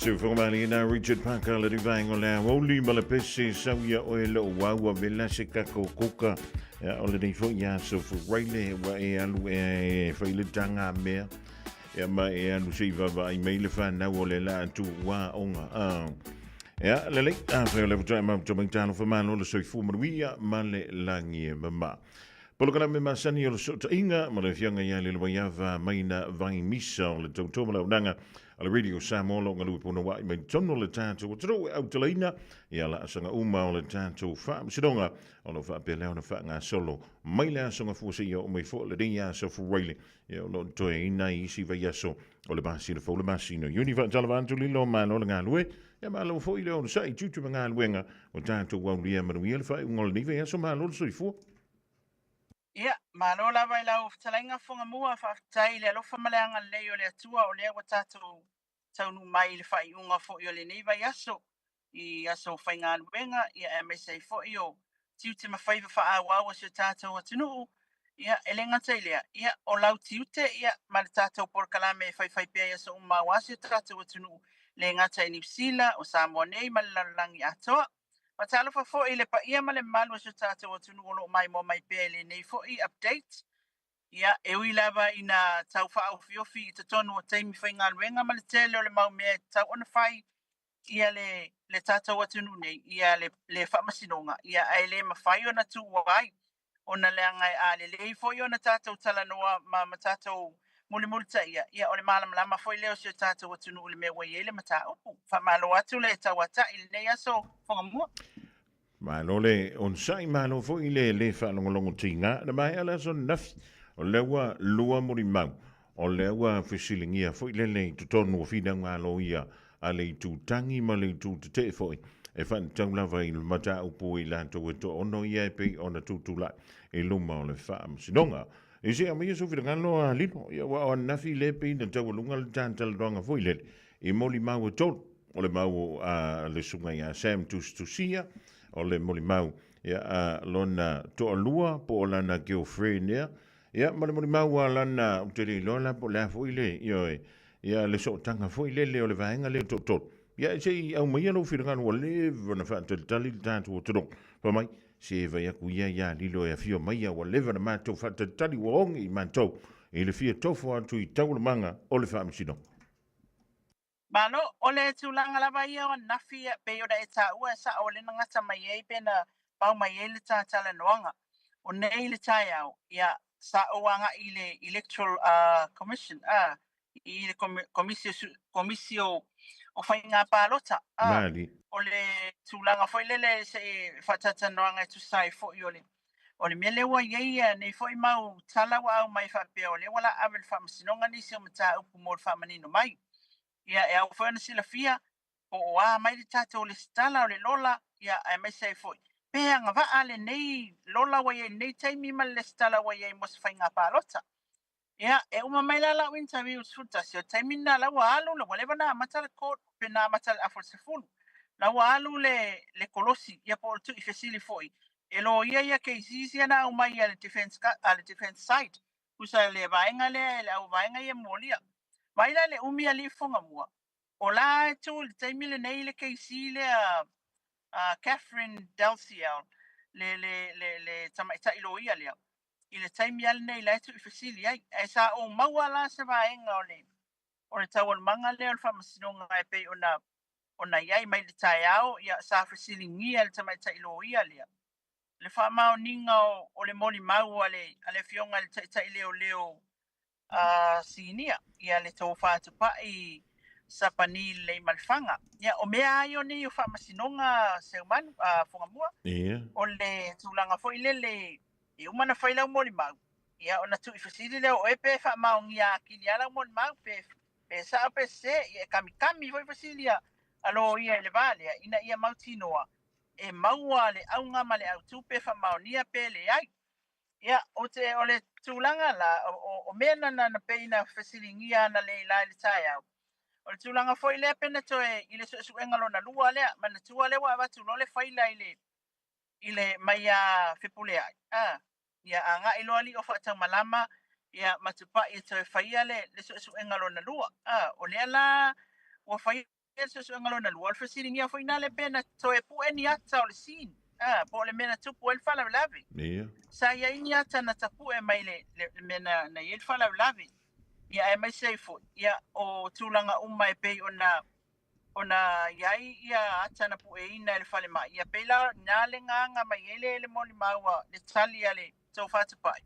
Se whakamali Richard Parker le rivaenga o le aoauli ma le pese sau ia oe lo waua vela se kako koka ia o le nei foi ia so furaile wa e alu e whaile tanga mea ia ma e alu se i vava ai mai le whanau o le la atu wa onga a ia le lei a whai o le watoa ma to mai talo whamalo le soifua manuia ma le langi e mama. Polokalame masani o le sootaiga ma le afioga ia Leuluaiava Maina Vaimisa o le tautoa ma le auaunaga a le Radio Samoa o lo o galue punouai mai totonu o le tatou atunuu e autalaina ia laasaga uma o le tatou faamasinoga o lo o faapea lea ona faagasolo mai le aso Gafua seia oo mai foi lenei aso Fuaile ia o lo o toeaina ai isi vaiaso o le masina fou le masina o Iuni. Faatalofa atu Lilo, malo le galue ia malo foi le onosai tiute ma galuega o tatou aulia manuia le faaiuga o lenei vaiaso malo le soifua.
Ia, malo lava i lau fetalaiga Fogamua, faafetai i le alofa ma le agalelei o le Atua o lea ua tatou taunuu mai i le faaiuga foi o lenei vaiaso i aso faigaluega, ia aemaise ai foi o tiute ma faiva faaauau a si o tatou atunuu. Ia, e le gata i lea, ia, o lau tiute, ia, ma le tatou polokalame e faifai pea i aso uma aua si o tatou atunuu, le gata i Niu Sila, o Samoa nei ma le lalolagi atoa. Faatalofa foi i le paia ma le mamalu o si o tatou atunuu o lo o maimoa mai pea i lenei foi update. Ia, e ui lava ina tau faaofiofi i totonu o taimi faigaluega ma le tele o le mau mea e tatau ona fai ia le, le tatou atunuu nei, ia le, le faamasinoga, ia ae le mafai ona tuua ai ona leaga a lelei foi ona tatou talanoa ma, ma tatou mulimulitaia, ia o le malamalama foi lea o si o tatou atunuu i le mea ua i ai le mataupu. Faamalo atu le tauatai i lenei aso Fogamua.
Malo le onosai, malo foi le le faalogologo tiga. Na maea le aso ananafi, o lea ua lua molimau, o lea ua fesiligia foi lele i totonu o finauga aloaia a le itu tagi ma le itu tetee foi e faatatau lava i le mataupu i latou e toaono ia e pei ona tutulai i luma o le faamasinoga. I se aumaia sou finagalo a Lilo, ia ua o ananafi le pei na taualuga le tatalanoaga foi lele i molimau e tolu, o le mau a le susuga ia Sam Tusitusia, o le molimau ia a lona toalua po o lana girlfriend ea, ia ma le molimau a lana, ou te le iloa la po o le a foi le, ioe, ia le sootaga foi lele o le vaega lea toatolu. Ia se i aumaia lou finagalo ua leva ona faatalitali le tatou atunuu. Fai mai, se vai aku ia ia Lilo e afio mai ia ua leva ona matou faatalitali ua ogi i matou i le fia tofo atu i taualumaga o le faamasinoga.
Malo, o le tulaga lava ia o ananafi pei ona e taua e sao o lea na gata mai ai pe na pau mai ai le ta talanoaga. O nei le taeao, ia, sa ou agai i le Electoral Commission, i le Komisi, Komisi o, o Faiga Palota.
Mali.
O le tulaga foi lele se faatalatanoaga e tusa ai foi o le o le mea lea ua i ai nei foi mau tala ua aumai faapea o lea ua la ave i le faamasinoga nisi o mataupu mo le faamanino mai. Ia e ao foi ona silafia po o a mai le tatou lesitala o le lola, ia aemaise ai foi pe agavaa lenei lola ua i ai i lenei taimi ma le lesitala ua i ai mo se faiga palota. Ia, e uma mai la lau interview i le 11, o le taimi lena la ua alu, ua leva ona amata le court, pe na amata i le afa o le 10. La ua alu le, le kolosi, ia po o le tuifesili foi, e loia ia cases ia na aumai a le defense, a le defense side, tusa le vaega lea e le au vaega ia e molia. Vaai la i le umi a Liifogamua, o la e tu i le taimi lenei le case lea a Catherine Dalciel, le, le, le, le tamaitai loia lea, i le taimi lava lenei la e tuuifesili ai. Ae sa ou maua la se vaega o le, o le taualumaga lea o le faamasinoga e pei ona, ona i ai mai le taeao, ia, sa fesiligia e le tamaitai loia lea le faamaoniga o, o le molimau a le, a le afioga i le taitai leoleo a sinia, ia le tofa tupai Sapani Leimalefanga. Ia, o mea lava ia o nei o faamasinoga Seumanu, a Fogamua.
Ia.
O le tulaga foi lele e uma ona fai lau molimau, ia ona tuuifesili lea o oe pe faamaonia atili lava lau molimau, pe, pe sao pe sese, ia e kamikami foi fesili a, a loia i le va lea, ina ia mautinoa e maua le auga ma le autu pe faamaonia pe leai. Ia, o te, o le tulaga la, o, o, o mea na, na, na pei na fesiligia analeila i le taeao, o le tulaga foi lea pe na toe i le suesuega lona lua lea, manatua lea ua avatu loa le faila i le, i le mai ia Fepuleai, a, ia agai loa alii o faataumalama, ia ma Tupai e toe faia le, le suesuega lona lua. A, o lea la ua faia le suesuega lona lua, o le fesiligia foi na le pe na toe pue ni ata o le scene, ah, po o le mea na tupu ai le faalavelave.
Ia.
Sa i ai ni ata na tapue mai le, le, le mea na, na i ai le faalavelave. Ia aemaise ai foi, ia, o tulaga uma e pei ona ona i ai ia ata na pueina e le falemai. Ia pei la na le gaga mai ai le, le molimau a le tali a le tofa Tupai.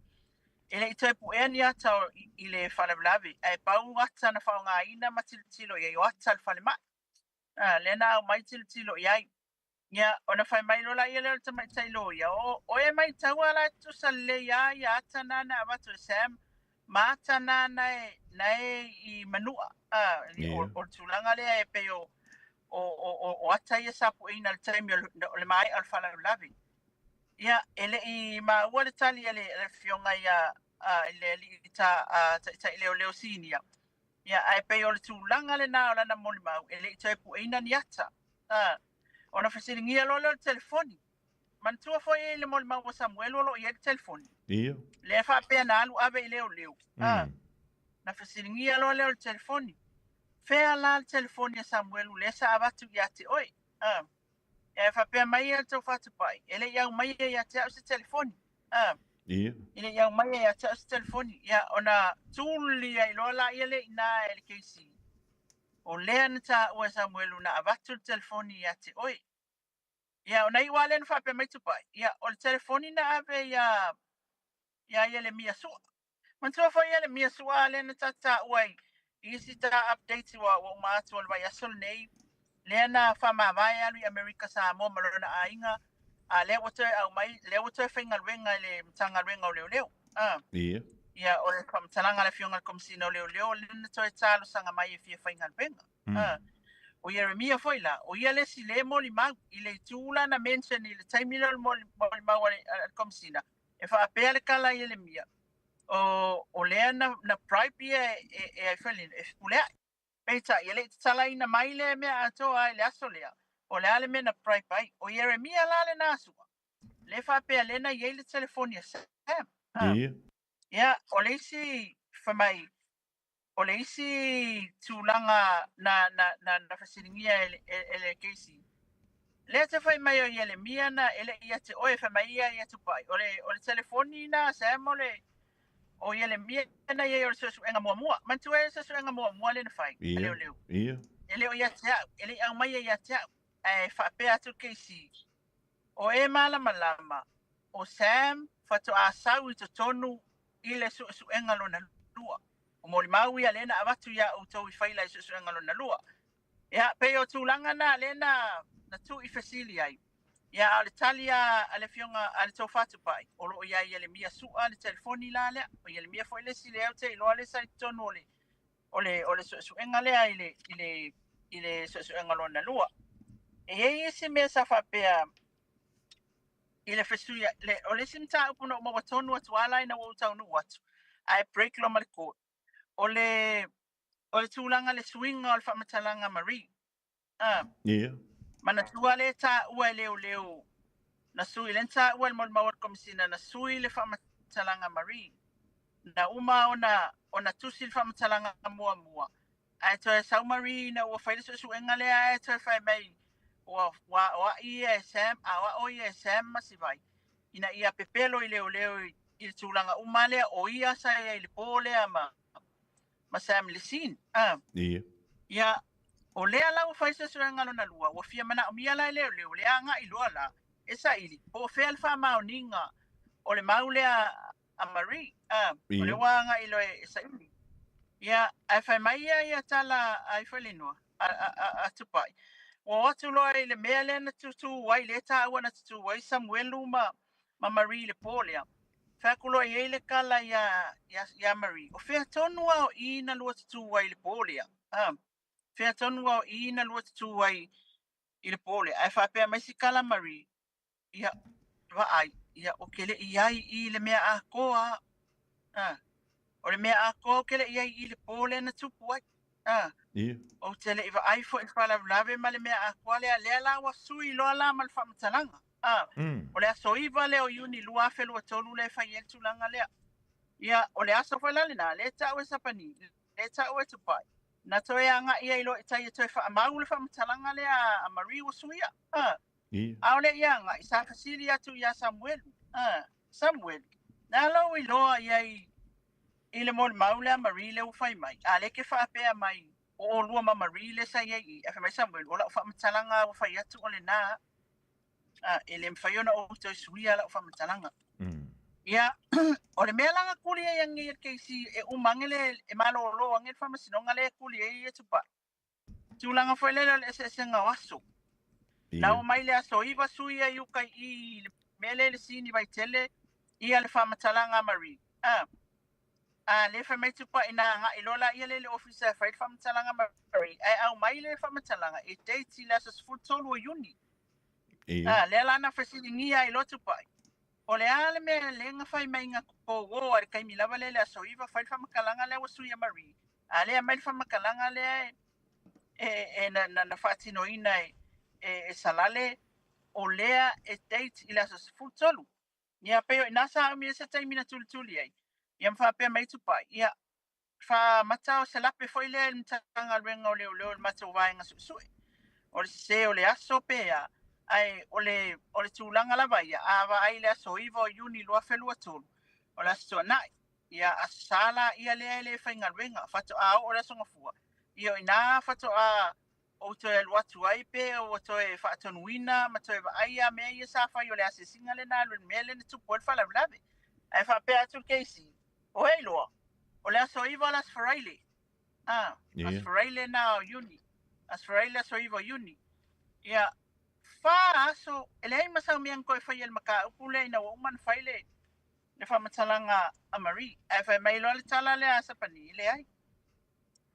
E le i toe puea ni ata o, i, i le faalavelave, ae pau ata na faaaogaina ma tilotilo i ai, o ata a le falemai. A, lea na aumai tilotilo i ai. Ia, ona fai mai loa laia lea o le tamaitai loia, o, o e maitaua la e tutusa lelei lava ia ata na na avatu e Sam, ma ata na na e, na e i Manua. A, o, o le tulaga lea e pei o, o, o, o, o ata ia sa pueina i le taimi o le, o le maea o le faalavelave. Ia, e le i maua le tali a le afioga ia i le alii ta, a, taitai leoleo sinia. Ia, ae pei o le tulaga lena o lana molimau, e le i toe pueina ni ata. A, ona fesiligia loa lea o le telefoni. Manatua foi i le molimau a Samuelu o lo o i ai le telefoni.
Ia.
Lea faapea na alu ave i leoleo. A, na fesiligia loa lea o le telefoni. Fea la le telefoni a Samuelu lea sa avatu ia te oe? A, E faapea mai ia le tofa Tupai, e le i aumaia ia te au se telefoni. A,
Ia.
e le i aumaia ia te au se telefoni. Ia, ona tuli ai loa laia lea i ina e le KC. O lea na taua e Samuelu na avatu le telefoni ia te oe. Ia, ona iu lava lea na faapea mai Tupai, ia, o le telefoni na ave ia ia Ielemia Sua. Manatua foi Ielemia Sua lea na ta taua i isi ta update ua, ua uma atu o le vaiaso lenei, lea na faamavae alu i Amerika Samoa ma lona aiga, a lea ua toe aumai, lea ua toe faigaluega i le Matagaluega o Leoleo. Ah.
Ia.
Ia, o le faamatalaga a le Afioga i le Komesina o Leoleo, lea na toe talosaga mai e fia faigaluega. Ah. O Ieremia foi la, o ia le isi lea e molimau i le itu la na mention i le taimi lea o le molimau a le, a le Komesina, E faapea le tala a Ieremia, o, o lea na, na bribe ia e, e, e ai foi e Fepuleai. Peitai, e le i tatalaina mai lea mea atoa i le aso lea, o le a le mea na bribe ai. O Ieremia la lena sua, lea faapea lea na i ai le telefoni a Sam. Ha.
Ia.
Ia, o le isi, fai mai, O le isi tulaga na, na, na, na fesiligia e, e, e le Casey, lea te fai mai o Ielemia na e le i ia te oe, fai mai ia ia Tupai, o le, o le telefoni na Sam o le, o Ielemia na i ai o le suesuega muamua. Manatua e le suesuega muamua lea na fai, a
Ia,
leoleo.
ia.
E le o ia te au, e le i aumaia ia te au. Ae faapea atu le Casey, o e malamalama, o Sam faatoa sau i totonu i le suesuega lona lua. O molimau ia lea na avatu iā outou i faila i suesuega lona lua. Ia, pei o tulaga na lea na, na tuuifesili ai. Ia, a o le tali a, a le afioga a le Tofa Tupai, o lo o iā Ielemia Su'a le telefoni la lea. O Ielemia foi le isi lea ou te iloa lea sa i totonu o le, o le, o le suesuega lea i le, i le, i le suesuega lona lua. E i ai isi mea sa faapea, i le fesuia, le, o le isi mataupu na ou maua tonu atu lava la ina ua ou taunuu atu, Ae break loa ma le court. O le o le tulaga le suiga o le faamatalaga Marie. Ah.
Ia.
Manatua lea e taua e leoleo na sui lea na taua e le molimau a le Komesina na sui le faamatalaga Marie. Na uma ona ona tusi le faamatalaga muamua ae toe sau Marie ina ua fai le suesuega lea ae toe fai mai ua ua aoai ia e Sam aoao ia e Sam ma Sivai ina ia pepelo i leoleo i le tulaga uma lea o ia sa i ai i le po lea ma ma Sam i le scene. Ah.
Ia.
Ia, o lea la ua fai suesuega lona lua, ua fia manaomia la e leoleo le agai loa la e saili po o fea le faamaoniga o le mau lea a Marie. Ah, o lea ua agai loa e saili. Ia, ae fai mai ia ia tala a ifo le igoa, a, a, a, a Tupai. Ua o atu loa i le mea lea na tutū ai, lea e taua na tutū ai Samuelu ma, ma Marie i le pō lea. Fai atu loa i ai le tala iā, iā, iā Marie, o fea tonu a o i na lua tutū ai i le pō lea? Ah, fea tonu a o i na lua tutū ai i le pō lea? Ae faapea mai si tala Marie, ia, vaai, ia, ou te le i ai i le mea atoa. Ah, o le mea atoa ou te le i ai i le pō lea na tupu ai. Ah,
Ia.
Ou te le i vaai foi i le faalavelave ma le mea atoa lea, lea la ua sui loa la ma le faamatalaga. Ah, O le aso 9 lea o Iuni 2023 lea e fai ai le tulaga lea. Ia, o le aso foi la lena, lea e tau e Sapani, lea e tau e Tupai, na toe agai ai loa i tai e toe faamau le faamatalaga lea a Marie ua suia. Ah,
Ia.
Aole i agai, sa fesili atu iā Samuelu, Ah, Samuelu, na lou iloa i ai i le molimau lea a Marie lea ua fai mai, a lea e te faapea mai o ʻolua ma Marie lea sa i ai i i. Ae fai mai Samuelu, o lau faamatalaga ua fai atu o lena, a e le mafai ona ou toe suia lau faamatalaga. Ia, o le mea la na kuli ai anei e le KC e uma ane le, e malōlō ane le faamasinoga lea e kuli ai ia Tupai. Tulaga foi lele o le eseesega o aso. Na oo mai le aso 9 sui ai uka i i i le mea lea i le sini Vaitele ia le faamatalaga a Marie. A, a lea fai mai Tupai na agai loa laia lea i le ofisa e fai le faamatalaga a Marie ae aumai le faamatalaga e date i le aso 13 o Iuni. A, lea la na fesiligia ai loa Tupai, o le a le mea lea na fai mai na kou o a le taimi lava lea i le aso 9 fai le faamatalaga lea ua sui a Marie. A lea aumai le faamatalaga lea e, e, na, na, na faatinoina e, e, e Salale, o lea e date i le aso 13. Ia, pei o i ina sa umi ai se taimi na tulituli ai. Ia ma faapea mai Tupai, ia, faamata o se lape foi lea i le Matagaluega o Leoleo i le matou vaega suesue. O le sese o le aso pe a, ae o le, o le tulaga lava ia, a vaai i le aso 9 o Iuni 2023, o le Aso Toonai, ia, Aso Sa la ia lea e le faigaluega, faatoa oo i le Aso Gafua, ia o ina faatoa ou toe alu atu ai pe ua toe faatonuina ma toe vaai a mea ia sa fai o le asiasiga lena alu i le mea lea na tupu ai le faalavelave. Ae faapea atu le KC, o e iloa, o le aso 9 o le Aso Faraile. Ah, Aso Faraile na o Iuni. Aso Faraile aso 9 o Iuni. Ia, fa aso, e leai ma sau mea na toe faia i le mataupu lea ina ua uma ona fai le, le faamatalaga a Marie. Ae fai mai loa le tala lea a Sapani, e leai.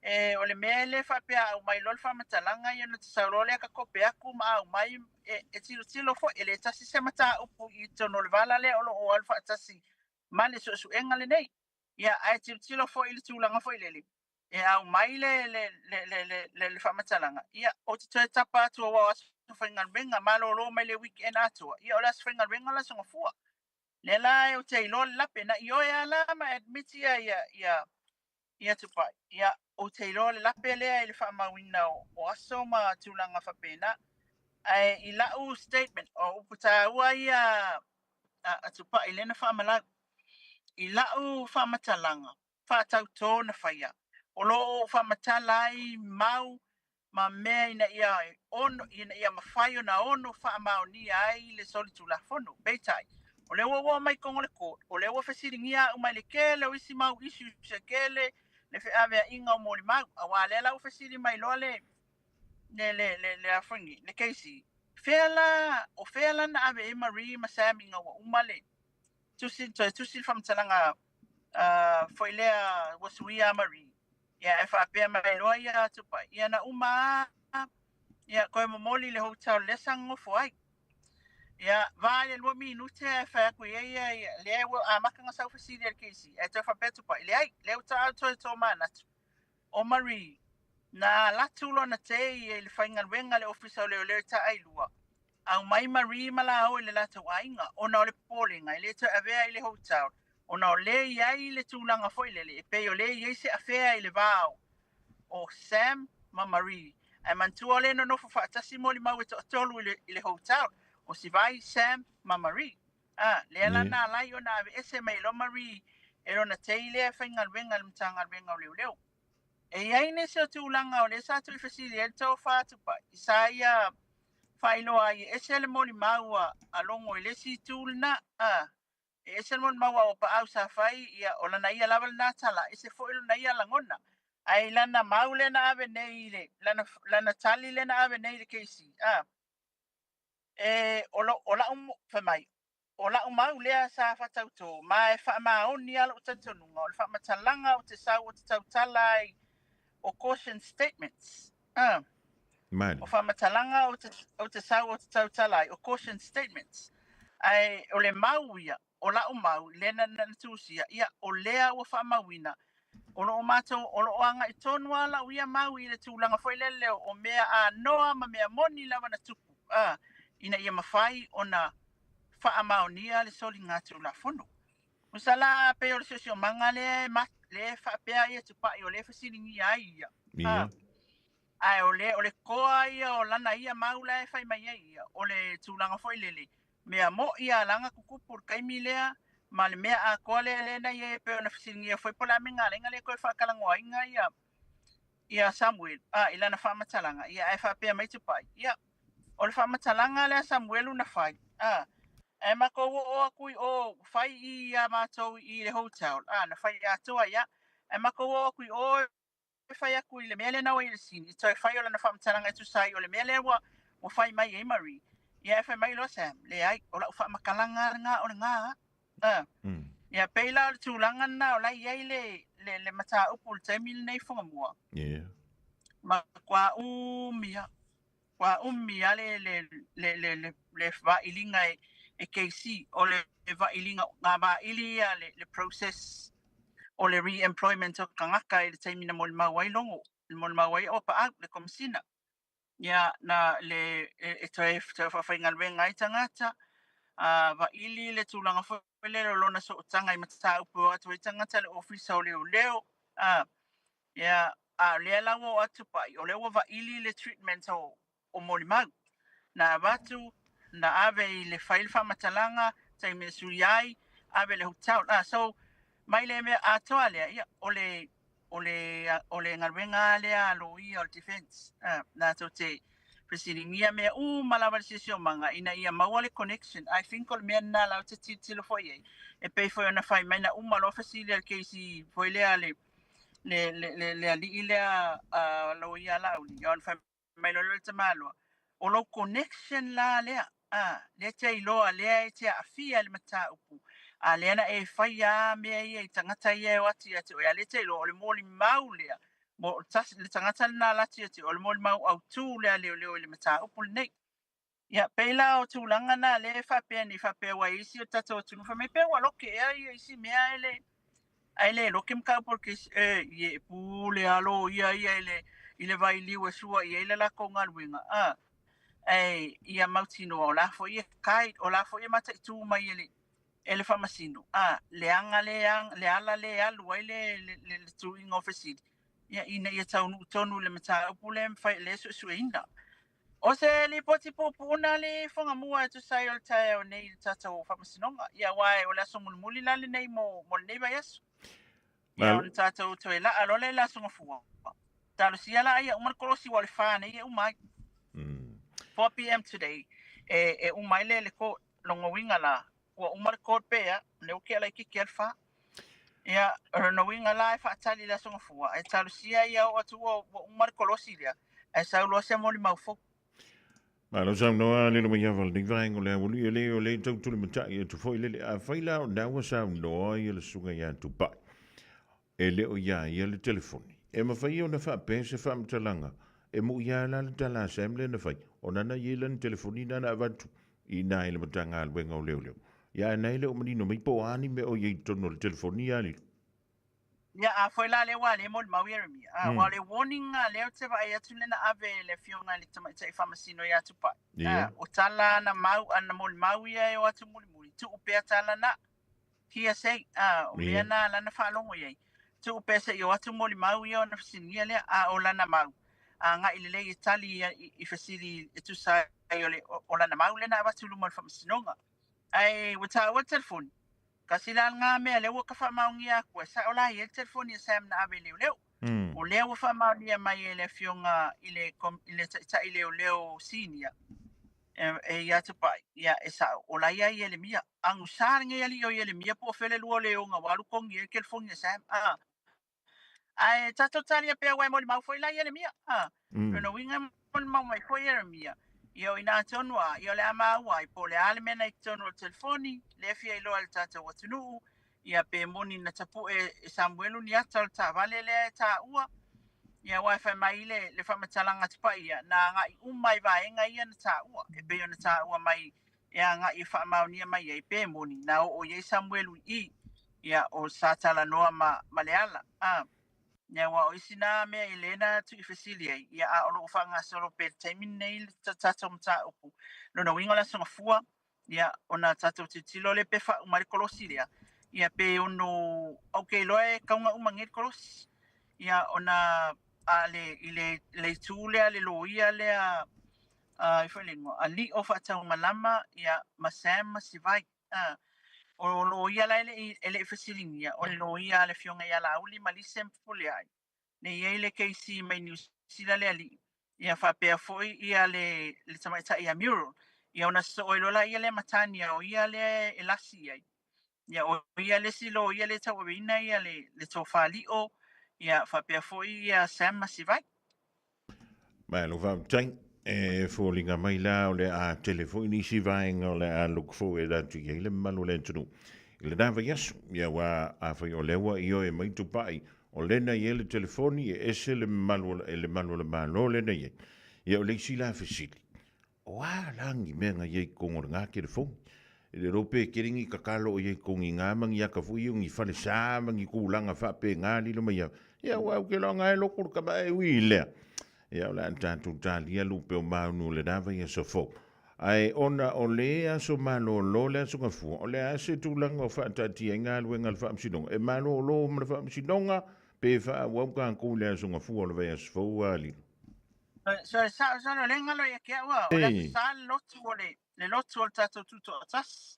E, o le mea e le faapea a aumai loa le faamatalaga ia ona tatau loa lea tatope atu ma aumai e, e tilotilo foi. E le tasi se mataupu i totonu o le vala lea o lo o alu faatasi ma le suesuega lenei. Ia, ae tilotilo foi i le tulaga foi lele, e aumai le, le, le, le, le, le, le faamatalaga, ia, ou te toe tapa atu aua o aso faigaluega, malolo mai le weekend atoa, ia o le aso faigaluega o le aso Gafua. Lea la ou te iloa le lape, na ioe lava la ma admit ia, ia, ia, ia Tupai. Ia, ou te iloa le lape lea i le faamauina o, o aso ma tulaga faapena. Ae i lau statement, o upu taua ia a, a Tupai lea na faamalau. I lau faamatalaga, faatautō na faia, o lo o ou faamatala ai mau ma mea ina ia ono, ina ia mafai ona ono faamaonia ai le solitulafono. Peitai, o lea ua oo mai i totonu o le court, o lea ua fesiligia au mai le tele o isi mau issues e tele le feaveaiga o molimau, aua lea la ua fesili mai loa le, le, le, le, le a foi nei, le KC, fea la, o fea la na ave ai Marie ma Sam ina ua uma le tusi, toe tusi le faamatalaga foi lea ua suia a Marie. Ia ae faapea mai loa ia Tupai, ia na uma a, ia toe momoli i le hotel lea sa nonofo ai. Ia, va i le lua minute ae fai atu i ai ia, ia, lea ua amata ona sau fesili a le KC, ae toe faapea atu pai, leai, lea ua taau toe tomanatu. O Marie, na alatu lona tei i le faigaluega a le Ofisa o Leoleo i Taailua, aumai Marie ma laoa i le latou aiga, ona o le popolega e le toe avea i le hotel, ona o lea e i ai le tulaga foi lele, e pei o lea e i ai se afea i le va o Sam ma Marie. Ae manatua o lea e nonofo faatasi molimau e toatolu i le, i le hotel, o Sivai, Sam ma Marie. A, lea la na ala ai ona aveese mai loa Marie e lona tei lea e faigaluega i le Matagaluega o Leoleo. E i ai nisi o tulaga o lea sa tuuifesili ai le tofa a Tupai, sa ia faailoa ai e ese le molimau a Logo i le isi itu lena. A, e ese le molimau a Auapaau sa fai, ia, o lana ia lava lena tala, ese foi lona ia lagona. Ae i lana mau lea na ave nei i le, lana, lana tali lea na ave nei i le KC, a, e, o, lo, o la'u, fai mai, o la'u mau lea sa faatautō, ma e faamaoni lava lo'u talitonuga, o le faamatalaga ou te sau ou te tautala ai o caution statements. A,
Mali.
o faamatalaga ou te, ou te sau ou te tautala ai, o caution statements. Ae o le mau ia, o la'u mau, lea na, na tusia, ia, o lea ua faamauina, o loo matou, o loo aga'i tonu lava la'u ia mau i le tulaga foi lele o mea anoa ma mea moni lava na tupu, a, ina ia mafai ona faamaonia le soligatulafono. Tusa la pei o le siosiomaga lea e ma, lea e faapea ai e Tupai o lea e fesiligia ai ia.
Ia.
Ae o le, o le koa ia o lana ia mau la e fai mai ai ia, o le tulaga foi lele, mea mo'i a laga tutupu i le taimi lea, ma le mea atoa lea lea na i ai e pei ona fesiligia foi po o le a mea na ala ai ona le toe faatalanoaina ia, ia Samuelu, a, i lana faamatalaga, ia ae faapea mai Tupai, ia, o le faamatalaga lea a Samuelu na fai, a, ae matou oo atu i o, fai i iā matou i le hotel, a, na fai atoa ia, ae matou oo atu i o, e fai atu i le mea lea na o ai i le sini, toe fai o lana faamatalaga e tusa ai o le mea lea ua, ua fai mai ai Marie. Ia e fai mai loa Sam, leai, o lau faamatalaga lena o lena. A. Ia pei la o le tulaga lena o la e i ai le, le, le mataupu i le taimi lenei Fogamua.
Yeah.
Matua umi lava. Ua umi lava le, le, le, le, le, le vailiga e, e KC, o le vailiga, ngā vaili ia le, le process o le re-employment o tagata i le taimi na molimau ai Logo, na molimau ai Auapaau, le Komesina. Ia, na le, e, e toe, toe faafaigaluega ai tagata, a vaili le tulaga foi lele o lona sootaga i mataupu e o atu ai tagata le Ofisa o Leoleo, a, Ia, a o lea la ua oo atu Tupai, o lea ua vaili le treatment o, o molimau. Na avatu, na ave i le fai le faamatalaga, taimi e sui ai, ave i le hotel. Ah, so, mai le mea atoa lea, ia, o le, o le, o le galuega lava lea a loia o le defense. Ah, latou te fesiligia mea uma lava i le siosiomaga ina ia maua le connection. I think o le mea lena latou te tilotilo foi i ai. E pei foi ona fai mai na uma loa fesili a le case foi lea a le, le, le, le, le alii lea a loia Laauli, ona fai mai loa lea o le tamaloa, o lou connection la lea, a, lea te iloa, lea e te aafia i le mataupu, a lea na e faia a mea ia i tagata ia e o atu ia te oe, a lea te iloa, o le molimau lea, mo, tasi, le tagata lena alu atu ia te oe, o le molimau autu lea a leoleo i le mataupu lenei. Ia, pei la o tulaga na lea e faapea nei, faapea ua isi o tatou atunuu, fai mai pe ua loke ea ia isi mea ae le, ae le loke mataupu o le kesi, e, ie, e pule lava loia ia i le, i le vailiu e sua i ai le latou galuega, a, ae ia mautinoa o la foi e guide, o la foi e mataitu mai e le, e le faamasino, a, leaga le, le ala le alu ai le, le, le, le tuuiga o fesili, ia, ina ia taunuu tonu i le mataupu lea e mafai, lea e suesueina. O se lipoti puupuu na le Fogamua e tusa ai o le taeao nei i le tatou faamasinoga. Ia aua o le aso mulimuli la lenei mo, mo lenei vaiaso. Ia ona tatou toe laa loa lea i le aso Gafua. Talosia la ia uma le kolosi ua o le 4 nei e uma ai. 4 pm today e, e uma ai le, le court. Lona uiga la, ua uma le court pe a, lea ua tea laitiiti lava le 4. Ia, o lona uiga la e faatali i le aso Gafua, ae talosia ia oo atu ua, ua uma le kolosi lea, ae sau loa se molimau fou.
Malo saunoa lelo mai ava lenei vaega o le aoali e le o le tau tulimatai atu foi lele. Afai la o lena ua saunoa ia le susuga ia Tupai e le o ia ia le telefoni. E mafai ona faapea se faamatalaga e mu'i a la le tala a Sam lea na fai, ona na i ai lana telefoni na na avatu. i ina i le Matagaluega o Leoleo. Ia ae na e le o manino mai po o a ni mea o i ai i totonu o le telefoni ia Lilo.
Ia, a foi la lea ua le molimau Ieremia. A, aua o le warning lea lea ou te vaai atu lea na ave e le Afioga i le Tamaitai Faamasino ia Tupai. A, o tala ana mau, ana molimau ia e o atu mulimuli, tuu pea tala na. Hearsay, a, o mea na lana faalogo i ai. Tuu pea se i o atu molimau ia ona fesiligia lea, a o lana mau, agai lelei e tali ia i fesili e tusa ai o, le, o lana mau lea na avatu i luma o le Faamasinoga. Ae ua taua le telefoni, Kasi la lena mea lea ua ka faamaonia atu e sao la i ai le telefoni a Sam na ave i leoleo. O lea ua faamaonia mai e le afioga i le i le taitai leoleo senior e, e ia Tupai, ia e sao, o la ia Ielemia. Agusa lenei alii o Ielemia po o fea le lua o leoga ua alu togi ai le telefoni a Sam. Ah. Ae tatou talia pea aua e molimau foi la Ieremia. A, lona uiga e molimau mai foi Ieremia. Ia o ina tonu a, ia o le a maua ai po o le a le mea na i totonu o le telefoni, lea e fia iloa e le tatou atunuu, ia pe moni na tapue e Samuelu ni ata o le taavale lea e taua. Ia aua e fai mai le, le faamatalaga tupai ia, na agai uma i vaega ia na taua, e pei ona taua mai e agai e faamaonia mai ai pe moni na oo i ai Samuelu i i, ia, o sa talanoa ma, ma Leala. A, ia, aua o isi na mea i le na tuuifesili ai, ia, a o lo o faagasolo pea i le taimi lenei le tatou mataupu. Lona uiga o le Aso Gafua, ia, ona tatou tilotilo lea pe faauma ai le kolosi lea, ia, pe ono, ou te iloa e tauga uma nei le kolosi. Ia, ona a le, i le, le itu lea, le loia lea, ai foi le igoa, a Lio Faataumalama, ia, ma Sam ma Sivai. A, o loia la e le i, e le i fesiligia, o le loia a le Afioga ia Laauli ma Lise Fepuleai, le i ai le KC mai Niu Sila le alii, ia faapea foi ia le, le tamaitai ia Muriel. Ia ona sosoo ai loa laia lea ma Tania, o ia lea e lasi i ai. Ia o ia le isi loia lea e tauaveina ia le, le tofa Lio, ia faapea foi ia Sam ma Sivai.
Malo faafetai. E foliga mai la o le a tele foi nisi vaega o le a look forward atu i ai le mamalu o le atunuu. I lena vaiaso, ia aua afai o lea ua ioe mai Tupai, o lena i ai le telefoni e ese le mamalu o le malu o le Malo lena i ai. Ia o le isi la fesili, O a la ni mea na iai totonu o lena telefoni? E le iloa pe tele ni tatalo o iai totonu i ina ma ni ata foi ia o ni falesa ma ni tulaga faapena lilo mai ai. Ia aua ou te iloa na e loto le tama e ui i lea. Ia o le a tatou talia lupe o maunu o lena vaiaso fou. Ae ona o le aso malolo le aso Gafua, o le a se tulaga o faataatia ai galuega a le Faamasinoga? E malolo ma le Faamasinoga pe faaauau tatou i le aso Gafua o le vaiaso fou a Lilo?
So, sa, so, o le galo ia ke au, o le aso sa le lotu o le, le lotu o le tatou tutoatasi.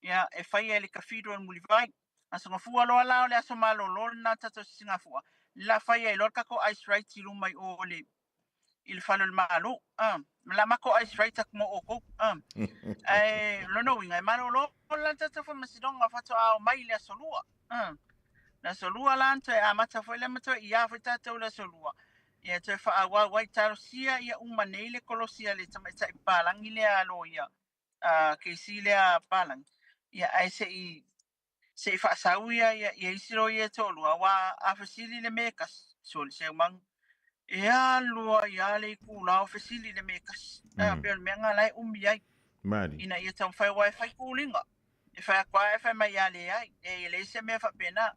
Ia, e faia i le Cathedral Mulivai. Aso Gafua loa la o le aso malolo lena o le tatou sisigafua. La faia ai loa le tatou ice rite i luma i o le, i le fale o le Malo. La matou ice rite atu mo outou. Ae, lona uiga, e malolo la le tatou faamasinoga faatoa oo mai i le aso Lua. Le aso Lua la na toe amata foi lea ma toe iā foi tatou i le aso Lua. Ia toe faaauau ai, talosia ia uma nei le kolosi a le tamaitai papalagi lea a loia, a KC lea papalagi. Ia ae se i se i faasau ia ia, ia isi loia e toalua, aua a fesili le mea e kasi, sole seumanu, e alu ai lava le itula o fesili le mea e kasi. Pei o le mea lena la e umi ai.
Mali.
Ina ia taumafai aua e fai tuliga. E fai atu lava ae fai mai a leai, e leai se mea faapena.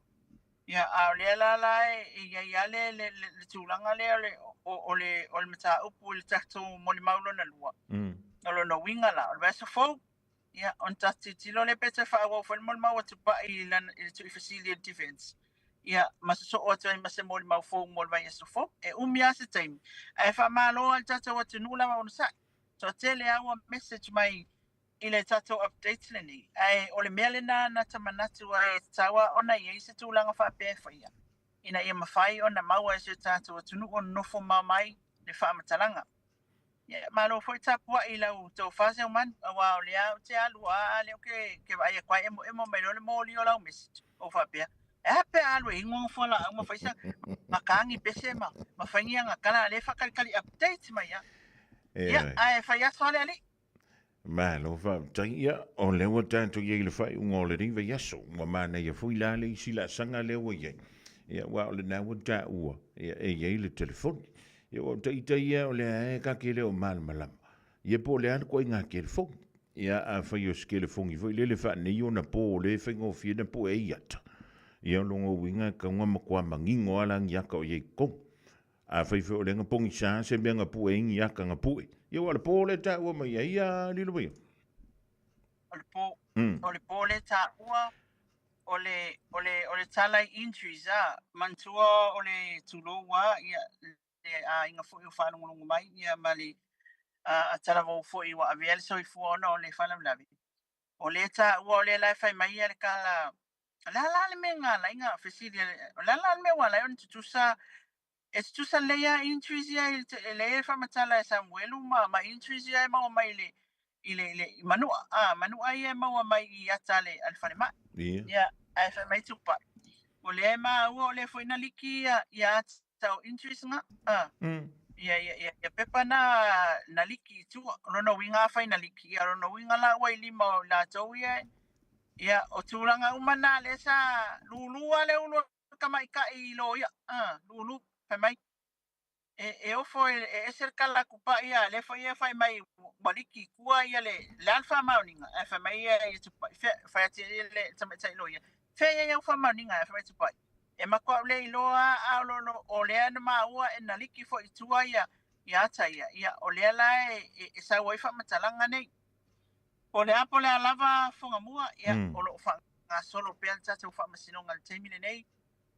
Ia, a o lea la la e i ai lava le, le, le, le tulaga lea o le, o, o le, o le mataupu i le tatou molimau lona lua. O lona uiga la, o le vaiaso fou, ia, ona tatou tilotilo lea pe toe faaauau foi le molimau a Tupai i, lana, i le tuuifesili a le defense. Ia, ma sosoo atu ai ma se molimau fou mo le vaiaso fou. E umi lava se taimi. Ae faamalo lava i le tatou atunuu lava onosai. Toatele lava ua message mai i le tatou update lenei, ae o le mea lena na ta manatu ai e tatau lava ona i ai se tulaga faapea e faia, ina ia mafai ona maua e si o tatou atunuu o nonofo mao mai le faamatalaga. Ia, malo foi tapuai i lau tofa Seumanu, aua o lea ou te alu a a lea ou ke, ke vaai atu ai emoemo mai loa le moli o lau message. Ou faapea, e a pe a alu e inu fualaau ma fai sa makagi pese ma, ma fai ni aga tala, a lea e faatalitali update mai a. Ia, ae fai aso a le alii.
Malo faafetai. Ia, o lea ua tatou i ai i le faaiuga o lenei vaiaso. Ua manaia foi la le isi laasaga lea ua i ai. Ia, aua o lena ua taua, ia, e i ai le telefoni. Ia, ua o ita ia o lea e ka te le o malamalama. Ia, po o le a le ituaiga telefoni. Ia, afai o se kelefogi foi lele faanei ona po o lea e faigofie ona pue ai ata, ia o lona uiga e tatau ona matua manino lava la ni ata o i ai i totonu. Afai foi o lea na pogisa se mea na pue ai ni ata na pue, ia aua o le po lea e taua mai ai ia lilo mai.
O le po, o le po lea e taua, o le, o le, o le tala i entries a, manatua o le tulou a, ia, le aiga foi o faalogologo mai, ia ma le a talavou foi ua avea le soifua ona o le faalavelave. O lea e taua, o lea la e fai mai ia le kala, o le a la le mea na ala ai na fesili, o le a la le mea ua ala ai ona tutusa, e tutusa lelei lava entries ia i le, lea e faamatala e Samuelu ma, ma entries ia e maua mai i le, i le, i le i Manua, a, Manua ia e maua mai i ata a le, a le falemai.
Ia.
Ia, ae fai mai Tupai, o lea e maua o lea foi na liki ia, ia ata o entries nga, a, ia, ia, ia, ia pepa na, na liki i tua. O lona uiga afai na liki, ia o lona uiga la ua i lima o i latou ia, ia, o tulaga uma na lea sa lulu lava le ulu o le tamaitai i loia, a, lulu, fai mai, e, e ofo e, e ese le kala tupai a lea foi e fai mai ua liki i tua ia le, le a le faamaoniga ae fai mai ia ia tupai fea, fai atu i le tamaitai loia fea ia au faamaoniga ae fai mai tupai e matuā ou le iloa a o lo, lo, o lea na maua e na liki foi i tua ia ia ata ia ia o lea la e, e, e sau ai faamatalaga nei po o le a po o le a lava Fogamua ia o lo o faagasolo pea le tatou faamasinoga i le taimi lenei.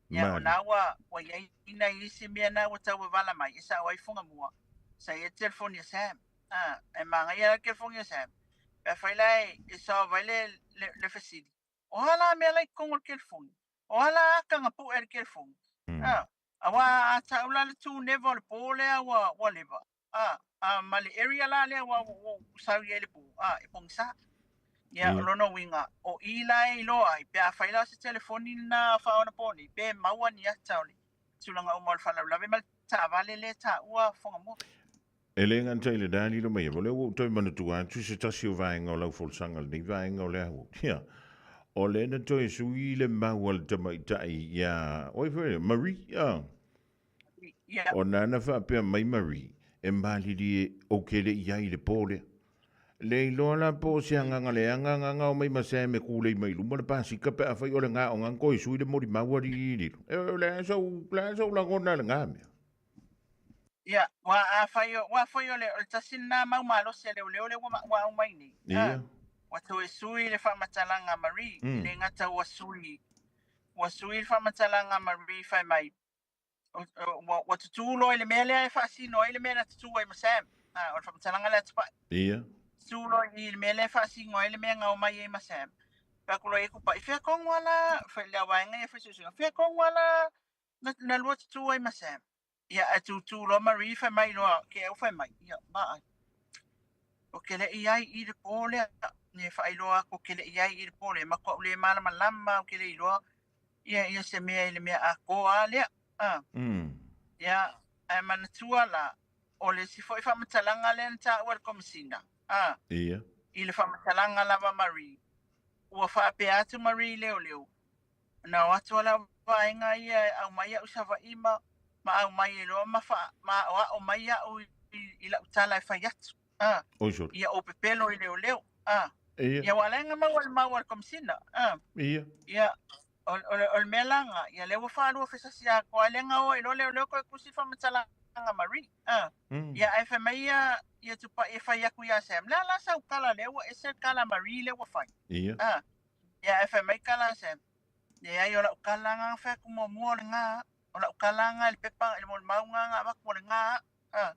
Ia, o na ua, ua i ai nai isi mea na ua tau wavala mai, e sao ai Fogamua, sa i ai le telefoni a Sam. A, e magaia la le telefoni a Sam. Pe afai la e, e solve ai le, le, le fesili, o a la mea la i totonu o le telefoni? O a la ata na pue i le telefoni? A, aua a tau la le tu neva o le po lea ua, ua leva. A, a ma le area la lea ua, ua, ua sau i ai le po, a, e pogisa. Ia, o lona uiga, o i la e iloa ai, pe afai la o se telefoni lena faaonaponei, pe maua ni ata o le tulaga uma o le faalavelave ma le taavale lea e taua Fogamua.
E le gata i lena lilo mai o lea ua ou toe manatua atu se tasi o vaega o lau folasaga i lenei vaega o le aho. Ia, o lea na toe sui le mau a le tamaitai ia, oi foi, Marie, a. O na na faapea mai Marie, e malilie ou ke le i ai i le po lea. Le iloa la po o se agaga leaga agaga o mai ma Sam e kulei mai luma le pasika pe afai o le ga o ngan koe sui le molimau a lililo. E o le a sau, le a sau lagona le ga mea.
Ia, ua afai o, ua foi o le, o le tasi lena mau malosi a leoleo lea ua, ua aumai nei.
Ia.
Ua toe sui le faamatalaga a Marie, i le gata ua sui, ua sui le faamatalaga a Marie fai mai, ua tutū loa i le mea lea e faasino ai le mea na tutū ai ma Sam. O le faamatalaga lea a Tupai.
Ia.
Tutū loa i le mea lea e faasino ai le mea na omai ai ma Sam. Fai atu loa i ai Tupai, fea tonu a la, fai le vaega ia fai suesuega, fea tonu a la na, na lua tutū ai ma Sam. Ia, ae tutū loa Marie fai mai loa, ke au fai mai, ia, vaai. Ou te le i ai i le pō lea, e faailoa atu ou te le i ai i le pō lea, matuā ou le malamalama, ou te le iloa ia, ia se mea i le mea atoa a lea. A. Ia, ae manatua la, o le isi foi faamatalaga lea na taua e le Komesina, a.
Ia.
I le faamatalaga lava Marie, ua faapea atu Marie i leoleo, Na o atu a lau vaega ia e aumai au i Savaii ma, ma aumai ai loa ma faa, ma aoao mai au i, i lau tala e fai atu. A.
Oi sori.
Ia ou pepelo i leoleo. A.
Ia.
Ia ua ala ai ona maua le mau a le Komesina. A.
Ia.
Ia, o, o, le, o le mea la nga, ia lea ua faalua fesasi atoa ai lea na o ai loa leoleo toe tusi faamatalaga Marie. A. Ia ae fai mai ia, ia Tupai e fai atu ia Sam, le a la sau tala lea ua ese le tala a Marie lea ua fai.
Ia.
A. Ia ae fai mai kala a Sam, Leai, o lau kala nga na fai atu muamua o le ga, o lau kala nga i le pepa i le molimau nga na avatu o le ga, a.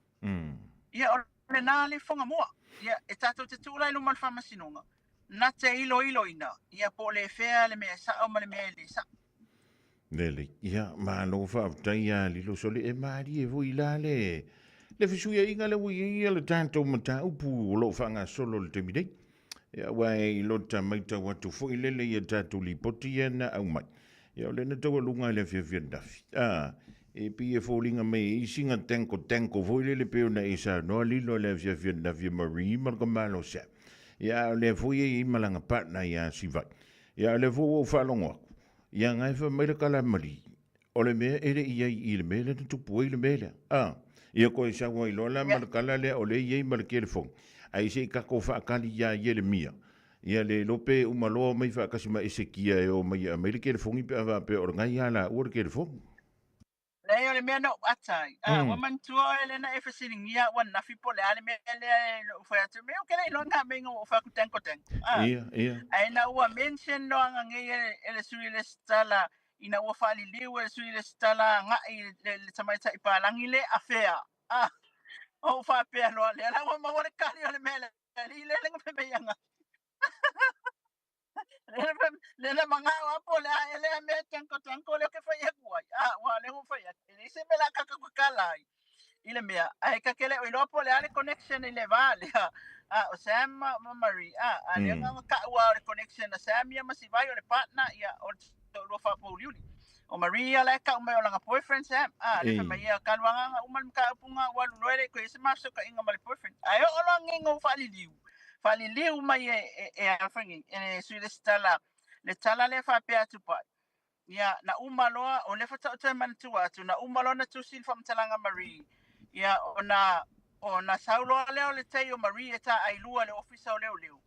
Ia o lena le foga mua. Ia, e tatou te tuu la i luma o le faamasinoga, na te iloiloina, ia po o le fea le mea e sao ma le mea e le sao.
Lelei. Ia, malo faafetai ia Lilo Sole e malie foi la le le fesuiaiga lea ua i ai le tatou mataupu o lo o faagasolo i le taimi nei. Ia, aua e i lota maitau atu foi lele ia tatou lipoti ia na aumai. Ia, o lea na taualuga i le afiafi ananafi. A, e pei e foliga mai e isi na tenko tenko foi lele pei ona e saunoa Lilo i le afiafi ananafi e Marie ma le tamalo Sam. Ia, a o lea foi e i ai ma lana partner ia Sivai. Ia, o lea foi ua ou faalogo atu, Ia nga e fai mai le kala mali, o le mea e le i ai i le mea lea na tupu ai le mea lea. A, ia koe sau ai loa la ma le kala lea o lea i ai ma le telefoni. Ae se i tatou faatali ia Ieremia, ia le iloa pe uma loa omai faatasi ma Esekia e o mai e aumai le telefoni pe a faapea o lena ia laua le telefoni.
Leai o le mea na ou ata ai. Ah, ua manatua oe lea na e fesiligia au ananafi po o le a le mea lea na ou fai atu, me ou te le iloa na mea ua ou fai atu tango tango. Ah.
Ia, ia.
Ae ina ua mention loa ananei e le sui resitala ina ua faaliliu e le sui resitala agai i le tamaitai palagi le afea. Ah, ou faapea loa lea la ua maua le kali o le mea lea, alii lea le fai mai angafi. Le na mangao a po le a ele a mea tango tango le ke fai aku ai. Ah, ua le ua fai atu. E leai se mea la ka kakala ai i le mea. Ae ka ke le o iloa po o le a le connection i le va lea. Ah, o Sam ma, ma Marie. Ah, a lea nga ka ua o le connection a Sam ia ma Sivai o le partner ia o le toalua faapouliuli. O Marie ia la e kau mai o lana boyfriend Sam. Ah, le fai mai ia ka luanga nga uma le mataupu nga ua alu loa e le i koe i se mafesootaiga ma le boyfriend. Ae oo loa ngei ua faaliliu. Faaliliu mai e, e, e a fai nei, e le sui resitala le tala lea faapea atu pai. Ia, na uma loa, o lea faatoa ou toe manatua atu, na uma loa na tusi le faamatalaga Marie. Ia, ona, ona sau loa lea o le tei o Marie e taailua i le ofisa o leoleo.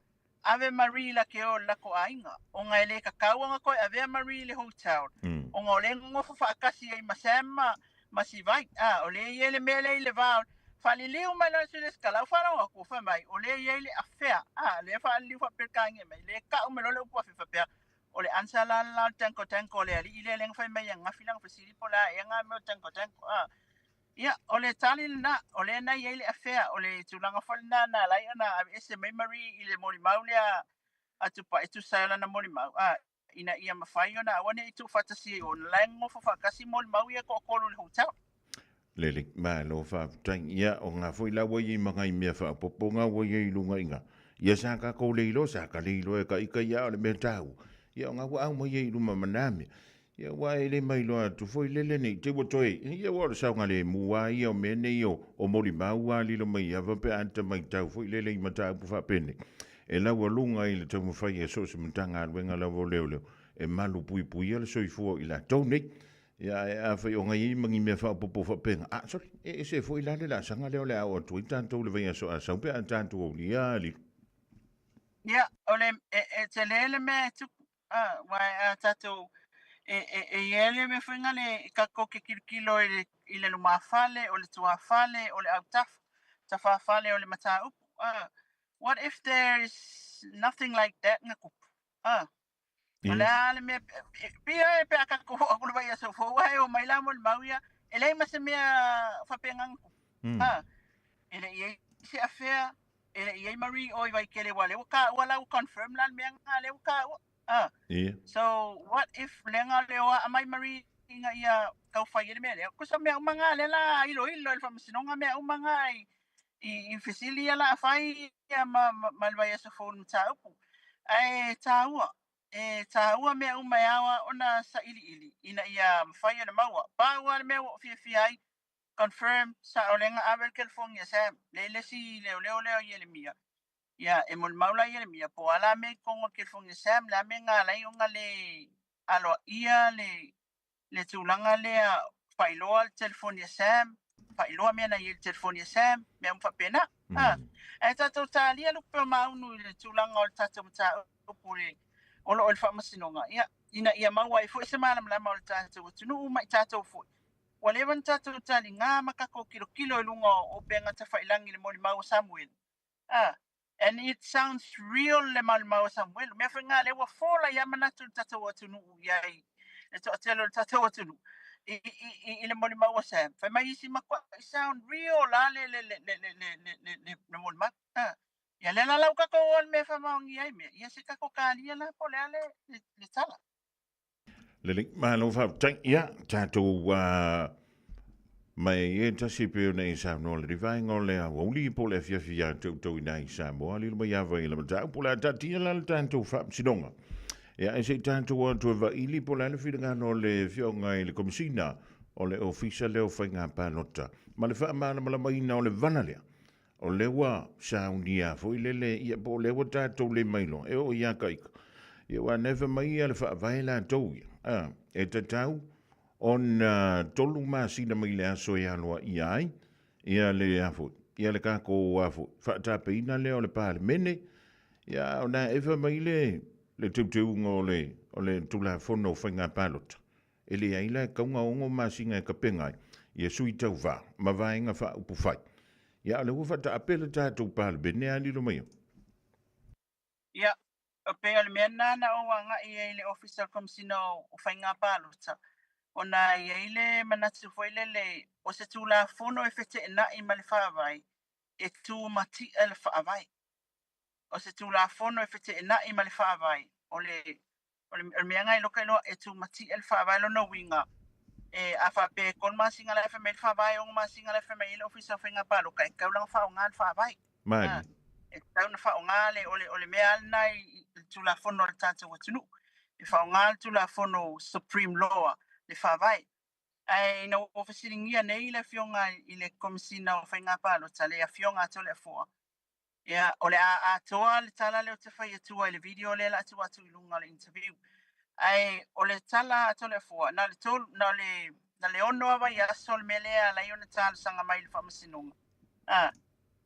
Ave Marie la ke o i le lako aiga, ona e le tatau ona toe avea Marie i le hotel, ona o lea e nonofo faatasi ai ma Sam ma, ma Sivai. A, o lea e i ai le mea lea i le va, faaliliu mai loa le sui resitala, ou faalogo atu, fai mai, o lea e i ai le afea, a, lea e faaliliu faa-Peretania mai, lea e tau mai loa le upu afea faapea, o le answer la le la o le tango tango le alii lea lea na fai mai ananafi lana fesili po o le a ea na mea o tango tango, a. Ia, o le tali lena, o lea na i ai le afea, o le tulaga foi lena na ala ai ona aveese mai Marie i le molimau lea a Tupai, e tusa ai o lana molimau, a, ina ia mafai ona aua ne i tuufaatasi ai ona la e nonofo faatasi molimau ia e toatolu i le hotel.
Lelei, malo faafetai. Ia, o ngā foi la ua iai ma ngai mea faaopoopo ngā ua iai i luga i ngā. Ia sa kākou le iloa, sa ka le iloa e ka ika ia o le mea tāua. Ia o ngā ua au mai ai i luma ma nā mea. Ia ua e le mai loa atu foi lele nei te ua toe, ia ua o le saogalemu lava ia o mea nei o, o molimau a lilo mai ava pe a ta maitau foi lele i mataupu faapenei. E laualuga i le taumafai a so o se Matagaluega lava o Leoleo e malupuipuia le soifua o i latou nei. Ia ae afai o ngai ai ma ni mea faaopoopo faapena, a, sorry, e ese foi la le laasaga lea o le a oo atu ai tatou i le vaiaso a sau pe a tatou aulia lilo.
Ia, o le, e, e tele le mea e tupu, a, aua a tatou, e, e, e i ai le mea foi lea tatou te tilotilo i le, i le lumafale, o le tuafale, o le autafa, tafafale o le mataupu. A, what if there is nothing like that na tupu? A, o le a le mea, pei e pe a tatou oo atu i le vaiaso fou ae omai la molimau ia, e leai ma se mea faapena na tupu. A, e le i ai se afea, e le i ai Marie o i Vaitele aua o lea ua taua la ua confirm la le mea lena lea ua taua. A, so what if leaga o le o aa mai Marie ina ia taufai ai le mea lea. Tusa o mea uma na lea la iloilo e le Faamasinoga mea uma na i i fesili ia la a fai ia ma, ma, ma le vaiaso fou le mataupu. Ae taua, e taua mea uma e ao lava ona sailiili ina ia mafai ona maua. Pau lava le mea ua ou fiafia ai, confirm, sao lea na ave le telefoni ia Sam, le le isi leoleo lea o Ielemia. Ia, e molimau la Ielemia, po o a la mea i totonu o le telefoni a Sam, le a mea na ala ai ona le aloaia le le tulaga lea faailoa le telefoni a Sam, faailoa mea na i ai i le telefoni a Sam, mea uma faapena. Ah, ae tatou talia lupe o maunu i le tulaga o le tatou mataupu le, o lo o i le faamasinoga, ia, ina ia maua ai foi se malamalama o le tatou atunuu ma i tatou foi. Ua leva ona tatou taliga ma tatou tilotilo i luga o upega tafailagi i le molimau a Samuele. Ah, And it sounds real le malimau a Samuelu. Mea foi ngā lea ua fola ia manatu le tatou atunuu i ai, le toatele o le tatou atunuu i, i, i, i le molimau a Sam. Fai mai isi matua, it sound real la le, le, le, le, le, le, le, le, le, le molimau. Ah. Ia lea la lau tatou o le mea whamaongi ai mea. Ia se tatou kālia la po le a le, le, le tala.
Lelei, malo faafetai. Ia, tatou mai e tasi pei ona e saunoa le rivaenga o le aoauli po o le afiafi ia te outou i nai Samoa, lilo mai ava i le mataupu o le a taatia la le tatou faamasinoga. Ia, e se i tatou atu e vaili po o le a le finagalo o le Afioga i le Komesina o le Ofisa lea o Faiga Palota ma le faamalamalamaina o le vala lea. O lea ua saunia foi lele, ia po o lea ua tatou le mailoa, e oo ia ka ika. Ia ua nefa mai ia le faavae latou ia. A, e tatau ona 3 masina mai le aso e aloaia ai, ia le a foi. ia le tatou a foi faatapeina lea o le Palemene, ia ona e fai mai le le teuteuga o le o le Tulafono o Faiga Palota, e leai la e tatau ona 6 masina e tapena ai ia sui tauva ma vaega faaupufai. Ia a o lea ua faataape le tatou Palemene a lilo mai ai.
Ia, e pei o le mea lena na ou agai ai i le Ofisa o le Komesina o Faiga Palota, ona e i ai le manatu foi lele o se Tulafono e feteenai ma le Faavae, e tumatia le Faavae. O se Tulafono e feteenai ma le Faavae, o le o le mea lena i lou iloa e tumatia le Faavae. Lona uiga, e a faapea e 3 masina la e fai mai le Faavae, 6 masina la e fai mai ai le Ofisa o Faiga Palota, e tatau la ona faaaoga le Faavae.
Malie.
E tatau ona faaaoga le, o le mea lava lena i le Tulafono a le tatou atunuu. E faaaoga le Tulafono Supreme Law, le Faavae. Ae ina ua fesiligia nei le Afioga i le Komesina o Faiga Palota, le Afioga a Toleafoa, Ia, o le a atoa le tala lea ou te fai atua i le video lea o le a tuu atu i luga o le interview. Ae o le tala a Toleafoa, na o le tolu, na o le, na o le 6 lava vaiaso le mea lea e ala ai ona talosaga mai i le Faamasinoga. A,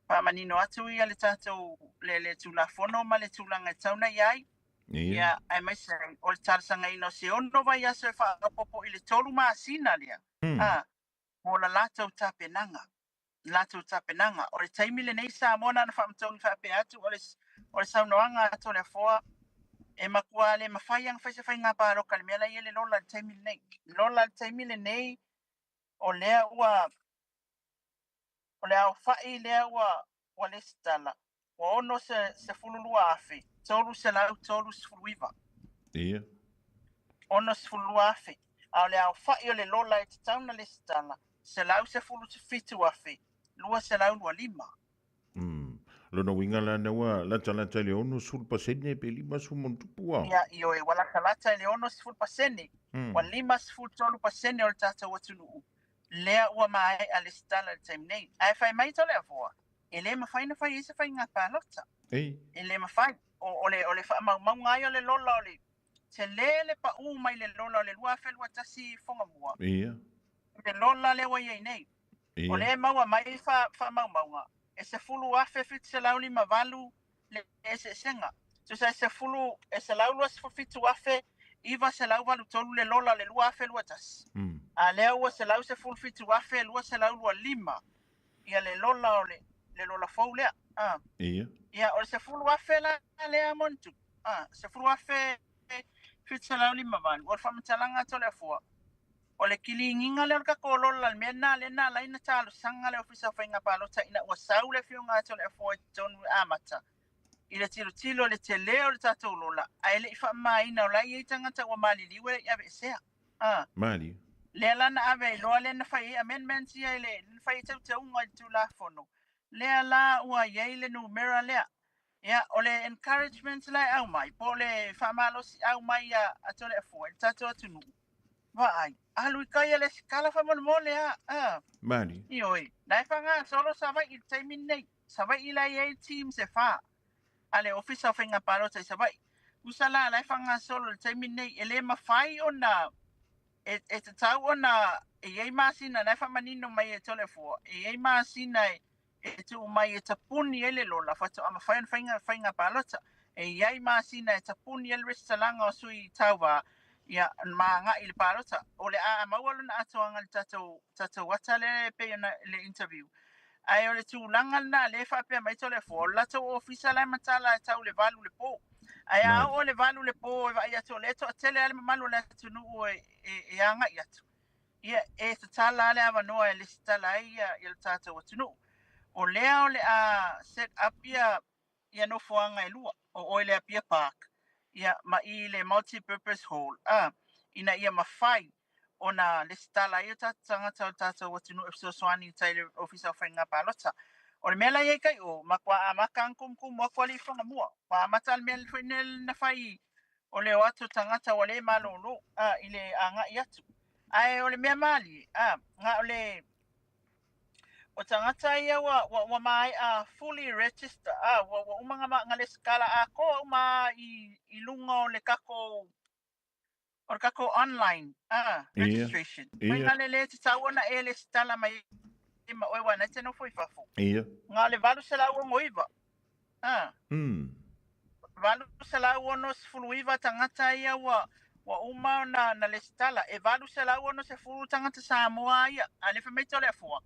faamanino atu ia le tatou, le, le Tulafono ma le tulaga e tatau ona i ai. Ia, aemaise ai, o le talosagaina o se 6 vaiaso e faaopoopo i le 3 masina lea, a, mo la latou tapenaga. Latou tapenaga. O le taimi lenei Samoa na ona faamatogi faapea atu o le o le saunoaga a Toleafoa e matua le mafai ona fai se faiga palota i le mea la e i ai le lola i le taimi lenei. Lola i le taimi lenei o lea ua o le aofai lea ua ua lesitala ua 62,339.
Ia.
62,000. A o le aofai o le lola e tatau ona lesitala 117,225.
Lona uiga la na ua latalata i le 60% pe 50 ma ona tupu a?
Ia, ioe, ua latalata i le 60%, ua 53% o le tatou atunuu lea ua maea lesitala i le taimi nei. Ae fai mai Toleafoa, e le mafai ona fai ai se faiga palota. E le mafai. O, o le, o le faamaumauga ai o le lola o le tele le pau mai le lola o le 2021 Fogamua.
Ia.
Le lola lea ua i ai nei.
Ia.
O lea e maua mai faamaumauga e 10,758 le eseesega. Tusa e 10, e 127,983 le lola o le 2021. A lea ua 117,225 ia le lola o le, le lola fou lea. A.
Ia.
Ia, o le 10,000 la lea Monitu. A, 10,758. O le faamatalaga a Toleafoa, o le kiligiga lea o le tatou lola, le mea lena lea na ala ai ona talosaga le Ofisa o Faiga Palota ina ua sau le Afioga a Toleafoa i totonu e amata i le tilotilo i le tele o le tatou lola, ae le i faamamaina o la e i ai tagata ua maliliu e le i aveesea. A.
Malie.
Lea la na ave ai loa lea na fai ai amendments ia i le, na fai ai teuteuga i le Tulafono. Lea la ua i ai le numera lea. Ia, o le encouragement la e aumai, po o le faamalosiau mai a Toleafoa i le tatou atunuu, vaai, alu i tai a le sikala faamolemole a, a.
Malie.
Ioe, la e faagasolo Savaii i le taimi lenei. Savaii la e i ai teams e 4 a le Ofisa o Faiga Palota i Savaii. Tusa la, la e faagasolo i le taimi lenei, e le mafai ona e tatau ona e i ai masina, la e faamanino mai e Toleafoa, e i ai masina e tuu mai e tapuni ai le lola faatoa mafai ona faiga faiga palota. E i ai masina e tapuni ai le resitalaga o sui tauva, ia, ma agai i le palota. O le a maua lona atoaga i le tatou, tatou ata lea e pei ona le interview. Ae o le tulaga lena lea e faapea mai Toleafoa, o le latou ofisa la e matala e tau i le 8 i le po. Ae a oo i le 8 i le po e vaai atu o lea e toatele lava le mamalu o le atunuu e agai atu. Ia, e tatala lava le avanoa e lesitala ai ia le tatou atunuu. O lea o le a set up ia nofoaga e lua, o oe le Apia Park ia ma i le Multi-Purpose Hall, a, ina ia mafai ona lesitala ai o tatou tagata o le tatou atunuu e fesoasoani i tai i le Ofisa o Faiga Palota. O le mea la e i ai kai o, matua amata ona tumutumu atu alii Fagamua. Ua amata le mea foi na fai o le o atu o tagata ua le malolo, a, i le agai atu. Ae o le mea malie, a, na o le o tagata ia ua maea fully register, a, ua uma na lesitala atoa uma i luga o le tatou o le tatou online registration. Faiga lelei e tatau ona e lesitala mai. ma oe ua na e te nofo i fafo.
Ia.
Na o le 869. Ah. 869 tagata ia ua ua uma ona na lesitala. E 860 tagata Samoa ia. A le fai mai Toleafoa,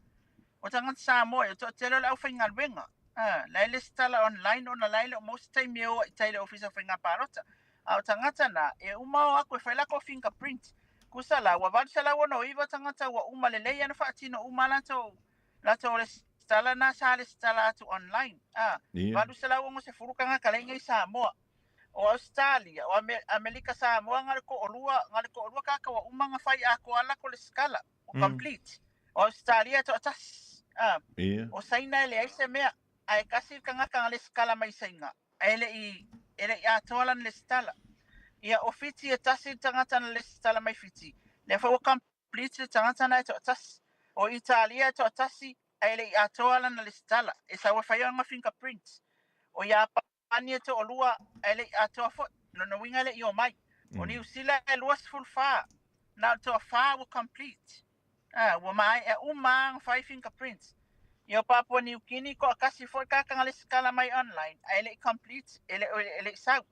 o tagata Samoa ia, o toatele o le aufaigaluega. Ah, la e lesitala online ona la e le o maua se taimi e o ai i tai i le Ofisa o Faiga Palota. A o tagata na, e uma o atu e fai latou fingerprint. Tusa la, ua 869 tagata ua uma lelei ona faatino uma latou latou lesitala na sa lesitala atu online. Ah, 860 tagata la e i inei i Samoa. O Ausetalia, o Amelika Samoa na o le toalua, na o le toalua tagata ua uma ona fai atoa latou lesitala, ua complete. O Ausetalia e toatasi. Ah, o Saina e leai se mea, ae tasi le tagata na lesitala mai Saina, ae le i e le i atoa lana lesitala. Ia, o Fiti e tasi le tagata na lesitala mai Fiti, lea foi ua complete le tagata na e toatasi. O Italia e toatasi, ae le i atoa lana lesitala, e sau e fai ona fingerprint. O Iapani e toalua, ae le i atoa foi, lona uiga e le i omai. O Niu Sila e 24, na o le toafa ua complete. Ah, ua maea uma lava ona fai fingerprints. Ia o Papua New Guinea toatasi foi tagata na lesitala mai online ae le i complete, e le, e le i sau.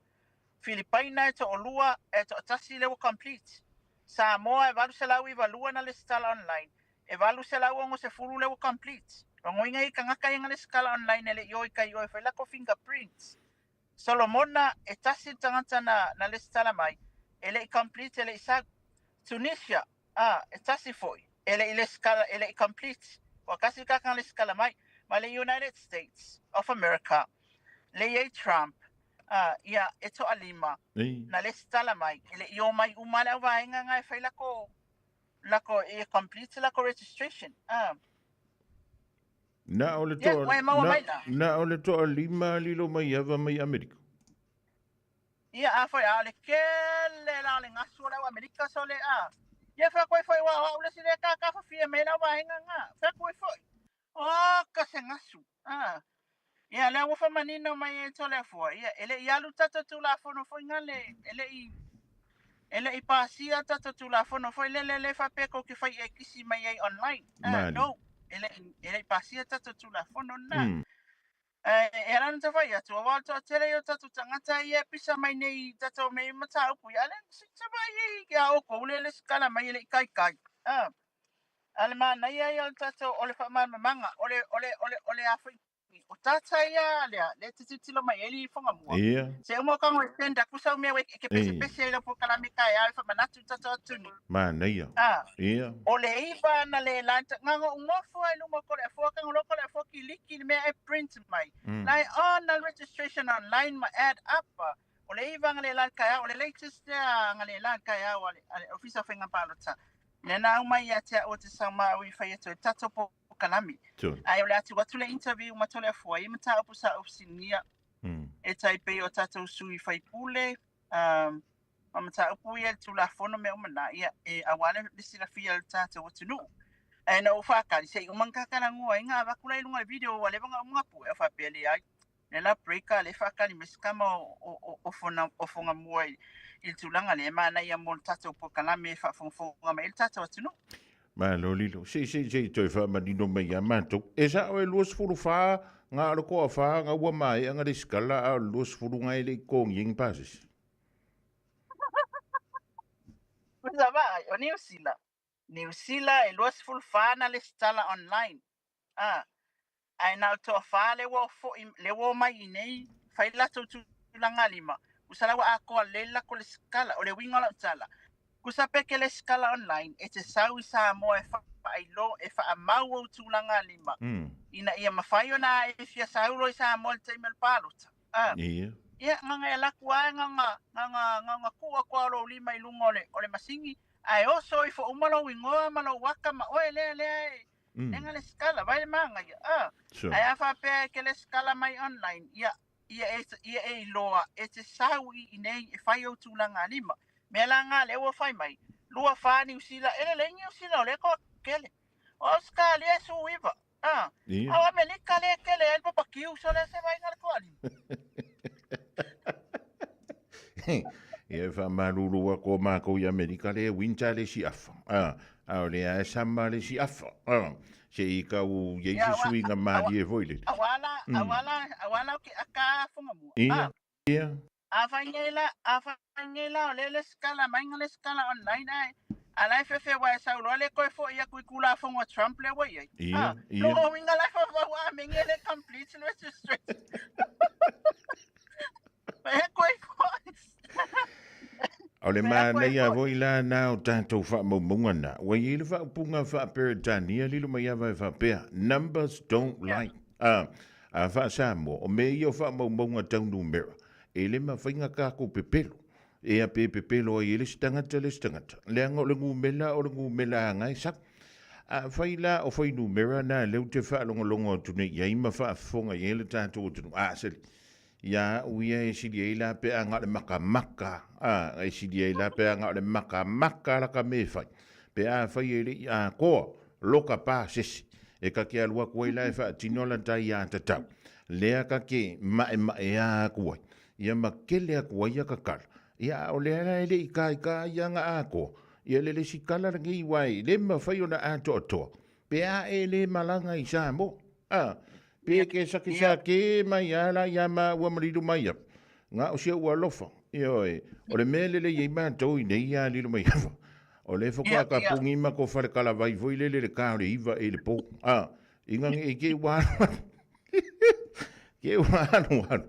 Filipaina e toalua, e toatasi lea ua complete. Samoa e 892 na lesitala online, e 860 lea ua complete. Logoina i tagata ia na lesitala online e le i o i tai o e fai latou fingerprints. Solomona e tasi le tagata na, na lesitala mai, e le i complete, e le i sau. Tunisia, A, e tasi foi, e le i lesitala, e le i complete, ua tasi le tagata na lesitala mai, ma le United States of America, le i ai Trump, a, ia, e toalima, na lesitala mai, e le i omai uma le auvaega na e fai lako, lako, ia complete lako registration. A.
Na o le
Ia,
toa,
ua e maua
na,
mai la.
na o le toalima lilo mai ava mai Amerika.
Ia, a foi, a o le kele la o le gasu o le au Amerika so le a. Ia fai atu ai foi, ua o au le isi lea ka kafafia mai lau vaega nga. Fai atu ai foi, o ka se gasu. A. Ia, lea ua faamanino mai e Toleafoa, ia, e le i alu tatou Tulafono foi nga le, e le i, e le i pasia tatou Tulafono foi lele le faapea tou te fai ekisi mai ai online. A, no, e le i, e le i pasia tatou Tulafono na. E e ala ona tawhai atu, aua o le toatele ia o tatou tagata ia e pisa mai nei i tatou mea i mataupu ia, a le se vaai ai ia outou le lesitala mai e le i kaikai. A, a le manaia ia o le tatou, o le faamalamalamaga, o le, o le, o le, o le a foi, o tata ia lea, lea te tilotilo mai ai le Fogamua. Se uma o kago e send aku sau mea e ke pesepese ai lau polokalame taeao e faamanatu i tatou atunuu.
Manaia.
A, o le iva na le la ngago ungofo ai luma o Toleafoa kago loa Toleafoa kiliki i le mea e print mai. La e on na registration online ma add up. O le iva nga le la taeao, o le latest lea nga le la taeao a le a le Ofisa o Faiga Palota. Lea na aumai ia te au o te sau ma au i fai atu ai tatou polokalame. Ae o le a tuu atu le interview ma Toleafoa i mataupu sa ou fesiligia e tai pei o tatou sui faipule, ma mataupu ia i le Tulafono mea uma na, ia, e aua le le silafia e le tatou atunuu. Ae na ou faatali se i uma na ta talanoa ai na avatu la i luga o le video ua leva ona uma ona pue, ou faapea leai, lea la break a lea e faatali mai se tama o, o, o, o, fona, o Fogamua i, i le tulaga lea e manaia mo le tatou polokalame e faafogafoga mai ai le tatou atunuu.
Malo lilo. Se se se i toe faamanino mai ia matou. E sao e 24 nga o le toafa nga ua maea nga lesitala a o le 20 nga e le i totogi ai ni pasese.
Usa vaai, o Niu Sila. Niu Sila e 24 na lesitala online. A, ae na o le toafa lea ua foi, lea ua omai i inei, fai le latou tulaga lima, usa la ua atoa lelei le latou lesitala. O le uiga o lau tala, tusa pe ke lesitala online, e te sau i Samoa e faailoa, e faamau ou tulaga lima, ina ia mafai ona e fia sau loa i Samoa i le taimi o le palota. A, ia, ngaga e alu atu lava, ngaga, ngaga, ngaga tuu atu lava o lou lima i luga o le, o le masini, ae oso ifo uma lou igoa ma lou aka ma oe lea, lea e, e nga lesitala, vai le manaia. A, ae a faapea e ke lesitala mai online, ia, ia e, ia e iloa, e te sau i inei e fai ou tulaga lima. Mea la nga lea ua fai mai, 24 Niu Sila, e lelei Niu Sila o lea toatele. O Ausetalia e 19. A, a o Amelika lea e tele ai le papakiu, so lea se vaaiga a le toalima.
Ia e faamalulu atu o matou i Amerika le winter le isi afa. A, a o lea e summer le isi afa. A, se i tau i ai se suiga malie foi lele.
Aua la, aua la, aua la o ke aka a Fongamua.
Ia, ia.
A fai nei la, a fai nei la o le le sikala mai nga le sikala online ae a la e fefe wa e sau loa le koe fo'i aku i Tulafono a Trump lea ua i ai.
Ia,
Ah,
ia.
lona uiga la e faufau a menge le complete registration. E koe fo'i.
O le manaia foi la na o tatou faamaumauga na. Ua i ai le faaupuga faa-Peretania lilo mai ava e faapea, numbers don't lie. A, a faa-Samoa, o mea ia o faamaumauga tau numera, e le mafai ona tatou pepelo. Ea pe pepelo ai e le isi tagata le isi tagata. Leaga o le numera o le numera lava e sau. Afai la o fuainumera na lea ou te faalogologo atu nei i ai ma faafofoga i ai le tatou atunuu, a seli, ia au ia e sili ai la pe a na o le makamaka, a, e sili ai la pe a na o le makamaka la ka mea e fai. Pe afai e le i atoa loka pasese, e ta te alu atu ai la e faatino lata aiatatau, lea ta te maemaea atu ai, ia ma kele atu ai ia tatala. Ia, a o lea la e le i taita ia na atoa, ia le lesitala lenei aua e le mafai ona atoatoa pe a e le malaga i Samoa. A, pe ke sakesake mai a la ia maua ma lilo mai afa. Na o si ou alofa. Ioe, o le mea lelei ai matou i nei ia lilo mai afa. O le faatoa kapugi ma ko falekalavai foi lele le ka o le iva e le po. A, ina ne i te i ua alu alu. Ke ua alu alu.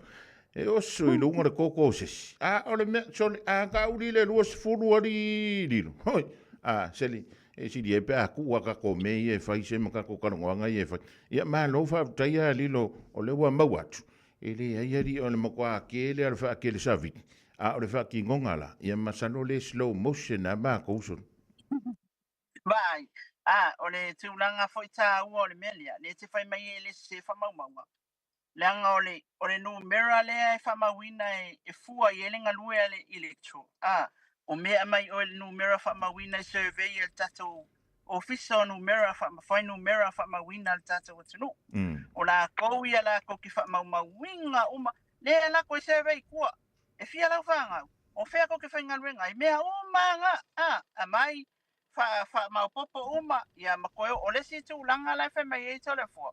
E oso i luga o le koko o sesi. A, o le mea, sole, a kauli le 20 ali lilo. Hoi, a, seli, e sili e pe a kua ka ko me ia e fai se ma kako kalongoanga ia e fai. Ia, malo faafetai a lilo o le ua maua atu. E le ai ali o le matua kele a le whaakele savili. A o le whaakinoga la, ia masalo le slow motion a mākou sole.
Vaai, ā, o le tulaga foi tāua o le mea lea, lea e te fai mai ai e le sese faamaumauga, leaga o le, o le numera lea e faamauina e, e fua i ai le galue a le electoral, ā, o mea e aumai oe le numera faamauina e survey e le tatou ofisa o numera, fuainumera faamauina a le tatou atunuu. O lakou ia lakou ke faamaumauina uma, lea e lako e survey i tua, e fia lau fanau, o fea kou ke faigaluega ai, mea uma na, ā, aumai faamaopoopo uma, ia ma toe oo. O le isi tulaga la e fai mai ai Toleafoa,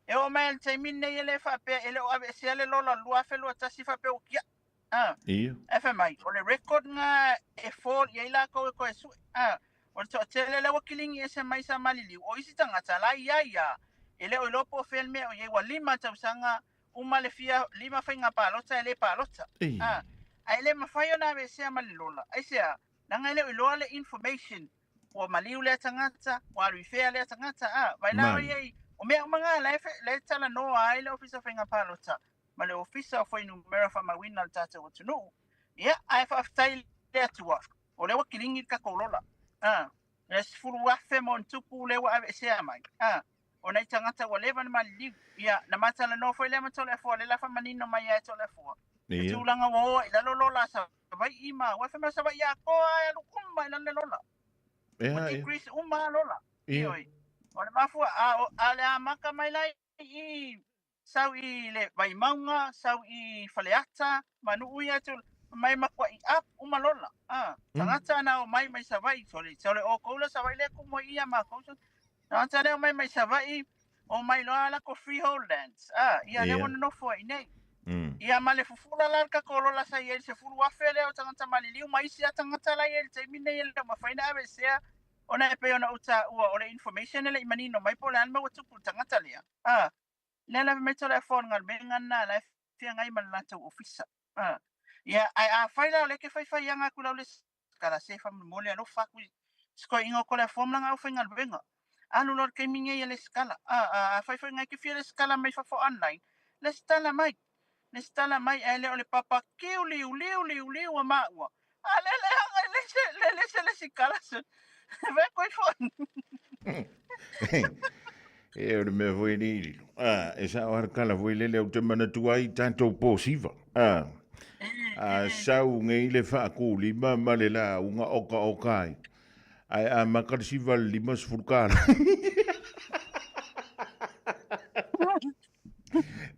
e oo mai lava i le taimi lenei e le faapea e le o aveesea le lola 2021 faapea ua tiai. A,
Ia.
ae fai mai, o le record na e fall i ai lakou e toe sue. A, o le toatele lea ua kiligi ese mai sa maliliu, o isi tagata la e i ai a, e le o iloa po o fea le mea o i ai, ua 5 tausaga uma le fia 5 faiga palota e le palota. A, ae le mafai ona aveesea ma le lola. Aisea? Leaga e le o iloa le information ua maliu lea tagata, ua alu i fea lea tagata, a, vai la
Mai.
o iai, o mea uma na la e, la e talanoa ai le Ofisa o Faiga Palota ma le Ofisa o Fuainumera Faamauina o le tatou atunuu. Ia, ae faafetai i le Atua, o lea ua kiligi le tatou lola. A, le 10,000 ma ona tupu lea ua aveesea mai. A, o nai tagata ua leva ona maliliu. Ia, na ma talanoa foi lea ma Toleafoa, lea la faamanino mai ai e Toleafoa. Le tulaga ua o ai i lalo lola a Savaii ma, ua fai mai o Savaii atoa e alu uma i lalo le lola. Ua decrease uma lola. Ioe. O le mafua, a, a le amata mai la i sau i le Vaimauga, sau i Faleata, ma nuu ia atu, mai matuai up uma lola. A, tagata na omai mai Savaii, sole, sole outou la Savaii lea tumu ai ia matou. Tagata lea omai mai Savaii, omai loa lako freehold lands. A, ia lea ua nonofo ai nei. Ia ma le fufula la le tatou lola sa i ai le 10,000 lea o tagata maliliu ma isi a tagata la i ai i le taimi nei e le o mafai ona aveesea ona e pei ona ou taua o le information e le i manino mai po o le a le mea ua tupu i le tagata lea. A, lea la fai mai Toleafoa o le galuega lena la e feagai ma le latou ofisa. A, ia, ae afai la o lea e te faifaiaga atu lau lesitala, se faamolemole alofa atu i si toeaina o Toleafoa ma lana aufaigaluega. Alu loa i le taimi nei e lesitala. A, a, afai foi na e te fia lesitala mai fafo online, lesitala mai. Lesitala mai ae le o le papa kiu liu liu liu liu a maua. A le leaga e le se le le se lesitala se. Vai koe foi.
E o le mea foi nei lilo. A, e sao lava le tala foi lele ou te manatua ai tatou po siva. A, a sau nei le faakulima ma le lauga okaoka ai. Ae amata le siva i le 50 tala.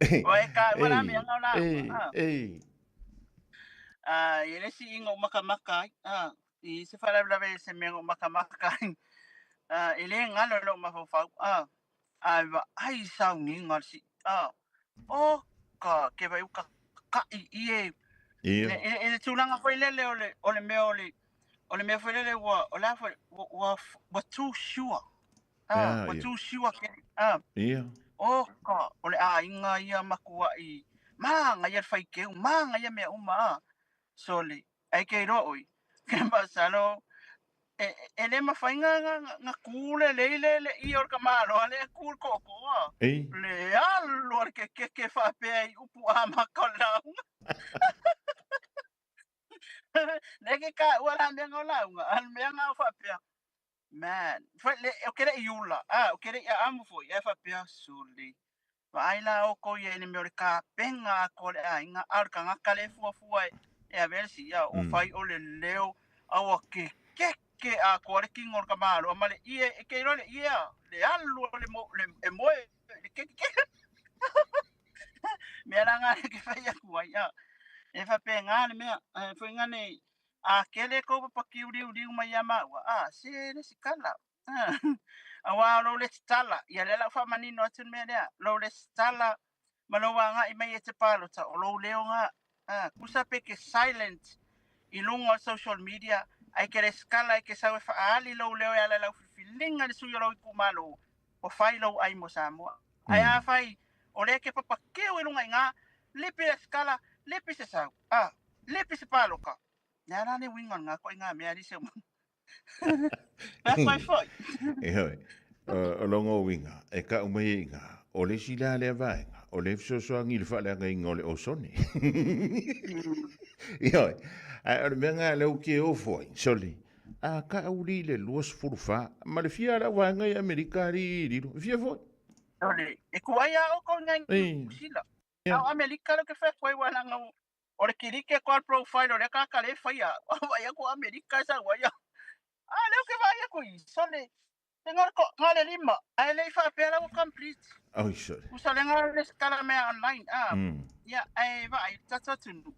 Oe ka ua la mea ngau la.
Ei, ei.
A i le isi iga ou makamaka ai, a i se faalavelave se mea na ou makamaka ai, a e le galo i lou mafaufau, a ae vaai i sauniga o le sii, a o ka ke vaai ua kaka'i ie
Ia.
I le tulaga foi lele o le o le mea o le o le mea foi lele ua o le a foi ua ua too sure, a ua too sure ke a
Ia.
O ka o le aiga ia matua'i magaia le faiteu, magaia mea uma, a sole ae ke iloa oi ke masalo e le mafai na tu lelei le ie o le tamaloa lea e tu i le toatoa.
Ei.
Le alu a le kekeke faapea i upu amata o le lauga. Lea ke taua la mea na o lauga, a o le mea na o faapea, man, foi le, ou te le i ula, a, ou te le i aamu foi, ae faapea, sole, vaai la outou ia i le mea o le tapena atoa o le aiga, a o le tagata lea e fuafua e avea le sii, a, ua fai o le leo, a ua kekeke atoa le tino o le tamaloa ma le ie, e te iloa le ie, a, le alu o le, mo, le e moe, le kekeke. Mea la na ke fai atu ai, a, e faapena le mea, ae foi na nei, A kele kou papakiuliuliu mai iā māua, a, se le isi tala. Auā o lou lesitala, ia lea la ua faamanino atu le mea lea, lou lesitala ma lou agai mai e te palota, o lou leo gā. A, tusa pe ke silent i luga o social media, ae ke lesitala e ke sau e faaali lou leo e ala i lau filifiliga i le sui o lou itumalo, ua fai lou ai mo Samoa. Ae afai o lea e ke papakeu i luga i gā, lipi lesitala, lipi se sau. A, lipi se paloka. Le a la le uiga o lena ituaiga mea alii se uma. Mea koe foi.
E hoi, o longa uiga, e kau mai ai i ina, o le isi la lea vaega, o le fesoasoani i le faaleagaina o le osone. Ioe, ae o le mea lena lea ou te ofo ai, sole, a kau li le 24, ma le fia o le au vaega i Amerika alii Lilo, e fia foi?
Sole, e kuai a oukou i nai Niu Sila. A o Amerika lea ou te fai atu ai ua leaga o le kilike atu lava le profile o lea tagata lea e faia au. Vaai atu o Amerika e sau ai. A lea ou te vaai atu i sole na o le lima ae le i faapea la ua complete.
Oi sole.
Tusa lea na o le resitala mea online a. Ia ae vaai le tatou atunuu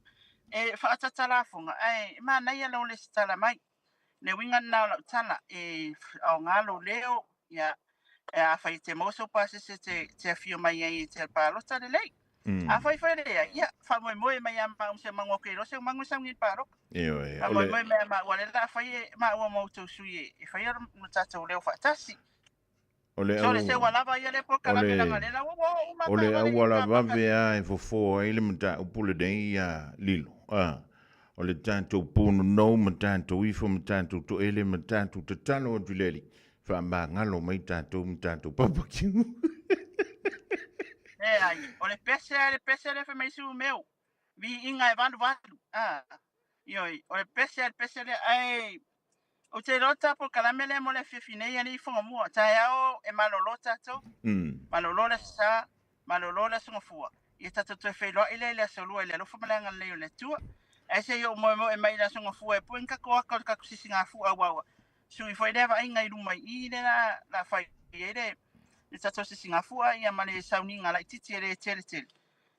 e faaataata lafoga ae manaia lou resitala mai. Le uiga lena o lau tala e aoga lou leo ia e afai e te maua sou pasese te, te afio mai ai e te palota lelei. Afai foi e leai, ia, faamoemoe mai ia maua se mangu ake iloa se mangu e sauni i le palota.
Ioe,
Faamoemoe mai ia maua lea la a fai e maua ma outou sui e, e faia lo tatou leo faatasi.
O le
So le se ua lava ia le polokalame leaga lea la ua oo uma
O le
taavale i
auala
uta paka.
vave lava e fofo ai le mataupu lenei ia Lilo, a, o le tatou punonou ma tatou ifo ma tatou toele ma tatou tatalo atu i le Alii, faamagalo mai tatou ma tatou papakiu.
Leai, o le pese lava le pese lea fai mai isi mea, viiga e valuvalu. A, ioe, o le pese lava le pese lea, ae ou te iloa ta polokalame lea mo le afiafi nei alii Fogamua. Taeao e malolo tatou, malolo le Aso Sa, malolo le Aso Gafua. Ia tatou toe feiloai lea i le Aso Lua i le alofa ma le agalelei o le Atua. Ae se i ou moemoe mai i le Aso Gafua e pue ni tatou aka o le tatou sisigafua aua ua sui foi lea vaaiga i luma i i lea la, la fai ai le, le tatou sisigafua ia ma le sauniga laitiiti e le tele tele.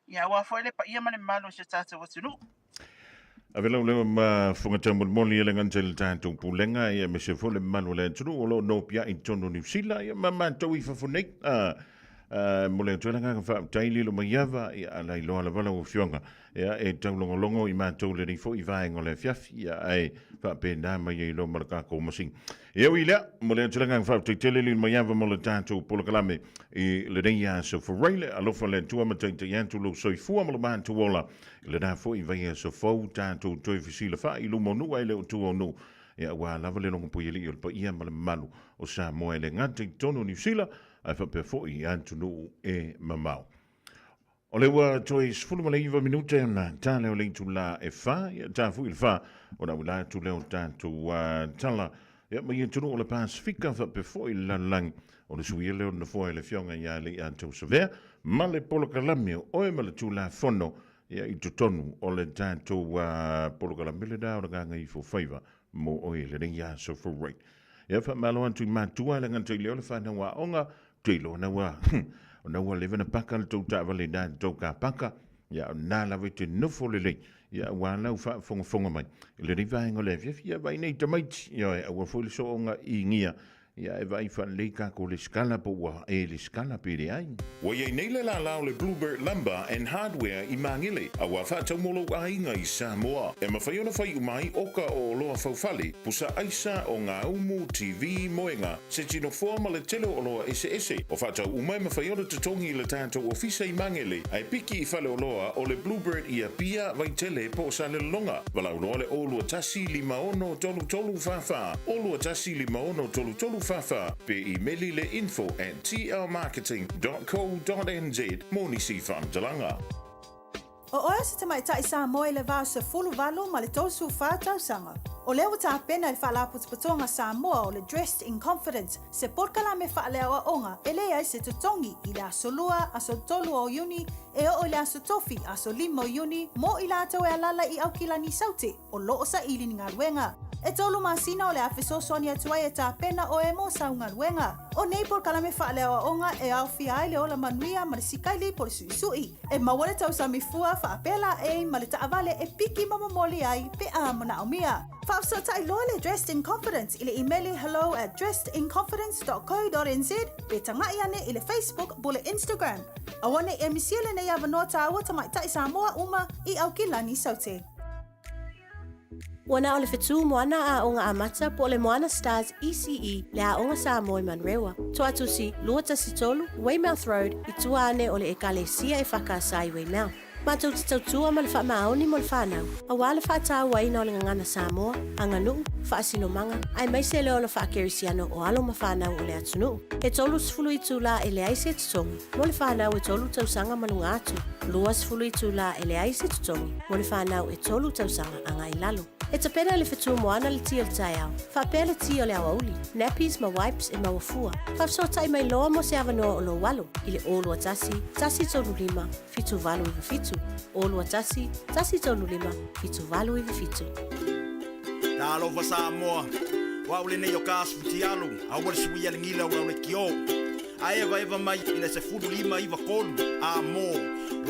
Ia aua foi le paia ma le mamalu o si o tatou atunuu.
Ave lau leo ma fofoga taumolimoli e le gata i le tatou pulega ia aemaise foi le mamalu o le atunuu o lo o nopiai i totonu o Niu Sila ia ma matou i fafo nei. A, a, momoli atu ai le agaga faafetai lilo mai ava ia a lailoa lava lau Afioga ia e taulogologo i matou i lenei foi vaega o le afiafi ia ae faapena mai ai loa ma le tatou masini. Ia ui lea, momoli atu le agaga faafetai tele lilo mai ava mo le tatou polokalame i lenei aso Faraile. Alofa le Atua ma taitai atu lou soifua ma lo matou ola i lena foi vaiaso fou tatou toe fesilafai i luma o nuu ae le o tua o nuu. Ia aua lava le logopuialii o le paia ma le mamalu o Samoa e le gata i totonu o Niu Sila ae faapea foi i atunuu e mamao. O lea ua toe 19 minute ona ta lea o le itula e fa, ia ta foi le fa, ona auila atu lea o tatou tala. Ia mai atunuu o le Pasifika faapea foi le lalolagi, o le suia lea o le nofoa e le Afioga ia Leiatau Savea ma le polokalame o Oe ma le Tulafono ia i totonu o le tatou polokalame lena o le Gagaifofaiva mo oe i lenei aso February. Ia faamalo atu i matua le gata i lea o le fanau aoga, te iloa na ua, ona ua leva na paka le tou taavale i na tou ka paka, ia o na lava i te nofo lelei. Ia, aua lau faafogafoga mai i lenei vaega o le afiafi, ia vaai nei tamaiti, ioe, aua foi le sooga igia, ia e vaai faalelei tatou lesitala po ua e lesitala pe leai. Ua i ai nei le lala o le Bluebird Lumber and Hardware i Magele, a ua faatau mo lou aiga i Samoa. E mafai ona fai uma ai oka o oloa faufale, pusa aisa, ogaumu, TV, moega, se tinofoa ma le tele o oloa eseese. O faatau uma e mafai ona totogi i le tatou ofisa i Magele, ae piki i faleoloa o le Bluebird i Apia, Vaitele po o Salelologa. Valaau loa le 021 56 33 44, 021 56 33 44, pe imeli le info at tlmarketing dot co dot nz mo nisi faamatalaga.
O oe o se tamaitai Samoa i le va o 18 ma le 34 tausaga. O lea ua tapena e le Faalapotopotoga Samoa o le Dressed in Confidence se polokalame faaleaoaoga e leai se totogi i le aso Lua, aso 3 o Iuni e oo i le aso Tofi, aso 5 o Iuni mo i latou e alaala i Aukilani Saute o lo o saili ni galuega. E tolu masina o le a fesoasoani atu ai e tapena oe mo sau galuega. O nei polokalame faaleaoaoga e aofia ai le ola manuia ma le sikaili po o le suʻisuʻi. E maua le tausami fua faapea laei ma le taavale e piki ma momoli ai pe a manaomia. Faafesootai loa le Dressed in Confidence i le imeli hello at dressedinconfidence.co.nz pe tagaʻi ane i le Facebook po o le Instagram. Aua ne i e misia lenei avanoa tāua tamaitai Samoa uma i Aukilani Saute.
Ua na o le fetu moana aoga amata po o le Moana Stars ECE le aoga Samoa i Manurewa. Toatusi, 213, Weymouth Road, i tua ane o le Ekalesia e Whakaasa i Weymouth. Matou te tautua ma le faamaoni mo le whanau, aua le faatauaina o le gagana Samoa, aganuu, faasinomaga, aemaise le ola faakerisiano o alo ma fanau o le atunuu. E 30 itulā e leai se totogi mo le fanau e tolu tausaga ma luga atu, 20 itulā e leai se totogi mo le fanau e tolu tausaga agai i lalo. E tapena e le fetu moana le ti o le taeao, faapea le ti o le aoauli, nappies ma wipes e maua fua. Faafesootai mai loa mo se avanoa o lou alo i le 021 135 7897, 021 135 7897.
Talofa Samoa, o au lenei o ka asu futialu, aua le suia le gila o lau lekiō. A evaeva mai i le 15 93 a mo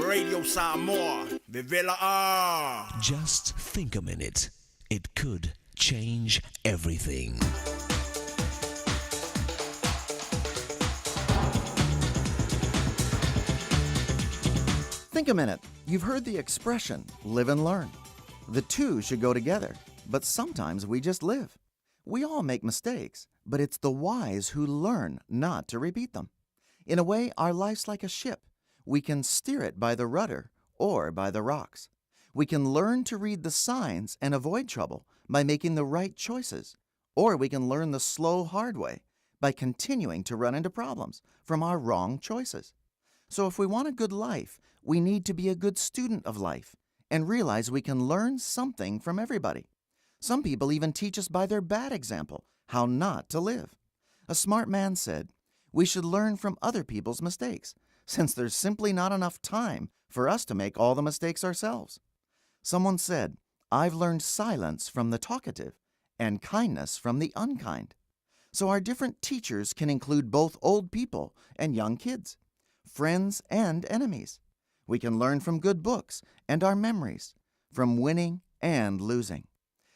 Radio Samoa, vevela a!
Just think a minute. It could change everything.
Think a minute. You've heard the expression, live and learn. The two should go together, but sometimes we just live. We all make mistakes, but it's the wise who learn not to repeat them. In a way, our life's like a ship. We can steer it by the rudder or by the rocks. We can learn to read the signs and avoid trouble by making the right choices, or we can learn the slow, hard way by continuing to run into problems from our wrong choices. So if we want a good life, we need to be a good student of life and realize we can learn something from everybody. Some people even teach us by their bad example how not to live. A smart man said, We should learn from other people's mistakes, since there's simply not enough time for us to make all the mistakes ourselves. Someone said, I've learned silence from the talkative and kindness from the unkind. So our different teachers can include both old people and young kids, friends and enemies. We can learn from good books and our memories, from winning and losing.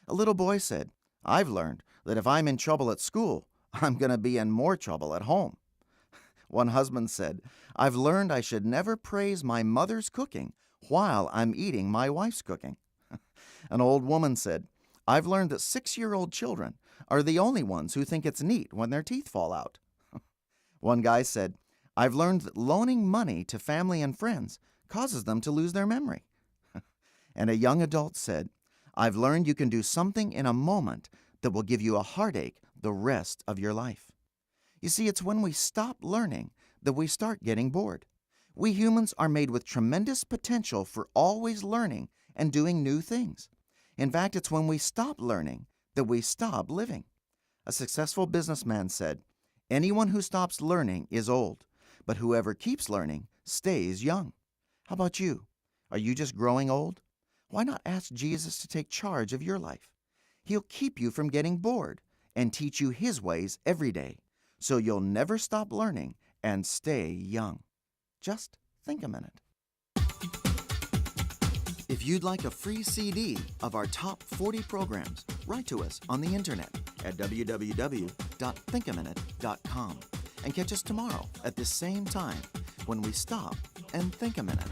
A little boy said, I've learned that if I'm in trouble at school, I'm going to be in more trouble at home. One husband said, I've learned I should never praise my mother's cooking while I'm eating my wife's cooking. An old woman said, I've learned that 6 year old children are the only ones who think it's neat when their teeth fall out. One guy said, I've learned that loaning money to family and friends causes them to lose their memory. And a young adult said, I've learned you can do something in a moment that will give you a heartache the rest of your life. You see, it's when we stop learning that we start getting bored. We humans are made with tremendous potential for always learning and doing new things. In fact, it's when we stop learning that we stop living. A successful businessman said, Anyone who stops learning is old, but whoever keeps learning stays young. How about you? Are you just growing old? Why not ask Jesus to take charge of your life? He'll keep you from getting bored and teach you His ways every day, so you'll never stop learning and stay young. Just think a minute. If you'd like a free CD of our top 40 programs, write to us on the internet at www.thinkaminute.com and catch us tomorrow at this same time when we stop and think a minute.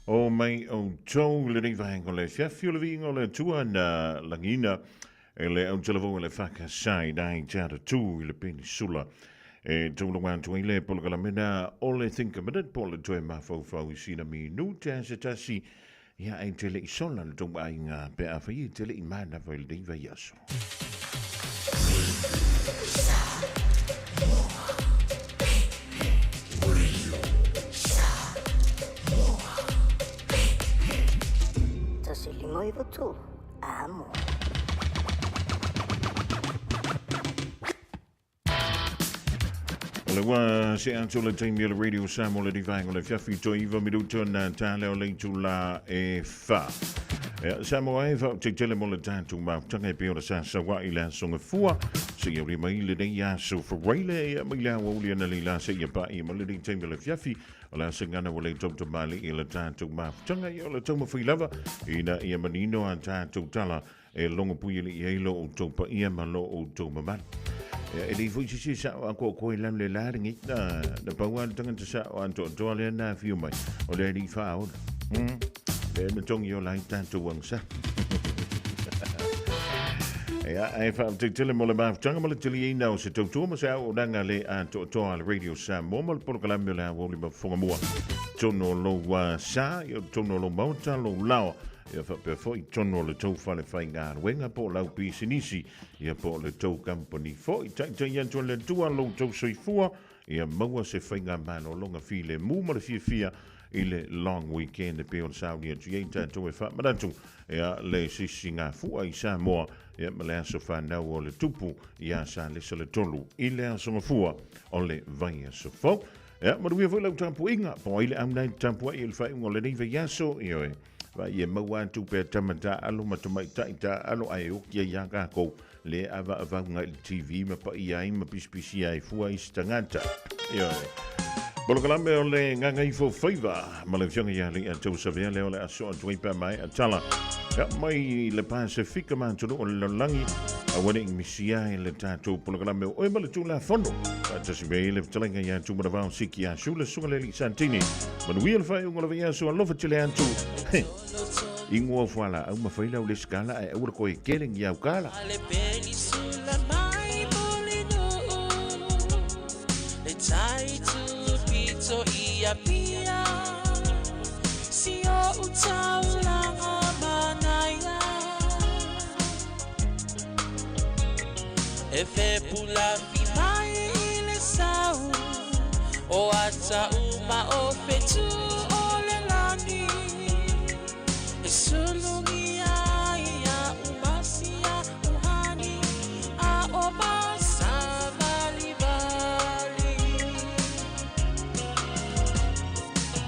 O mai outou i lenei vaega o le afiafi o le viiga o le Atua na lagiina e le autalavou e le FAKASA i nai Tiatatū i le Penisula. E taulaga atu ai le polokalame o le Think a Minute po o le toe mafaufau i sina minute a se tasi ia e te le i sola le tou aiga pe afai e te le i manava i lenei vaiaso.
Tasi lima iva tolu. Amo.
O le ua se atu le taimi o le Radio Samoa le divaega o le afiafi toe iva minuta na tale o le itula e fa. Ia, Samoa e faatetele mo le tatou mafutaga e pei ona sa saua'i le aso gafua seia uli mai lenei aso faraile ia mai le aoauli analeila seia pa'i ma lenei taimi o le afiafi o le asagana ua le tautamali'i le tatou mafutaga ia o le taumafai lava ina ia manino a tatou tala e logo pui ali'i ai lo outou paia ma lo outou mamalu. Ia, e lei foi sisi sa'o a koakoa i lalo le la lenei na na pau a le tagata sa'o atoatoa lea na afio mai o le alii faaola. Lea na togi ola ai tatou agasā. Ia, ae faatetele mo le mafutaga ma le taliaina o se tautua ma se auaunaga le atoatoa a le Radio Samoa ma le polokalame o le Aoauli ma Fofoga Mua. Tonu o lou sa, ia tonu o lou maota, lou lao. Ia faapea foi i totonu o le tou fale faigaluega po o lau pisinisi, ia po o le tou kamupani foi. Taitai atu e le Atua lo outou soifua, ia maua se faigamalologa filemu ma le fiafia i le long weekend e pei ona sauni atu i ai tatou e faamanatu ia le sisigafua i Samoa ia ma le aso fanau o le Tupu ia Salesa le Tolu i le aso Gafua o le vaiaso fou. Ia, manuia foi lau tapuaiga, po o ai le au nai tapuai i le faaiuga o lenei vaiaso, ioe. Vaai e maua atu pea tama taaalo ma tamaitai taaalo ae oki ai lava tatou le avaavauga i le TV ma paia ai ma pisipisia ai fua isi tagata. Ioe. Polokalame o le Gagaifo Faiva ma le Afioga ia Leiatau Savea lea o le aso atu ai pe a maea tala. Ia, mai le Pasefika ma atunuu o le lalolagi, aua ne i misia ai le tatou polokalame o Oe ma le Tulafono. Faatasi mai ai le fetalaiga ia Tumanavao Siki ia Sula Suga le Alii Santini. Manuia le faaiuga o le vaiaso, alofa tele atu. He. Ingoa fualaau ma fai lau lesikala ae aua le koe kele ni au kala.
E fepu lafi mai i le sau o ata uma o fetu o le lagi e sulugia ia umasia uhani a o masavalivali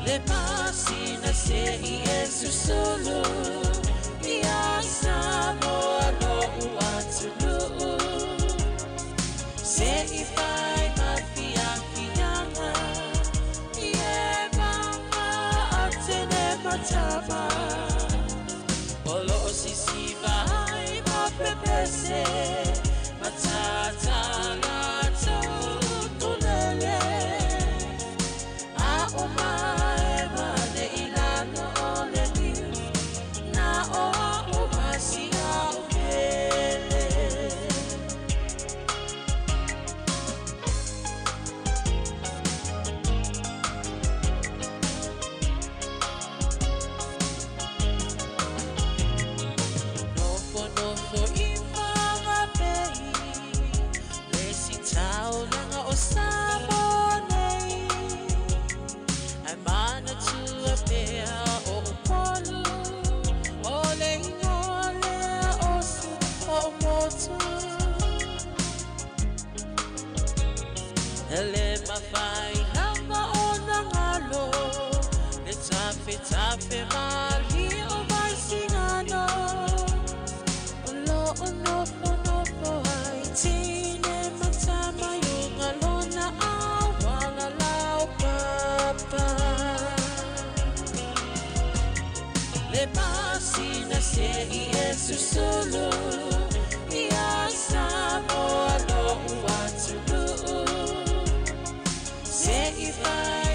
le masina se i e susulu ia Samoa lo'u atunuu se i fai mafiafiaga i e maga atene matama o loo sisiva ai mapepese matatala tulele a o mae mane i lalo o le niu na o au masia o pele. Nofo nofo i whangapei le sitaulaga o Samoa nei ai manatua pea o Upolu o le ingoa lea o si o motu le mafai lava ona galo le tafetafe mali o Vaisigano o loo nofonofo ai tine ma tama i uga lona auala laupapa le masina se i e susulu ia Samoa lo'u atunuu se i fai